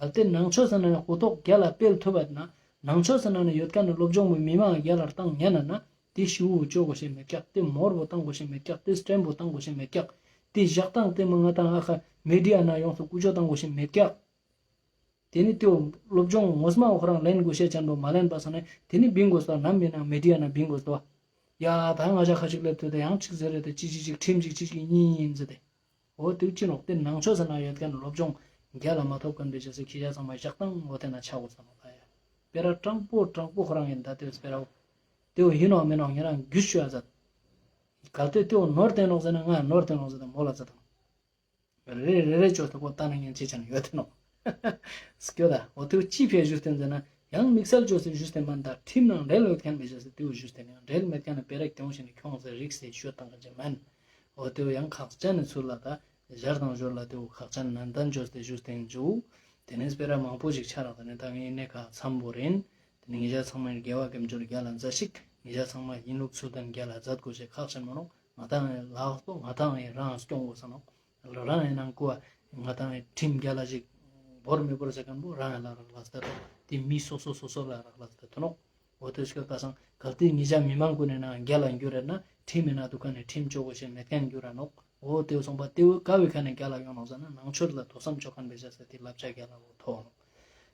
གལ་ཏེ་ནང་ཆོས་སི་ནང་ནེ་གོ་རྟོགས་རྒྱལ་ལ་སྤེལ་ཐུབ་པ་ན་ནང་ཆོས་སི་ནང་ནེ་ཡོད་ཁན་ནི་སློབ་སྦྱོང་བོ་མི་མང་རྒྱལ་ལ་ཏང་ཉན་ན་ན་ཏེ་ཤིའུ་བོ་ཅོ་གོས་ཤེས་མེད་ཀྱག། ཏེ་མོར་བོ་ཏང་གོས་ཤེས་མེད་ཀྱག། ཏེ་སི་ཊེམ་བོ་ཏང་གོས་ཤེས་མེད་ཀྱག། ཏེ་ཞག་དང་ཏེ་མ་ང་དང་ཨ་ཁ་མི་ཌི་ཡ་ནང་ཡོངས་སུ་ཀུ་ཅོ་ཏང་གོས་ཤེས་མེད་ཀྱག། ཏེ་ནེ་ཏེ་བོ་སློབ་སྦྱོང་ངོ་མ་བོ་ཁོ་རང་ལེན་གོས་ཤེས་ཅན་བོ་མ་ལེན་པ་སང་ན་ཏེ་ནེ་བིང་གོས་སོ། ནམ་མེད་ན་མི་ཌི་ཡ་ནང་བིང་གོས་སོ། ཡ་ད་ང་ཞ་ཁ་ཅིག་ལེབ་ཐུབ་ཏེ་ཡང་ཅིག་ཟེར་རེ་ཏེ་ཅི་ཅི་ཅིག་ཁྲིམས་ཅིག་ཅི་ཅིག་ཨིན་ཟེར་ཏེ། འོ་ཏེ་ཅི་ནོག་ཏེ་ནང་ཆོས་སི་ནང་ཡོད་ཁན་སློབ་སྦྱོང་རྒྱལ་ལ་མ་ཐོབ་ཁན་བེ་ཅེས་སི་ཁྱེད་ཅག་ཚང་མ་ཞག་དང་འོ་ཏེ་ན་ཆ་གོས་ས་ནོག་ད་ཡ། སྤེ་ར་དྲང་པོ་དྲང་པོ་ཁོ་རང་ཨིན་ད་ཏེ་སྤེ་ར་བོ། ཏེ་བོ་ཨིན་ནོག་མེན་ནོག་ཉེ་རང་རྒྱུས་ཅོ་ཡ་ཛད། གལ་ཏེ་ཏེ་བོ་ནོར་ཏེ་ནོག་ཟེར་ན་ང་ནོར་ཏེ་ནོག་ཟེར་ཏེ་མོལ་ལ་ཛད་དང་། རེ་རེ་རེ་ཅོས་ཏེ་ཁོ་ལྟ་ན་ཉན་ཅེས་ཅན་ཡོད་ཏེ་ནོག། སྐྱོ་ད། འོ་ཏེ་བོ་ཅི་ཕི་ཡ་ཞུས་ཏེ་ཟེར་ན་ཡང་དམིགས་བསལ་ཅོས་ཏེ་ཞུས་ཏེ་མན་ད་ཁྲིམས་ནང་འབྲེལ་ཡོད་ཁན་བེ་ཅེས་སི་ཏེ་བོ་ཞུས་ཏེ་ནེ་འབྲེལ་མེད་ཁན་ནི་སྤེ་ར་ཏེ་བོ་ཞིག་ནེ་ཁྱོང་ཟེར་རིགས་སེ་ཤོད་ཏང་ཁན་ཅིག་མན། འོ་ཏེ་བོ་ཡང་ཁག་ཅན་ནི་ཚུལ་ལ་ད་ཞར་དང་ཞོར་ལ་ཏེ་བོ་ཁག་ཅན་ནན་ཏན་ཅོས་ཏེ་ཞུས་ཏེ་ཨིན་ཇུ། ཏེ་ནེ་སྤེ་ར་མང་པོ་ཞིག་ཆ་རག་ཏེ་ནེ་ད་ངའི་ནེ་ཁ་མཚམས་བོར་ཨིན། ཏེ་ནེ་ང་ཞ་ཚང་མ་དགེ་བ་དགེ་སྦྱོར་རྒྱལ་ལ་མཛད་ཤིག། ང་ཞ་ཚང་མ་ཡིན་ལུགས་ཚུལ་ལྡན་རྒྱལ་ལ་མཛད་གོས་ཤེས་ཁག་ཅན་མ་ནོག། ང་དང་ལག་པོ་ང་དང་ཨེ་རང་སྐྱོང་གོས་ས་ནོག། རང་ཨེ་ནང་ཀོ་ང་དང་ཨེ་ཁྲིམས་རྒྱལ་ལ་ཞིག་བོར་མི་བོར་ཟེར་ཁན་བོ་རང་ཨེ་ལ་རག་ལས་ཏེ་ཏོ། ཏེ་མི་སོ་སོ་སོ་སོ་ལ་རག་ལས་ཏེ་ཏོ་ནོག། འོ་ཏེ་སྐྱོ་ཁ་སང་གལ་ཏེ་ང་ཞ་མི་མང་གུན་ནི་ནང་རྒྱལ་ལ་གྱུར་རེ་ན་ཁྲིམས་ཨེ་ན་དུག་ཁན་ནི་ཁྲིམས་ཅོ་གོས་ཤེས་མེད་ཁན་གྱུར་ར་ནོག། འོ་ཏེ་བོ་སོང་པ་ཏེ་བོ་ཀ་བོའི་ཁ་ནེ་རྒྱལ་ལ་ཡོང་ནོག་ཟེར་ན་ནང་ཆོས་ལ་ཐོས་བསམ་ཅོ་ཁན་བེ་ཅེས་སི་ཏེ་བསླབ་བྱ་རྒྱལ་ལ་བོ་ཐོབ་ནོག།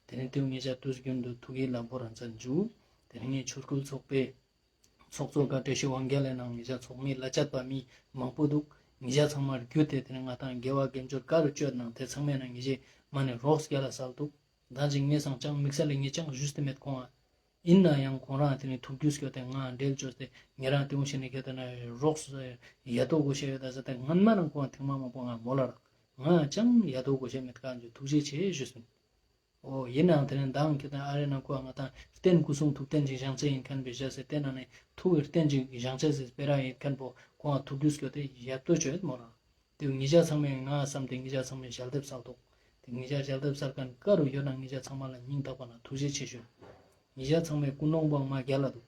ཏེ་ནེ་ཏེ་བོ་ང་ཞ་དུས་རྒྱུན་དུ་ཐུགས་ཡིད་ལ་བོར་ར་མཛད་ཇུ། ཏེ་ནེ་ངའི་ཆོས་སྐུལ་ཚོགས་པའི་ཚོགས་གཙོ་བཀའ་དྲིན་ཆེ་དབང་རྒྱལ་ལ་ནང་ང་ཞ་ཚོགས་མི་ལ་ཅད་པ་མི་མང་པོ་དུག། ང་ཞ་ཚང་མ་རྒྱུད་དེ་ཏེ་ནེ་ང་དང་དགེ་བ་དགེ་སྦྱོར་ཀ་རུ་ཅོས་ནང་ཏེ་ཚང་མའི་ནང་ང་ཞ་མ་ནེ་རོགས་རྒྱལ་ལ་སལ་དུག། ད་ཅིག་ངས་སང་ཅང་དམིགས་བསལ་ལ་ངས་ཅང་ཞུས་ཏེ་མེད་ཁོང་ཨ། ཨིན་ན་ཡང་ཁོང་རང་ཏེ་ནེ་ཐུགས་རྒྱུས་སྐྱོ་སྟེ་ང་འབྲེལ་ཅོས་ཏེ་ཉེ་རང་ཏེ་བོ་ཞིག་ནེ་ཁྱེད་ཏེ་ན་རོགས་ཡ་ཏོ་གོས་ཤེས་ཡོད་ད་ཟེར་ཏེ་སྔན་མ་ནང་ཁོང་ཐེངས་མ་མང་པོ་ང་མོལ་ལ་རག། ང་ཅང་ཡ་ཏོ་གོས་ཤེས་མེད་ཁན་ཅིག་ཐུགས་རྗེ་ཆེ་ཞུས་སོང་། འོ་ཡིན་ནའང་ཏེ་ནེ་མདང་ཁྱེད་ཏེ་ཨ་རེ་ནང་ཁོ་ང་དང་རྟེན་སྐུ་གསུང་ཐུགས་རྟེན་ཅིག་བཞེངས་ཅེས་ཨིན་ཁན་བེ་ཅེས་སི་ཏེ་ནང་ནེ་ཐུགས་ཀྱི་རྟེན་ཅིག་བཞེངས་ཅེས་སི་སྤེ་ར་ཨིན་ཁན་བོ་ཁོང་ཐུགས་རྒྱུས་སྐྱོ་སྟེ་ཡ་ཏོ་ཅོ་ཡོད་མོལ་ལ་རག། ཏེ་ང་ཞ་ཚང་མས་ང་བསམ་སྟེ་ང་ཞ་ཚང་མས་ཞལ་འདེབས་སལ་དུག། ཏེ་ང་ཞ་ཞལ་འདེབས་སལ་ཁན་ཀ་རུ་ཡོད་ན་ང་ཞ་ཚང་མ་ལ་སྙིང་ཐག་པ་ནེ་ཐུགས་རྗེ་ཆེ་ཞུ། ང་ཞ་ཚང་མས་ཀུན་སློང་བོ་མ་རྒྱལ་ལ་དུག།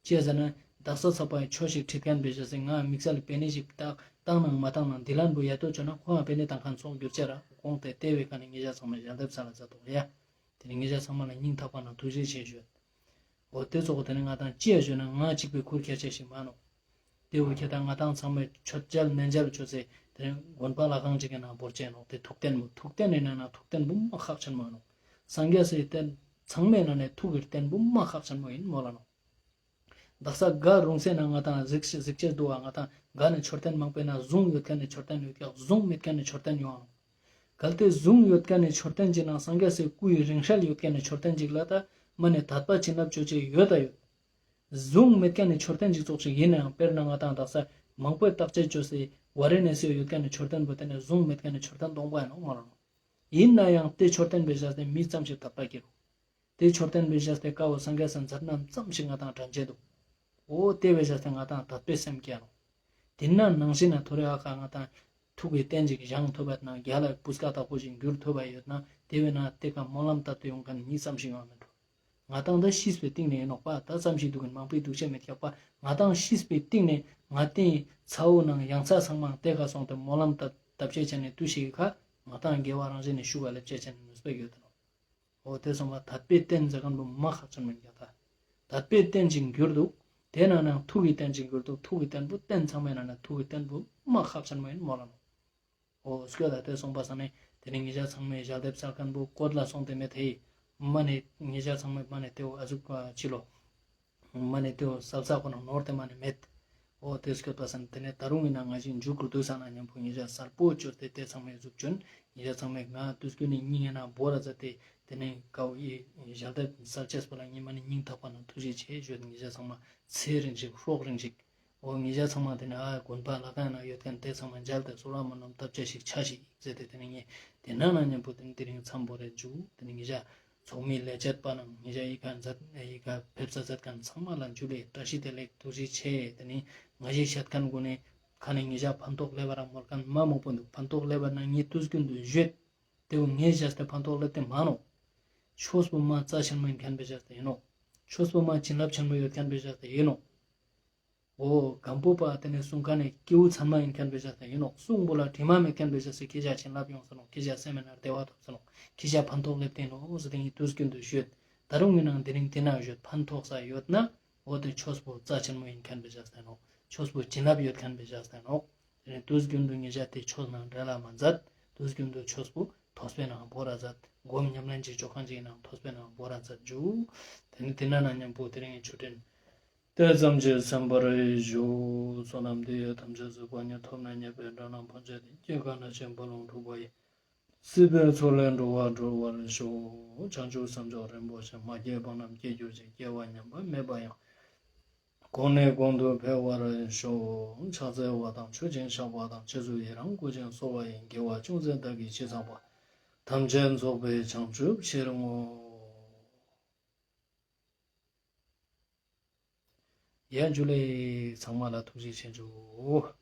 ཅི་ཟེར་ན་དག་ས་ཚགས་པ་ཆོས་ཤིག་ཁྲིད་ཁན་བེ་ཅེས་སི་ང་དམིགས་བསལ་པེ་ནེ་ཞིག་བཏང་ནང་མ་བཏང་ནང་འདི་ལན་བོ་ཡ་ཏོ་ཅོ་ན་ཁོང་པེ་ནེ་བཏང་ཁན་ཚོགས་གྱུར་ཅེས་ར་ཁོང་ཏེ་ཏེ་བོའི་ཁ་ནེ་ང་ཞ་ཚང་མས་ཞལ་འདེབས་སལ་ལ་མཛད་དུག་ཡ། ཏེ་ནེ་ང་ཞ་ཚང་མ་ལ་སྙིང་ཐག་པ་ནེ་ཐུགས་རྗེ་ཆེ་ཞུ། འོ་ཏེ་ཙོགས་ཏེ་ནེ་ང་དང་ཅི་ཡ་ཞུ་ན་ང་གཅིག་པོའི་ཁུར་ཁྱེར་ཅེས་ཤིག་མ་ནོག། ཏེ་བོ་ཁྱེད་དང་ང་དང་ཚང་མས་མཆོད་མཇལ་མཎྜལ་ཅོས་ཏེ་ཏེ་ནེ་དགོན་པ་ལྷ་ཁང་ཅིག་གི་ནང་བོར་ཅེས་ནོག། ཏེ་ཐུགས་རྟེན་བོ་ཐུགས་རྟེན་ཨིན་ན་ན་ཐུགས་རྟེན་བོ་མ་ཁག་ཆེན་མོ་ཨིན་ནོག། སངས་རྒྱས་སི་རྟེན་ཚང་མའི་ནང་ནེ་ཐུགས་ཀྱི་རྟེན་བོ་མ་ཁག་ཆེན་མོ་ཨིན་མོལ་ལ་ནོག། དག་ས་ག་རུང་སེ་ན་ང་དང་གཟིགས་གཟིགས་ཅེས་དུག་པ། ང་དང་ག་ནེ་མཆོད་རྟེན་མང་པོའི་ནང་གཟུངས་ཡོད་ཁན་ནི་མཆོད་རྟེན་ཡོད་ཀྱག། གཟུངས་མེད་ཁན་ནི་མཆོད་རྟེན་ཡོང་ནོག། གལ་ཏེ་གཟུངས་ཡོད་ཁན་ནི་མཆོད་རྟེན་ཅིག་ནང་སངས་རྒྱས་སི་སྐུའི་རིང་བསྲེལ་ཡོད་ཁན་ནི་མཆོད་རྟེན་ཅིག་ལ་ད་མ་ནེ་དད་པ་བྱིན་རླབས་ཅོ་ཅེས་ཡོད་ད་ཡོད། གཟུངས་མེད་ཁན་ནི་མཆོད་རྟེན་ཅིག་ཙོགས་ཤིག་ཨིན་ནའང་དཔེར་ན་ང་དང་དག་ས་མང་པོའི་བརྟག་དཔྱད་ཅོས་སེ་ཝ་ར་ཎ་སི་ཡོད་ཁན་ནི་མཆོད་རྟེན་བོ་ཏེ་ནེ་གཟུངས་མེད་ཁན་ནི་མཆོད་རྟེན་སྟོང་པ་ཨིན་ནོག་མོལ་ལ་ནོག། ཨིན་ན་ཡང་ཏེ་མཆོད་རྟེན་བེ་ཅེས་སི་མི་ཙམ་ཞིག་དད་པ་སྐྱེ་རུག། ཏེ་མཆོད་རྟེན་བེ་ཅེས་སི་ཀ་བོ་སངས་རྒྱས་སི་མཛད་རྣམ་ཙམ་ཞིག་ང་དང་དྲན་ཅེས་དུག། འོ་ཏེ་བེ་ཅེས་སི་ང་དང་དད་པའི་སེམས་སྐྱེ་རུག། ཏེ་ན་ནང་བཞིན་ན་ཐོ་རེ་ཨ་ཁ་ང་དང་ཐུགས་ཀྱི་རྟེན་ཅིག་བཞེངས་ཐུབ་པ་ན་རྒྱལ་ལ་བུ་སྐལ་བདེ་པོ་ཞིག་འགྱུར་ཐུབ་པ་ཡོད་ན་ཏེ་བས་ན་ཏེ་ཀ་སྨོན་ལམ་བཏབ་སྟེ་ཡོང་ཁན་མི་ཙམ་ཞིག་ཡོང་མི་འགྲོ། ང་དང་ད་ཤི་བའི་སྟིང་ནེ་ཨིན་ནོག་པ། ད་ཙམ་ཞིག་དུག་གིན་མང་པོའི་དུག་ཅེས་མེད་ཀྱག་པ། ང་དང་ཤི་བའི་སྟིང་ནེ་ང་ཏེ་ཚ་བོ་ནང་ཡང་ཚ་ཚང་མ་ཏེ་ཀ་སོང་སྟེ་སྨོན་ལམ་བཏབ་བཏབ་ཅེས་ཅན་ནི་དུས་ཤིག་གི་ཁ་ང་དང་དགེ་བ་རང་བཞིན་ནེ་ཤུགས་ལ་ལེབ་ཅེས་ཅན་ནི་ནུས་པ་ཡོད་དེ་ནོག། འོ་ཏེ་སོང་པ་དད་པའི་རྟེན་ཟེར་ཁན་བོ་མ་ཁག་ཆེན་མོ་ཨིན་ཀྱག་ད། དད་པའི་རྟེན་ཅིག་གྱུར་དུག། ཏེ་ན་ནང་ཐུགས་ཀྱི་རྟེན་ཅིག་གྱུར་དུག། ཐུགས་ཀྱི་རྟེན་བོ་རྟེན་ཚང་མའི་ནང་ནེ་ཐུགས་ཀྱི་རྟེན་བོ་མ་ཁག་ཆེན་མོ་ཨིན་མོལ་ལ་ནོག། འོ་སྐྱོ་ད་ཏེ་སོང་པ་སང་ནེ་ཏེ་ནེ་ང་དང་ཚང་མས་ཞལ་འདེབས་སལ་ཁན་བོ་བཀོད་ལ་སོང་སྟེ་མེད་དེ། མ་ནེ་ཉེ་ཞ་ཚང་མའི་མ་ནེ་ཏེ་བོ་ཨ་ཟུག་ཅི་ལོ། མ་ནེ་ཏེ་བོ་སལ་ས་ཁོ་ན་ནོར་ཏེ་མ་ནེ་མེད། འོ་ཏེ་སྐྱོད་པ་སང་ཏེ་ནེ་ད་རུང་ཡིན་ན་ང་ཞིག་མཇུག་གུ་དུས་ས་ན་ཉམ་པོ་ཉེ་ཞ་སལ་པོ་ཅོས་ཏེ་ཏེ་ཚང་མའི་ཟུག་ཅོན། ཉེ་ཞ་ཚང་མའི་ང་དུས་སྐྱོད་ནི་སྙིང་ཡིན་ན་བོར་ར་ཛད་དེ་ཏེ་ནེ་ཀའོ་ཡི་ཞལ་ཏེ་སལ་ཅེས་པོ་ལ་ཉི་མ་ནི་སྙིང་ཐག་པ་ན་ཐུགས་རྗེ་ཆེ་ཞུ། ཉེ་ཞ་ཚང་མ་ཚེ་རིང་ཞིག་སྲོག་རིང་ཞིག་འོ་ཉེ་ཞ་ཚང་མ་ཏེ་ནེ་ཨ་དགོན་པ་ལ་ཀ་ན་ཡོད་ཁན་ཏེ་ཚང་མ་མཇལ་ཏེ་གསོལ་བ་སྨོན་ལམ་བཏབ་ཅེས་ཤིག་ཆ་ཞིག་ཟེར་ཏེ་ཏེ་ནེ་ངས་ཏེ་ན་ན་ཉམ་པོ་ཏེ་ནེ་དེ་རིང་མཚམས་བོར་རེ་ཞུ། ཏེ་ནེ་ཉེ་ཞ་ཚོགས་མི་ལས་བྱེད་པ་ནང་ཉེ་ཞ་ཡི་ཀ་ཛད་ཡི་ཀ་ཕེབས་ས་ཛད་ཁན་ཚང་མ་ལ་ཇུ་ལེ་བཀྲ་ཤིས་བདེ་ལེགས་ཐུགས་རྗེ་ཆེ། ཏེ་ནེ་ང་ཞིག་ཤད་ཁན་གུན་ནི་ཁ་ནེ་ཉེ་ཞ་ཕན་ཐོགས་ལེབ་བ་ར་མོལ་ཁན་མ་མང་པོ་འདུག་ཕན་ཐོགས་ལེབ་བ་ན་ངས་དུས་རྒྱུན་དུ་ཞུས། ཏེ་བོ་ངས་བཞག་སྟེ་ཕན་ཐོགས་ལེབ་སྟེ་མ་ནོག་ཆོས་པོ་མ་རྩ་ཆེན་མོ་ཡིན་ཁན་པེ་བཞག་སྟེ་ཡིན་ནོག་ཆོས་པོ་མ་བྱིན་རླབས་ཆེན་མོ་ཡོད་ཁན་པེ་བཞག་སྟེ་ཡིན་ནོག་འོ་སྒམ་པོ་པ་ཏེ་ནེ་གསུང་ཁན་ནི་སྐྱེ་བོ་ཚང་མ་ཡིན་ཁན་པེ་བཞག་སྟེ་ཡིན་ནོག་གསུང་པོ་ལ་དྲི་མ་མེད་ཁན་པེ་བཞག་སྟེ་ཁྱེ་ཞ་བྱིན་རླབས་ཡོང་ས་ནོག་ཁྱེ་ཞ་སེམས་ན་བདེ་བ་ཐོབ་ས་ནོག་ཁྱེ་ཞ་ཕན་ཐོགས་ལེབ་སྟེ་ནོག་ཟེར་ཏེ་ངས་དུས་རྒྱུན་དུ་ཞུས། ད་རུང་ངའི་ནང་དེ་རིང་ཏེ་ན་ཞུས་ཕན་ཐོགས་ས་ཡོད་ན། འོ་ཏེ་ཆོས་པོ་རྩ་ཆེན་མོ་ཡིན་ཁན་པེ་བཞག་སྟེ་ནོག་ཆོས་པོ་བྱིན་རླབས་ཡོད་ཁན་པེ་བཞག་སྟེ་ནོག་ཏེ་ནེ་དུས་རྒྱུན་དུ་ཉེ་ཞ་ཏེ་ཆོས་ནང་འབྲེལ་ལ་མ་མཛད། དུས་རྒྱུན་དུ་ཆོས་པོ་ཐོས་པའི་ནང་བོར་ར་མཛད། སྒོམ་ཉམས་ལེན་ཅིག་ཅོ་ཁན་ཅིག་ནང་ཐོས་པའི་ནང་བོར་ར་མཛད་ཞུ། ཏེ་ནེ་ཏེ་ན་ན་ཉམ་པོ་དེ་རིང་ཆོས་འབྲེལ། དེ་ཙམ་གྱིས་གསན་པར་ཞུ། བསོད་ནམས་འདི་ཡིས་ཐམས་ཅད་གཟིགས་པ་ཉིད། ཐོབ་ནས་ཉེས་པའི་དགྲ་རྣམས་ཕམ་བྱས་ཏེ། སྐྱེ་རྒ་ན་འཆིའི་རྦ་ཀློང་འཁྲུགས་པ་ཡི། སྲིད་པའི་མཚོ་ལས་འགྲོ་བ་སྒྲོལ་བར་ཤོག་བྱང་ཆུབ་སེམས་མཆོག་རིན་པོ་ཆེ། མ་སྐྱེས་པ་རྣམས་སྐྱེ་གྱུར་ཅིག་སྐྱེས་པ་ཉམས་པ་མེད་པ་ཡང་། གོང་ནས་གོང་དུ་འཕེལ་བར་ཤོག་ཕྱག་འཚལ་བ་དང་མཆོད་ཅིང་བཤགས་པ་དང་། རྗེས་སུ་ཡི་རང་བསྐུལ་ཞིང་གསོལ་བ་ཡི། དགེ་བ་ཅུང་ཟད་བདག་གིས་ཅི་བསགས་པ། ཐམས་ཅད་རྫོགས་པའི་བྱང་ཆུབ་ཕྱིར་བསྔོ། ཡ་ཇུ་ལེ། ཚང་མ་ལ་ཐུགས་རྗེ་ཆེ་ཞུ།